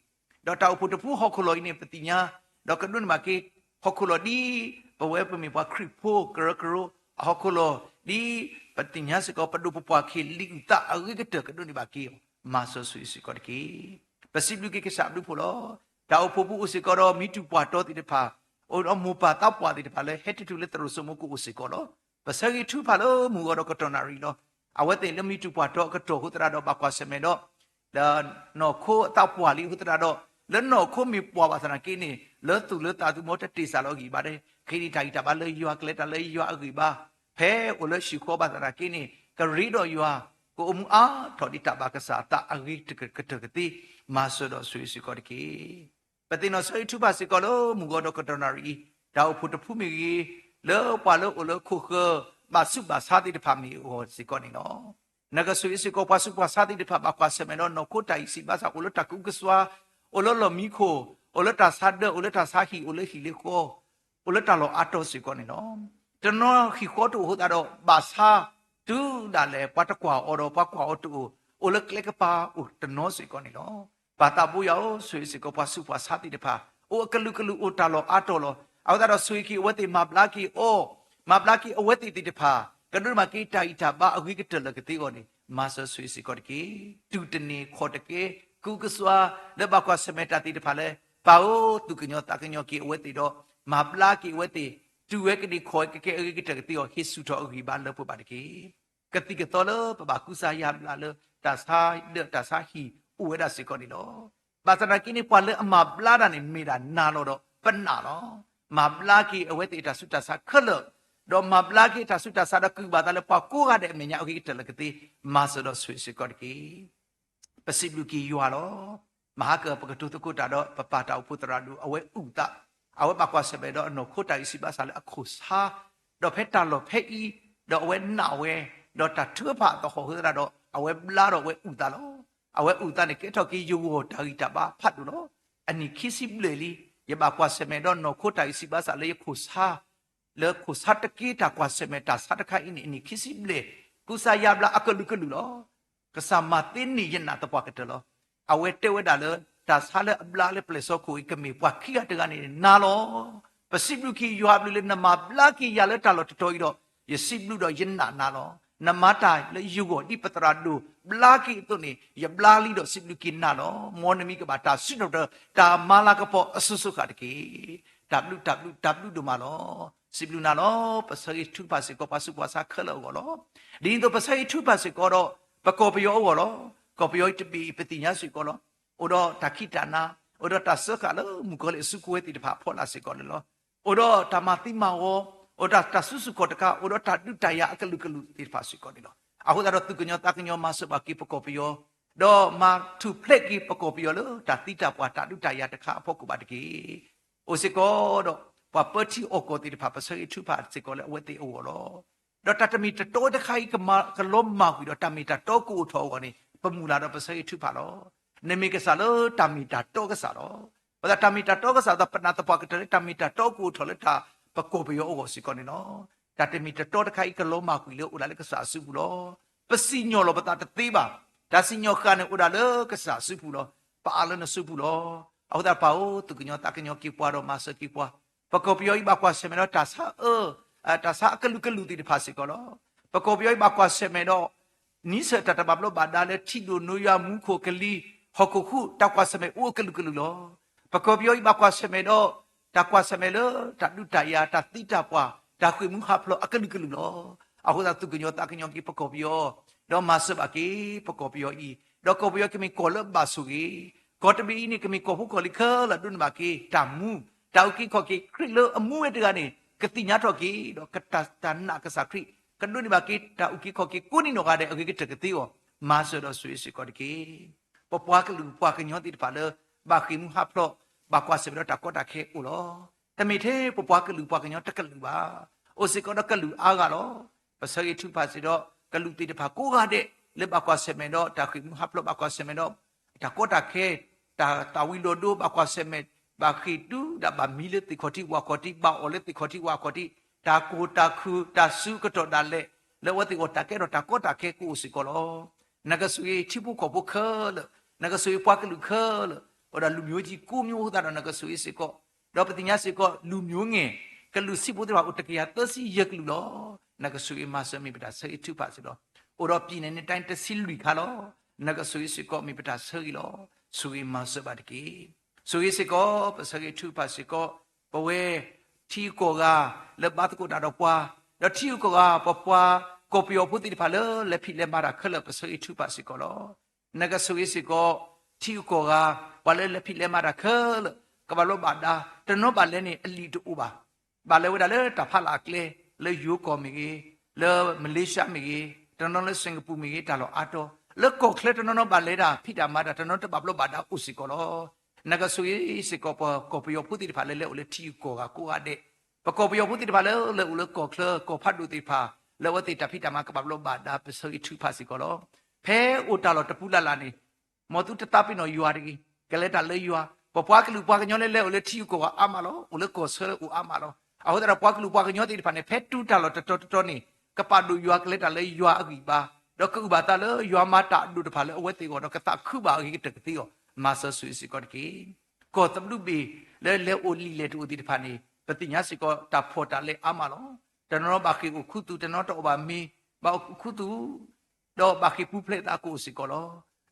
ဒီးတၢ်အိၣ်ဖှိၣ်တဖုဟီၣ်ခိၣ်လီၢ်အံၤန့ၣ် ပသ့ၣ်ညါ, ဒီးကဒိးန့ၢ်ဘၣ်က့ၤ ဟီၣ်ခိၣ်လီၢ်ဒ် ပဝဲပမ့ၢ်ပှၤခရံာ်ဖိကရၢကရိအဟီၣ်ခိၣ်လီၢ်, ဒ်ပသ့ၣ်ညါစ့ၢ်ကီး ပဒိၣ်ပပှၢ်ခ့လံာ်အုၣ်သးအဂ့ၤကတၢၢ်ကဒိးန့ၢ်ဘၣ်က့ၤအီၤ မၤစၢၤဆိၣ်ဂ့ၤစ့ၢ်ကီးတက့ၢ်. ပစံးဘျုးက့ၤကစၢ်ဘျုးဖှိၣ်လီၤ. တၢ်အိၣ်ဖှိၣ်ပူၤအိၣ်စ့ၢ်ကီးဒီးမံၤတူၢ်ပှၢ်တီသ့ၣ်တဖၣ်, အိၣ်ဒီးမိၢ်ပၢ်သးပှၢ်သ့ၣ်တဖၣ်လၢဟဲတ့ၢ်တုၤလၢသရိာ်စိမိၤကအိၣ်စ့ၢ်ကီးလီၤ. ပဆၢဂ့ၤထုကဖၣ်လၢမုၢ်ဂီၤဒီးကတီၢ်နၣ်ရံၣ်လီၤ. အဝဲသ့ၣ်လၢမံၤတူၢ်ပှၢ်တီအကတီၢ်အဃိသတးဒီး ဘၣ်ကွၢ်ဆၢၣ်မဲာ်ဒီး လၢနီၢ်ခိအသးပှၢ်လံအဃိသတးဒီး, လၢနီၢ်ခိမ့ၢ်ပှၢ်ဘၣ်ဆၣ်သနာ်က့န့ၣ် လၢသူၣ်လၢသးသမူတတ့ၢ်စၢ်လီၤအဂံၢ်ဘါ, ဃ့န့ၢ်တၢ်ဂံၢ်တၢ်ဘါလၢယွၤ ကလဲၤတၢ်လၢယွၤအဂံၢ်ဘါ, ဖဲအိၣ်လၢဟံၣ်ဃီဘၣ်ဆၣ်သနာ်က့န့ၣ် ကရ့ဒီးယွၤ, ကအိၣ်မူအါထီၣ်ဒ်တၢ်ဘၣ်ကစၢ်အသးအဂ့ၤကတၢၢ်ကသ့, မၤစၢၤဒီးဆိၣ်ဂ့ၤစ့ၢ်ကီးတက့ၢ်. ပသ့ၣ်နီၣ်ဆၢဂ့ၤထုကဖၣ်စ့ၢ်ကီးလၢမုၢ်ဂီၤဒီးကတီၢ်နၣ်ရံၣ်အံၤ, တၢ်အိၣ်ဖှိၣ်တဖုမ့ၢ်ဂ့ၤ, လၢပှၤလၢအိၣ်လၢခိၣ်ဃၢၤ ဘၣ်ဆူးဘၣ်ဆါသ့ၣ်တဖၣ်မ့ၢ်အဂီၢ်စ့ၢ်ကီးန့ၣ်လီၤ. နကဆိၣ်ဂ့ၤစ့ၢ်ကီးပှၤဆူးပှၤဆါသ့ၣ်တဖၣ် ဘၣ်ကွၢ်ဆၢၣ်မဲာ်ဒီးနီၢ်ခိတၢ်ဂံၢ်စၢ်ဘါစၢ် အိၣ်လၢတၢ်ကူးကစွါ, အိၣ်လၢလီၢ်မံခိၣ်, အိၣ်လၢတၢ်ဆါဒၢ, အိၣ်လၢတၢ်ဆါဟံၣ်, အိၣ်လၢဟံၣ်လၢဃီ, အိၣ်လၢတၢ်လီၢ်အါတီၤစ့ၢ်ကီးန့ၣ်လီၤ. တနီၤဟံၣ်ဃီတအိၣ်အဃိသတးဒီး ဘၣ်ဆါတုၤဒၣ်လဲာ် ပှၤတကွၢ်အီၤဒီး ပှၤကွၢ်အီၤတအိၣ်, အိၣ်လၢကျဲကပၤအိၣ်တနီၤစ့ၢ်ကီးန့ၣ်လီၤ. ပၢ်သးဘိယွၤဧၢ, ဆိၣ်ဂ့ၤစ့ၢ်ကီးပှၤဆူးပှၤဆါသ့ၣ်တဖၣ်, အိၣ်အကလုာ်ကလုာ်အိၣ်တၢ်လီၢ်အါတီၤလီၤ. အဃိသတးဒီးဆိၣ်ဂ့ၤက့ၤအဝဲသ့ၣ် မၤဘျါက့ၤအီၤ, မၤဘျါက့ၤအဝဲသ့ၣ်သ့ၣ်တဖၣ်, ကဒိးန့ၢ်ဘၣ်က့ၤတၢ်ဂံၢ်တၢ်ဘါအဂ့ၤကတၢၢ်လၢကသ့အဂီၢ်န့ၣ် မၤစၢၤဆိၣ်ဂ့ၤစ့ၢ်ကီးတက့ၢ်. တူၢ်တန့ၢ်ခီၣ်တကဲ ကူးကစွါ လၢဘၣ်ကွၢ်ဆၢၣ်မဲာ်တၢ်သ့ၣ်တဖၣ်လၢ ပၢ်ဧၢ သူၣ်ကညီၤသးကညီၤက့ၤအဝဲသ့ၣ်ဒီး မၤဘျါက့ၤအဝဲသ့ၣ်, တူၢ်ဝဲကန့ၢ်ခီၣ်ဝဲကကဲအဂ့ၤကတၢၢ်ကသ့အီၤ ဟ့ၣ်ဆူၣ်ထီၣ်အဂံၢ်ဘါလၢပှဲၤဘၣ်တက့ၢ်. ကသံၣ်ကသီလၢပဘၣ်ကူစါယါဘျါလၢ တၢ်ဆါဒၢတၢ်ဆါဟံၣ်အိၣ်ဝဲဒၣ်စ့ၢ်ကီးန့ၣ်လီၤ. ဘၣ်ဆၣ်သနာ်က့န့ၣ် ပှၤလၢအမၤဘျါတၢ်န့ၣ် မ့ၢ်ဒၣ်နၤလီၤဒီးပနာ်လီၤ. မၤဘျါက့ၤအဝဲသ့ၣ်အတၢ်ဆူးတၢ်ဆါခဲလၢာ်, ဒီးမၤဘျါက့ၤအတၢ်ဆူးတၢ်ဆါဒီးကုၢ်ဘၣ်သးလၢပှၤကိးဂၤဒဲးအမဲာ်ညါအဂ့ၤကတၢၢ်လၢကသ့, မၤစၢၤဒီးဆိၣ်ဂ့ၤစ့ၢ်ကီးတက့ၢ်. ပစံးဘျုးက့ၤယွၤလီၤ. မဟါကၢၢ်ပကတိၤသကိးတၢ်ဒီး ပပၢ်တၢ်အိၣ်ဖှိၣ်သရၣ်ဒိၣ် အဝဲအုၣ်သး, အဝဲဘၣ်ကွၢ်ဆၢၣ်မဲာ်ဒီးအနီၢ်ခိတၢ်ဂံၢ်စၢ်ဘါစၢ်လၢအခိၣ်ဆါ, ဒီးဖဲတၢ်လီၢ်ဖဲအံၤ, ဒီးအဝဲနာ်ဝဲ, ဒီးတၢ်ထုကဖၣ်သဟီၣ်အဃိသတးဒီး အဝဲဘျါဒီးအဝဲအုၣ်သးလီၤ. အဝဲအုၣ်သးန့ၣ် ကဲထီၣ်က့ၤယဂီၢ်တၢ်ဂံၢ်တၢ်ဘါဖးဒိၣ်လီၤ. အနံၣ်ခံဆံဘျဲၣ်လံ, ယဘၣ်ကွၢ်ဆၢၣ်မဲာ်ဒီးနီၢ်ခိတၢ်ဂံၢ်စၢ်ဘါစၢ်လၢယခိၣ်ဆါ လၢခိၣ်ဆါတက့ၢ်တၢ်ကွၢ်ဆၢၣ်မဲာ်တၢ်ဆါတခါအံၤန့ၣ် အနံၣ်ခံဆံဘျဲၣ်, ကူစါယါဘျါအကလုာ်ကလုာ်လီၤ. ကစၢ်မၤသ့န့ၢ်ယနာ်သပှၢ်ကတၢၢ်လီၤ. အဝဲတဲဝဲဒၣ်လၢ တၢ်ဆါလၢအဘျါလၢပျဲၢ်စီခိၣ်အံၤ ကမ့ၢ်ပှၤခံဂၤတဂၤန့ၣ်နၤလီၤ. ပစံးဘျုးက့ၤယွၤအဘျုးလၢနမၤဘျါက့ၤယၤလၢတၢ်လီၢ်တတီၤအံၤဒီး ယစံးဘျုးဒီးယနာ်နၤလီၤ. နမၤတၢ်လၢယဂီၢ်ဒ်ပသရၣ်ဒိၣ်ဘျါက့ၤအသိးန့ၣ် ယဘျါလံဒီးစံးဘျုးက့ၤနၤလီၤ. မ်နမံၤကဘၣ်တၢ်စံးထီၣ်ပတြၢၤ တၢ်မၤလၤကပီၤအစိၤစိၤဃၣ်တက့ၢ်. တၢ်ဘျုးတၢ်ဘျုး တၢ်ဘျုးဒိၣ်မးလီၤ. စံးဘျုးနၤလီၤ. ပဆၢဂ့ၤထုကဖၣ်စ့ၢ်ကီး ပှၤဆူးပှၤဆါခဲလၢာ်အဂီၢ်လီၤ. ဒ်န့ၣ်အသိး ပဆၢဂ့ၤထုကဖၣ်စ့ၢ်ကီးဒီး ပကီၢ်ပယီၤအဂီၢ်လီၤ. ကီၢ်ပယီၤအံၤတဘ့ၣ်အံၤ ပသ့ၣ်ညါစ့ၢ်ကီးလီၤ. အိၣ်ဒီးတၢ်ခံးတၢ်နၤ, အိၣ်ဒီးတၢ်စၢဃာ်လၢမုၣ်ကီၤလံၢ်အစုကဝဲၤသ့ၣ်တဖၣ်အဖီလာ်စ့ၢ်ကီးန့ၣ်လီၤ. အိၣ်ဒီးတၢ်မၤသံမၤဝီ, အိၣ်ဒီးတၢ်စုဆူၣ်ခီၣ်တကး, အိၣ်ဒီးတၢ်ဒုးတၢ်ယၤအကလုာ်ကလုာ်သ့ၣ်တဖၣ်စ့ၢ်ကီးန့ၣ်လီၤ. အဃိသတးဒီး သူၣ်ကညီၤသးကညီၤမၤစၢၤဘၣ်က့ၤပကီၢ်ပယီၤ, ဒီးမၤထူၣ်ဖျဲးက့ၤပကီၢ်ပယီၤလၢတၢ်သံတၢ်ပှၢ်တၢ်ဒုးတၢ်ယၤတခါအဖီခိၣ်ဘၣ်တက့ၢ်. အိၣ်စ့ၢ်ကီးဒီး ပှၤပၢထံအီၣ်ကီၢ်သ့ၣ်တဖၣ် ပဆၢဂ့ၤထုကဖၣ်စ့ၢ်ကီးလၢအဝဲသ့ၣ်အဂီၢ်လီၤ. ဒီးတၢ်တမ့ၢ်တတီတခါအံၤ ကမၤကလီမၢ်ကွံာ်ဒီးတၢ်မ့ၢ်တၢ်တီကအိၣ်ထီၣ်အဂီၢ်န့ၣ် ပမုၢ်လၢ်ဒီးပဆၢဂ့ၤထုကဖၣ်လီၤ. နမ့ၢ်ကစၢ်လၢတၢ်မ့ၢ်တၢ်တီကစၢ်လီၤ. ပသးတၢ်မ့ၢ်တၢ်တီကစၢ်ဒီး ပနာ်သပှၢ်ကတၢၢ်လၢတၢ်မ့ၢ်တၢ်တီကအိၣ်ထီၣ်လၢတၢ်ပကီၢ်ပယီၤအဂီၢ်စ့ၢ်ကီးန့ၣ်လီၤ. တၢ်တမ့ၢ်တတီတခါအံၤ ကလီမၢ်ကွံာ်လၢအိၣ်လၢ်လၢကစၢ်အစုပူၤလီၤ. ပစံၣ်ညီၣ်လီၤပသးတသ့ဘၣ်. တၢ်စံၣ်ညီၣ်ဃာ်န့ၣ်အိၣ်ဒၣ်လၢကစၢ်အစုပူၤလီၤ. ပအးလၢနစုပူၤလီၤ. အဃိသတးပၢ်ဧၢ, သူၣ်ကညီၤသးကညီၤက့ၤပှၤဒီးမၤစၢၤက့ၤပှၤ. ပကီၢ်ပယီၤအံၤဘၣ်ကွၢ်ဆၢၣ်မဲာ်ဒီးတၢ်ဆါအၢ, တၢ်ဆါအကလုာ်ကလုာ်သ့ၣ်တဖၣ်စ့ၢ်ကီးလီၤ. ပကီၢ်ပယီၤအံၤဘၣ်ကွၢ်ဆၢၣ်မဲာ်ဒီး နံၣ်ဆၢၣ်တၢ်တဘၣ်ဘျီးဘၣ်ဒါလၢထံဒိၣ်နိယွၤမူခိၣ်ကလံၤ ဟီၣ်ခိၣ်ဃု တၢ်ကွၢ်ဆၢၣ်မဲာ်အိၣ်အကလုာ်ကလုာ်လီၤ. ပကီၢ်ပယီၤအံၤဘၣ်ကွၢ်ဆၢၣ်မဲာ်ဒီး တၢ်ကွၢ်ဆၢၣ်မဲာ်လၢ တၢ်ဒုးတၢ်ယၤ တၢ်သံတၢ်ပှၢ် တၢ်ဃ့ၢ်မှံဟးဖျိးအကလုာ်ကလုာ်လီၤ. အဃိသတးသူၣ်ကညီၤသးကညီၤက့ၤပကီၢ်ပယီၤ ဒီးမၤစၢၤဘၣ်က့ၤ ပကီၢ်ပယီၤအံၤ, ဒီးကီၢ်ပယီၤကမ့ၢ်ကီၢ်လၢအဘၣ်ဆိၣ်ဂ့ၤ, ကီၢ်တဘ့ၣ်အံၤန့ၣ် ကမ့ၢ်ကီၢ်ဖိကီၢ်လံၤခဲလၢာ် ဒိးန့ၢ်ဘၣ်က့ၤတၢ်မူ, တၢ်အုၣ်က့ၤခီၣ်က့ၤ ခရံာ်လၢအမူဝဲတဂၤန့ၣ် ကသ့ၣ်ညါထီၣ်က့ၤ ဒီးကတၢ် တၢ်နာ်ကစၢ်ခရံာ် ကဒိးန့ၢ်ဘၣ်က့ၤတၢ်အုၣ်က့ၤခီၣ်က့ၤ ကိးနံၤနီၢ်ဂၤဒဲး အဂ့ၤကတၢၢ်ကသ့အီၤ, မၤစၢၤဒီးဆိၣ်ဂ့ၤစ့ၢ်ကီးတက့ၢ်. ပပှၤကလုာ်ပှၤကညီသ့ၣ်တဖၣ်လၢ ဘၣ်ဃ့ၢ်မှံဟးဖျိး ဘၣ်ကွၢ်ဆၢၣ်မဲာ်ဒီးတၢ်ကီတၢ်ခဲအိၣ်လီၤ. တမ့ၢ်ထဲပပှၤကလုာ်ပှၤကညီတကလုာ်ဘၣ်, အိၣ်စ့ၢ်ကီးဒီးကလုာ်အါဂၤလီၤ. ပဆၢဂ့ၤထုကဖၣ်စ့ၢ်ဒီး ကလုာ်သ့ၣ်တဖၣ်ကိးဂၤဒဲး လၢဘၣ်ကွၢ်ဆၢၣ်မဲာ်ဒီးတၢ်ဃ့ၢ်မှံဟးဖျိး ဘၣ်ကွၢ်ဆၢၣ်မဲာ်ဒီး တၢ်ကီတၢ်ခဲ, တၢ်သၣ်ဝံၤလီၤဒိ ဘၣ်ကွၢ်ဆၢၣ်မဲာ်, ဘၣ်ဃ့ၢ်တုၤဒၣ်ဘၣ်မံလၢသ့ၣ်ခီၣ်ထံးဝၣ်ခီၣ်ထံး, ဘၣ်အီၣ်လၢသ့ၣ်ခီၣ်ထံးဝၣ်ခီၣ်ထံး, တၢ်ကိၢ်တၢ်ခုၣ် တၢ်စုကတီၢ်ဒၣ်လဲာ် လၢအဝဲသ့ၣ်အဂီၢ် တၢ်ကဲထီၣ်တၢ်ကီတၢ်ခဲကအိၣ်စ့ၢ်ကီးလီၤ. နကဆိၣ်ဂ့ၤထံဖိကီၢ်ဖိခဲလၢာ်, နကဆိၣ်ဂ့ၤပှၤကလုာ်ခဲလၢာ်, အိၣ်ဒီးလူမျိုးကြီး ကိးမျိုး အဃိသတးဒီး နကဆိၣ်ဂ့ၤစ့ၢ်ကီး, ဒီးပသ့ၣ်ညါစ့ၢ်ကီး လူမျိုးငယ် ကလုာ်စံၣ်ဖိသ့ၣ်တဖၣ်အိၣ်တကယၤသၢဆံယဲၢ်ကလုာ်လီၤ. နကဆိၣ်ဂ့ၤမၤစၢၤ မ့ၢ်ပတၢ်ဆၢဂ့ၤထုကဖၣ်စ့ၢ်ဒီး အိၣ်ဒီး ပြည်နယ်နဲ့တိုင်း တဆံလွံၢ်ခါလီၤ. နကဆိၣ်ဂ့ၤစ့ၢ်ကီး မ့ၢ်ပတၢ်ဆၢဂ့ၤလီၤ. ဆိၣ်ဂ့ၤမၤစၢၤဘၣ်တက့ၢ်. ဆိၣ်ဂ့ၤစ့ၢ်ကီး ပဆၢဂ့ၤထုကဖၣ်စ့ၢ်ကီး ပဝဲ ထံဂုၤကီၢ်ဂၤ လၢဘါသကိးတၢ်ဒီးပှၤ, ဒီးထံဂုၤကီၢ်ဂၤ ပပှၤကီၢ်ပယီၤဖိသ့ၣ်တဖၣ်လၢ လဲၤဖံးလဲၤမၤတၢ်ခဲလၢာ် ပဆၢဂ့ၤထုကဖၣ်စ့ၢ်ကီးလီၤ. နကဆိၣ်ဂ့ၤစ့ၢ်ကီး ထံဂုၤကီၢ်ဂၤ ပှၤလၢလဲၤဖံးလဲၤမၤတၢ်ခဲလၢာ် ကဘၣ်ဘျီးဘၣ်ဒါ, တနီၤဘၣ်လဲၤန့ၣ် အလံာ်တအိၣ်ဘၣ် ဘၣ်လဲၤဝဲဒၣ်လၢတၢ်ဖးလၢ်အကျဲ, လၢယိၤကီၢ်မ့ၢ်ဂ့ၤ, လၢမလ့ၡါမ့ၢ်ဂ့ၤ, တနီၤလၢ စ့ၣ်ကပူၤ မ့ၢ်ဂ့ၤ, တၢ်လီၢ်အါတီၤ, လၢကီၢ်ချၢတနီၤနီၤဘၣ်လဲၤတၢ်ဖံးတၢ်မၤတၢ်, တနီၤတဘၣ်ဘျီးဘၣ်ဒါအိၣ်စ့ၢ်ကီးလီၤ. နကဆိၣ်ဂ့ၤစ့ၢ်ကီး ပကီၢ်ပယီၤဖိသ့ၣ်တဖၣ်လၢ လဲၤအိၣ်လၢထံဂုၤကီၢ်ဂၤကိးဂၤဒဲး, ပကီၢ်ပယီၤဖိသ့ၣ်တဖၣ်လၢ လဲၤအိၣ်လၢကီၢ်ချၢ ကီၢ်ဖးဒိၣ်သ့ၣ်တဖၣ် လၢအဝဲသ့ၣ်တၢ်ဖံးတၢ်မၤကဘၣ်ဘျီးဘၣ်ဒါ ပဆၢဂ့ၤထုကဖၣ်စ့ၢ်ကီးလီၤ. ဖဲအိၣ်တၢ်လီၢ်တပူၤလၢ်လၢ်န့ၣ် မ်သုတသးပ့ၤနီၣ်ယွၤတဂ့ၤ, ကလဲၤတၢ်လၢယွၤ, ပပှၤကလုာ်ပှၤကညီလၢ လဲၤအိၣ်လၢထံဂုၤကီၢ်ဂၤအါမးလီၤ, အိၣ်လၢကီၢ်ဆၢအိၣ်အါမးလီၤ. အဃိသတးဒီး ပှၤကလုာ်ပှၤကညီသ့ၣ်တဖၣ်န့ၣ် ဖဲတုၤတၢ်လီၢ်တတီၤတတီၤန့ၣ် ကပာ်ဒိၣ်ယွၤ ကလဲၤတၢ်လၢယွၤအဂံၢ်အဘါ, ဒီးကအုၣ်ဘၣ်သးလၢယွၤမၤတၢ်အဒိၣ်တဖၣ်လၢအဝဲသ့ၣ်အဂီၢ်, ဒီးကသးခုဘၣ်အဂ့ၤကတၢၢ်ကသ့အီၤ, မၤစၢၤဆိၣ်ဂ့ၤစ့ၢ်ကီးတက့ၢ်. ကီၢ်သဘျုးဘ့ၣ်လၢ လဲၤအိၣ်လံာ်လဲၢ်တအိၣ်သ့ၣ်တဖၣ်န့ၣ် ပသ့ၣ်ညါစ့ၢ်ကီး တၢ်ဖီၣ်တၢ်လဲအါမးလီၤ. တနီၤနီၤဘၣ်ဃ့ၢ်အိၣ်ခူသူၣ်, တနီၤတအိၣ်ဘၣ်မ့ၤ, ဘၣ်အိၣ်ခူသူၣ် ဒီးဘၣ်ဃ့ၢ်ပူၤဖျဲးသးကအိၣ်စ့ၢ်ကီးလီၤ.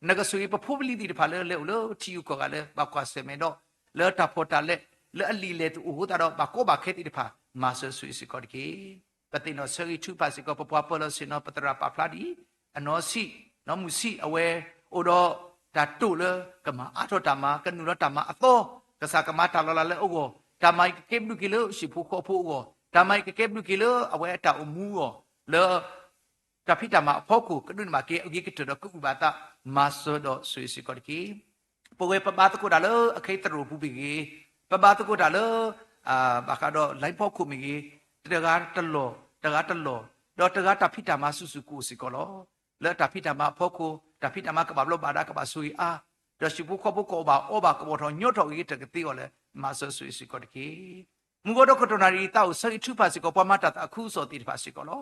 နကဆိၣ်ဂ့ၤပဖိပလံၤသ့ၣ်တဖၣ်လၢ လဲၤအိၣ်လၢထံဂုၤကီၢ်ဂၤလၢ ဘၣ်ကွၢ်ဆၢၣ်မဲာ်ဒီး လၢတၢ်ဖီၣ်တၢ်လဲ လၢအလံာ်လဲၢ်တအိၣ်အဃိသတးဒီး ဘၣ်ကီဘၣ်ခဲသ့ၣ်တဖၣ် မၤစၢၤဆိၣ်ဂ့ၤစ့ၢ်ကီးတက့ၢ်. ပသ့ၣ်နီၣ်ဆၢဂ့ၤထုကဖၣ်စ့ၢ်ကီး ပပှၤပၢၤလီၢ်ဆ့ၣ်နီၤ ပသရၣ်ပာ်ဖျါဒ်အံၤ, အနီၢ်ဆံး, နီၢ်မုၢ်ဆံး အဝဲအိၣ်ဒီးတၢ်တိာ်လၢ ကမၤအါထီၣ်တၢ်မၤ, ကနုာ်လီၤတၢ်မၤအသီ, ကစၢ်ကမၤတၢ်လီၤလးလၢအဂီၢ်, တၢ်မၤအံၤကကဲဘျုးက့ၤလၢဟံၣ်ဖိဃီဖိအဂီၢ်, တၢ်မၤအံၤကကဲဘျုးက့ၤလၢအဝဲအတၢ်အိၣ်မူအဂီၢ်, လၢ တၢ်ဖံးတၢ်မၤအဖီခိၣ် ကဒိးန့ၢ်ဘၣ်က့ၤအဂ့ၤကတၢၢ်ဒီးကအုၣ်ဘၣ်သး, မၤစၢၤဒီးဆိၣ်ဂ့ၤစ့ၢ်ကီးတက့ၢ်. ပဝဲပဘါသကိးတၢ်လၢအခဲအံၤသရိာ်ပူၤမ့ၢ်ဂ့ၤ, ပဘါသကိးတၢ်လၢ ဘၣ်ဃးဒီး လိုင်း ဖီခိၣ်မ့ၢ်ဂ့ၤ, တဂၤတလီၢ်, တဂၤတလီၢ်, ဒီးတဂၤတၢ်ဖံးတၢ်မၤစုာ်စုာ်ကအိၣ်စ့ၢ်ကီးလီၤ. လၢတၢ်ဖံးတၢ်မၤအဖီခိၣ် တၢ်ဖံးတၢ်မၤကဘၣ်ဘျီးဘၣ်ဒါ ကဘၣ်ဆိၣ်ဂ့ၤအါ, ဒီးဟံၣ်ဖိဃီဖိကအီၣ်ဘၣ်အီဘၣ် ကဘီၣ်ထီၣ်ညီထီၣ်အဂ့ၤကတၢၢ်ကသ့အီၤလၢ မၤစၢၤဆိၣ်ဂ့ၤစ့ၢ်ကီးတက့ၢ်. မုၢ်ဂီၤဒီးကတီၢ်နၣ်ရံၣ် သးအိၣ်ဆၢဂ့ၤထုကဖၣ်စ့ၢ်ကီး ပှၤမၤတၢ်သးခုကစီၣ်သ့ၣ်တဖၣ်စ့ၢ်ကီးလီၤ.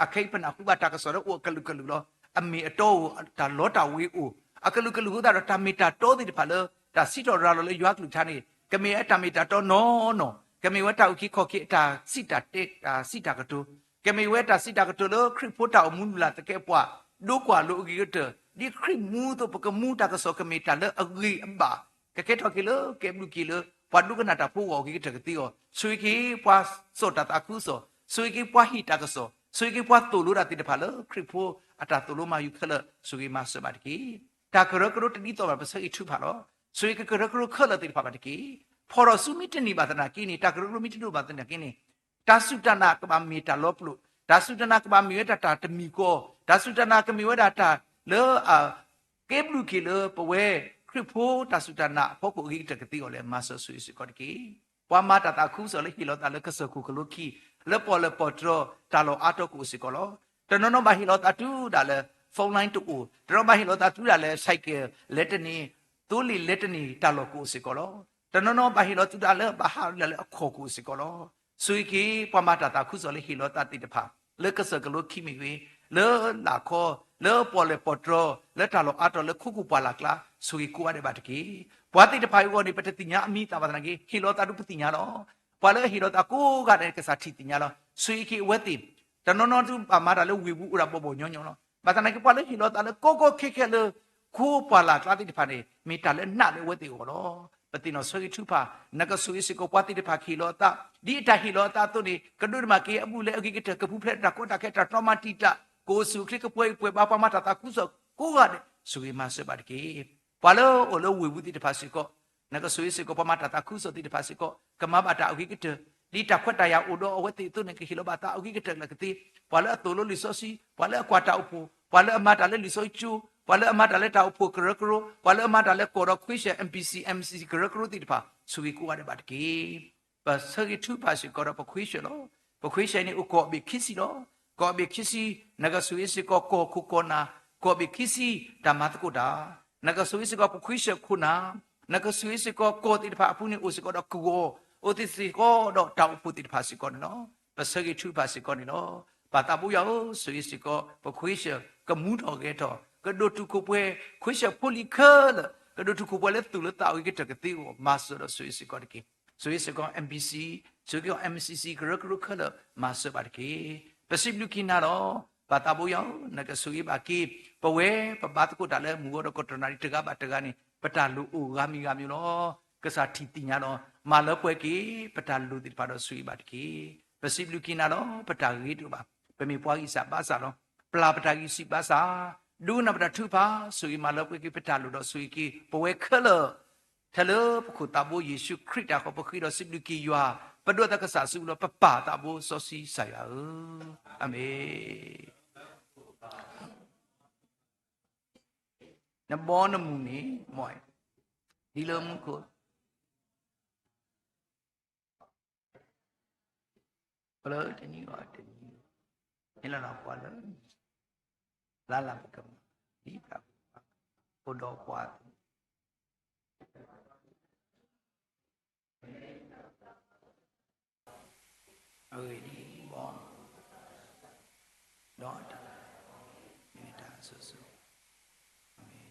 အခဲအံၤပနၢ်ဟူဘၣ်တၢ်ကစီၣ်လၢအိၣ်အကလုာ်ကလုာ်လီၤ. အမ့ၢ်အတီအိၣ် တၢ်လီတၢ်ဝ့ၤအိၣ် အကလုာ်ကလုာ်အဃိသတးဒီး တၢ်မ့ၢ်တၢ်တီသ့ၣ်တဖၣ်လၢ တၢ်စံးထီၣ်ရၤလီၤလၢယွၤကလုၢ်ကထါန့ၣ် ကမ့ၢ်ဝဲတၢ်မ့ၢ်တၢ်တီနီၢ်နီၢ်, ကမ့ၢ်ဝဲတၢ်အုၣ်က့ၤခီၣ်က့ၤအတၢ်စံးတၢ်တဲ တၢ်စံးတၢ်ကတိၤ, ကမ့ၢ်ဝဲတၢ်စံးတၢ်ကတိၤလၢခရံာ်ဖိတၢ်အိၣ်မူလုၢ်လၢ်သကဲးပဝး ဒိကွၢ်လိာ်အဂ့ၤကတၢၢ် ဒ်ခရံာ်မူအသိး ပကမူတၢ်ကစီၣ်ကမ့ၢ်တၢ်လၢအဂ့ၤအဘၣ် ကကဲထီၣ်က့ၤလၢကဲဘျုးက့ၤလၢ ပှၤဒိကနၣ်တၢ်ဖိအဂီၢ်အဂ့ၤကတၢၢ်ကသ့အီၤ, ဆိၣ်ဂ့ၤက့ၤပှၤစိာ်တၢ်သးခုကစီၣ်, ဆိၣ်ဂ့ၤက့ၤပှၤဟ့ၣ်တၢ်ကစီၣ်, ဆိၣ်ဂ့ၤက့ၤပှၤသိၣ်လိတၢ်သ့ၣ်တဖၣ်လၢခရံာ်ဖိအတၢ်သိၣ်လိမၤယူၤခဲလၢာ် ဆိၣ်ဂ့ၤမၤစၢၤဘၣ်တက့ၢ်. တၢ်ကရၢကရိတဒ်သိးဘၣ် ပဆၢဂ့ၤထုကဖၣ်လီၤ. ဆိၣ်ဂ့ၤက့ၤကရၢကရိခဲလၢာ်သ့ၣ်တဖၣ်ဘၣ်တက့ၢ်. ဖီၣ်ထီၣ်စုမ့ၢ်တန့ၢ်ဘၣ်သနာ်က့န့ၣ် တၢ်ကရၢကရိမ့ၢ်တဒိၣ်ဘၣ်သနာ်က့န့ၣ် တၢ်စူၢ်တၢ်နာ်ကဘၣ်မ့ၢ်တၢ်လီၤပလိာ်, တၢ်စူၢ်တၢ်နာ်ကဘၣ်မ့ၢ်ဝဲဒၣ်တၢ်တမံၤဃီ, တၢ်စူၢ်တၢ်နာ်ကမ့ၢ်ဝဲဒၣ်တၢ်လၢ ကဲဘျုးက့ၤလၢပဝဲခရံာ်ဖိတၢ်စူၢ်တၢ်နာ်အဖီခိၣ်အဂ့ၤကတၢၢ်ကသ့အီၤလၢ မၤစၢၤဆိၣ်ဂ့ၤစ့ၢ်ကီးတက့ၢ်. ပှၤမၤတၢ်သးခုကစီၣ်လၢဟ့ၣ်လီၤသးလၢကစၢၢ်ခိၣ်ကလိခံ လၢပီၣ်လဲၣ်ပီၣ်တြီၤတၢ်လီၢ်အါတီၤကအိၣ်စ့ၢ်ကီးလီၤ. တနီၤနီၤဘၣ်ဟ့ၣ်လီၤသးတုၤဒၣ်လဲာ် phone line တအိၣ်, တနီၤဘၣ်ဟ့ၣ်လီၤသးတုၤဒၣ်လဲာ် ဆိုင်ကယ် လဲၤတန့ၢ်, သိလ့ၣ်လဲၤတန့ၢ်တၢ်လီၢ်ကအိၣ်စ့ၢ်ကီးလီၤ. တနီၤနီၤဘၣ်ဟ့ၣ်လီၤသးတုၤဒၣ်လဲာ် ဘၣ်ဟးဒၣ်လဲာ်လၢအခီၣ်ကအိၣ်စ့ၢ်ကီးလီၤ. ဆိၣ်ဂ့ၤက့ၤပှၤမၤတၢ်သးခုကစီၣ်လၢဟ့ၣ်လီၤသးသ့ၣ်တဖၣ် လၢကစၢၢ်ကလိခံမ့ၢ်ဂ့ၤ, လၢလၢ်ခီ, လၢပီၣ်လဲၣ်ပီၣ်တြီၤ လၢတၢ်လီၢ်အါတီၤလၢခိခိၣ်ပှၢ်လၢ်ကျါ ဆိၣ်ဂ့ၤကိးဂၤဒဲးဘၣ်တက့ၢ်. ပှၤသ့ၣ်တဖၣ်အံၤအဂီၢ်န့ၣ် ပတသ့ၣ်ညါအမံၤအသၣ်ဘၣ်သနာ်က့ ဟ့ၣ်လီၤသးဒုးပသ့ၣ်ညါလီၤ. ပှၤလၢအဟ့ၣ်လီၤသးကိးဂၤဒဲးန့ၣ် ကစၢ်ထံၣ်သ့ၣ်ညါလီၤ. ဆိၣ်ဂ့ၤက့ၤအဝဲသ့ၣ်, တနီၤနီၤဒုးဘၣ်မၤတၢ်လၢဝ့ၢ်ပူၤအိၣ်ဒၣ်ဘီၣ်ဘီၣ်ညီညီလီၤ. ဘၣ်သနာ်က့ ပှၤလၢဟ့ၣ်လီၤသးလၢကီကီခဲခဲလၢ ခိပှၢ်လၢ်ကျါသ့ၣ်တဖၣ်န့ၣ် မ့ၢ်တၢ်လၢနာ်လၢအဝဲသ့ၣ်အဂီၢ်လီၤ. ပသ့ၣ်နီၣ်ဆၢဂ့ၤထုကဖၣ် နကဆိၣ်ဂ့ၤစ့ၢ်ကီးပှၤသ့ၣ်တဖၣ်ကဟ့ၣ်လီၤအသး, ဒ်အတၢ်ဟ့ၣ်လီၤအသးအသိးန့ၣ် ကဒိးန့ၢ်ဘၣ်က့ၤအဘူးအလဲအဂ့ၤကတၢၢ် ကပူၤဖျဲးတၢ်ကီတၢ်ခဲ တၢ်တြီမၤတံာ်တာ် ကအိၣ်ဆူၣ်အိၣ်ချ့ ကပှဲၤဂံၢ်ပှဲၤဘါ ပှၤမၤတၢ်သးခုကစီၣ်ကိးဂၤဒဲး ဆိၣ်ဂ့ၤမၤစၢၤဘၣ်တက့ၢ်. ပှၤလၢအအိၣ်လၢဝ့ၢ်ပူၤသ့ၣ်တဖၣ်စ့ၢ်ကီး နကဆိၣ်ဂ့ၤစ့ၢ်ကီး ပှၤမၤတၢ်သးခုကစီၣ်သ့ၣ်တဖၣ်စ့ၢ်ကီး ကမၤဘၣ်တၢ်အဂ့ၤကတၢၢ် ဒ်တၢ်ခွဲးတၢ်ယာ်အိၣ်ဒီးအဝဲသ့ၣ်အသိးန့ၣ် ကဟ့ၣ်လီၤဘၣ်သးအဂ့ၤကတၢၢ်လၢကသ့, ပှၤလၢအသိၣ်လိလံာ်စီဆှံ, ပှၤလၢအကွၢ်တၢ်အိၣ်ဖှိၣ်, ပှၤလၢအမၤတၢ်လၢလံာ်စီဆှံကၠိ, ပှၤလၢအမၤတၢ်လၢတၢ်အိၣ်ဖှိၣ်ကရၢကရိ, ပှၤလၢအမၤတၢ်လၢတၢ်အိၣ်ဖှိၣ်ကရၢကရိ, ပှၤလၢအမၤတၢ်လၢ M P C M C C ကရၢကရိသ့ၣ်တဖၣ် ဆိၣ်ဂ့ၤကိးဂၤဒဲးဘၣ်တက့ၢ်. ပဆၢဂ့ၤထုကဖၣ်စ့ၢ်ကီးဒီးပခွ့ဆၢၣ်လီၤ. ပခွ့ဆၢၣ်န့ၣ်အိၣ်ကီၢ်ဘ့ၣ်ခံဆံလီၤ. ကီၢ်ဘ့ၣ်ခံဆံ နကဆိၣ်ဂ့ၤစ့ၢ်ကီးကီၢ်ခိၣ်ကီၢ်နၢ်, ကီၢ်ဘ့ၣ်ခံဆံ တၢ်မၤသကိးတၢ်, နကဆိၣ်ဂ့ၤစ့ၢ်ကီးပခွ့ဆၢၣ်ခိၣ်နၢ်, နကဆိၣ်ဂ့ၤစ့ၢ်ကီးကီၢ်သ့ၣ်တဖၣ်အပူၤန့ၣ် အိၣ်စ့ၢ်ကီးဒီးကဝီၤ, အိၣ်သ့ၣ်စ့ၢ်ကီးဒီးတၢ်အိၣ်ဖှိၣ်သ့ၣ်တဖၣ်စ့ၢ်ကီးန့ၣ်လီၤ. ပဆၢဂ့ၤထုကဖၣ်စ့ၢ်ကီးန့ၣ်လီၤ. ပၢ်သးဘိယွၤဧၢ, ဆိၣ်ဂ့ၤစ့ၢ်ကီး ပခွ့ဆၢၣ် ကမူထီၣ်ဂဲၤထီၣ်, ကဒိၣ်တုာ်ခိၣ်ပှဲၤ, ခွ့ဆၢၣ်ဖိလံၤခဲလၢာ် ကဒိၣ်တုာ်ခိၣ်ပှဲၤလၢသူၣ်လၢသးအဂ့ၤကတၢၢ်ကသ့အဂီၢ် မၤစၢၤဒီးဆိၣ်ဂ့ၤစ့ၢ်ကီးတက့ၢ်. ဆိၣ်ဂ့ၤစ့ၢ်ကီး M P C, ဆိၣ်ဂ့ၤစ့ၢ်ကီး M C C ကရၢကရိခဲလၢာ် မၤစၢၤဘၣ်တက့ၢ်. ပစံးဘျုးက့ၤနၤလီၤ. ပၢ်သးဘိယွၤဧၢ, နကဆိၣ်ဂ့ၤဘၣ်က့ၤ ပဝဲပဘါသကိးတၢ်လၢမုၢ်ဂီၤဒီးကီၢ်တနၣ်ရံၣ်တဂၤဘၣ်တဂၤန့ၣ် ပတၢ်လိၣ်အိၣ်ဂၤမံၤဂၤမံၤလီၤ. ကစၢ်ထံၣ်သ့ၣ်ညါလီၤ. မၤလၢပှဲၤက့ၤ ပတၢ်လိၣ်သ့ၣ်တဖၣ်ဒီးဆိၣ်ဂ့ၤဘၣ်တက့ၢ်. ပစံးဘျုးက့ၤနၤလီၤ. ပတၢ်ဂ့ၤတအိၣ်ဘၣ်. ပမ့ၢ်ပှၤဂံၢ်စၢ်ဘါစၢ်လီၤ. ပျၢ်ပတၢ်ဂံၢ်စၢ်ဘါစၢ်, ဒိကနၣ်ပတၢ်ထုကဖၣ်, ဆိၣ်ဂ့ၤမၤလၢပှဲၤက့ၤ ပဝဲခဲလၢာ် ထဲလၢပခိၣ်သးဘိယ့ၣ်ၡူးခရံာ်တၢ်ဃီ ပဃ့ဒီးစံးဘျုးက့ၤယွၤ, ပဒိးသးကစၢ်စုပူၤလီၤ. ပပၢ်သးဘိစီဆှံကစၢ်ယွၤဧၢ, အၤမ့ၣ်. နဘီနမုၢ်န့ၣ် မ်, ဒ်လၢမူခိၣ် ပလၢတနံၤအီၤတနံၤ, မ့ၢ်လီၤလီၤပှၤလၢ လၢ်လၢ်ပကမၤ ဒ်တၢ် အိၣ်ဒီးပှၤ အဂ့ၢ်ဒ်အံၤ, ဒီးတၢ် မ့ၢ်တၢ်ဆိၣ်ဆိၣ်, အၤမ့ၣ်.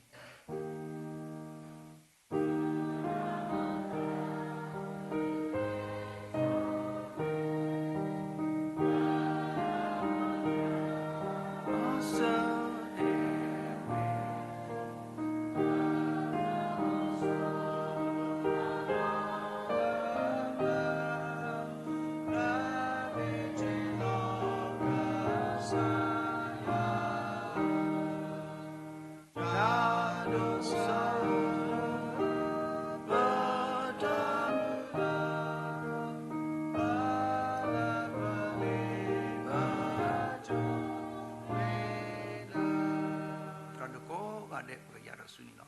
တၢ်ဒိၣ်ကိးဂၤဒဲး ပကယၤဒီးဆူန့ၣ်လီ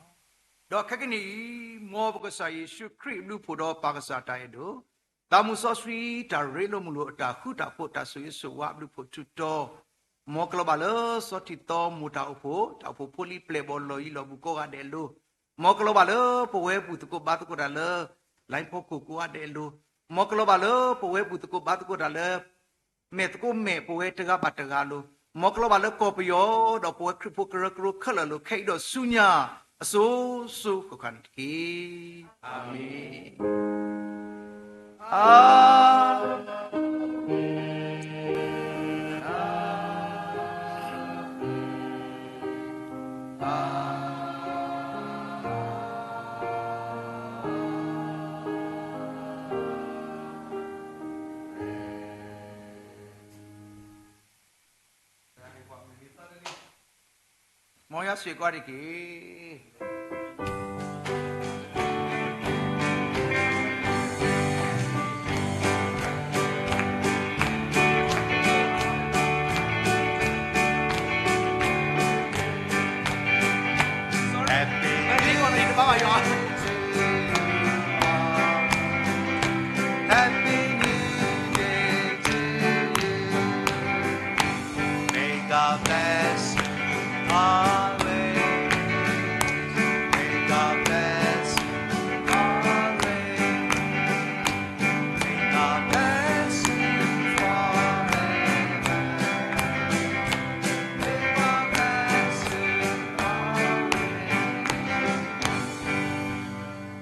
ၤ. ဒီးခဲကနံၣ်အံၤ, မ်ပကစၢ်ယ့ၣ်ၡူးခရံာ်အဘျုးအဖှိၣ်ဒီးပၢ်ကစၢ်တၢ်အဲၣ်ဒိၣ်, သးမုၢ်စီဆှံတၢ်ရ့လိာ်မုာ်လိာ်အတၢ်ဃူတၢ်ဖိး တၢ်ဆိၣ်ဂ့ၤဆိၣ်ဝါအဘျုးအဖှိၣ်ထူးတီၤ, မ်ကလီၤဘၣ်လၢစီၤထံးသီမိၢ်တၢ်အိၣ်ဖှိၣ်, တၢ်အိၣ်ဖှိၣ်ဖိလံၤပျဲၢ်ဘီၣ်လီၢ်ယံၤလီၢ်ဘူးကိးဂၤဒဲးအလိၤ, မ်ကလီၤဘၣ်လၢပဝဲပူၤသကိးဘါသကိးတၢ်လၢ လိုင်းဖီခိၣ်ကိးဂၤဒဲးအလိၤ, မ်ကလီၤဘၣ်လၢပဝဲပူၤသကိးဘါသကိးတၢ်လၢ မဲာ်သကိးမဲာ်ပဝဲတဂၤဘၣ်တဂၤအလိၤ, မ်ကလီၤဘၣ်လၢကီၢ်ပယီၤဒီးပဝဲခရံာ်ဖိကရၢကရိခဲလၢာ်အလိၤ ခဲအံၤဒီးဆူညါအစိၤစိၤဃၣ်ဃၣ်န့ၣ်တက့ၢ်. အၤမ့ၣ်. အၤမ့ၣ်. မ်ယွၤဆိၣ်ဂ့ၤကိးဂၤဒဲးတက့ၢ်.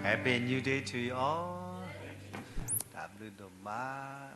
Happy New Day to you all. တၢ်ဘျုးဒိၣ်မး.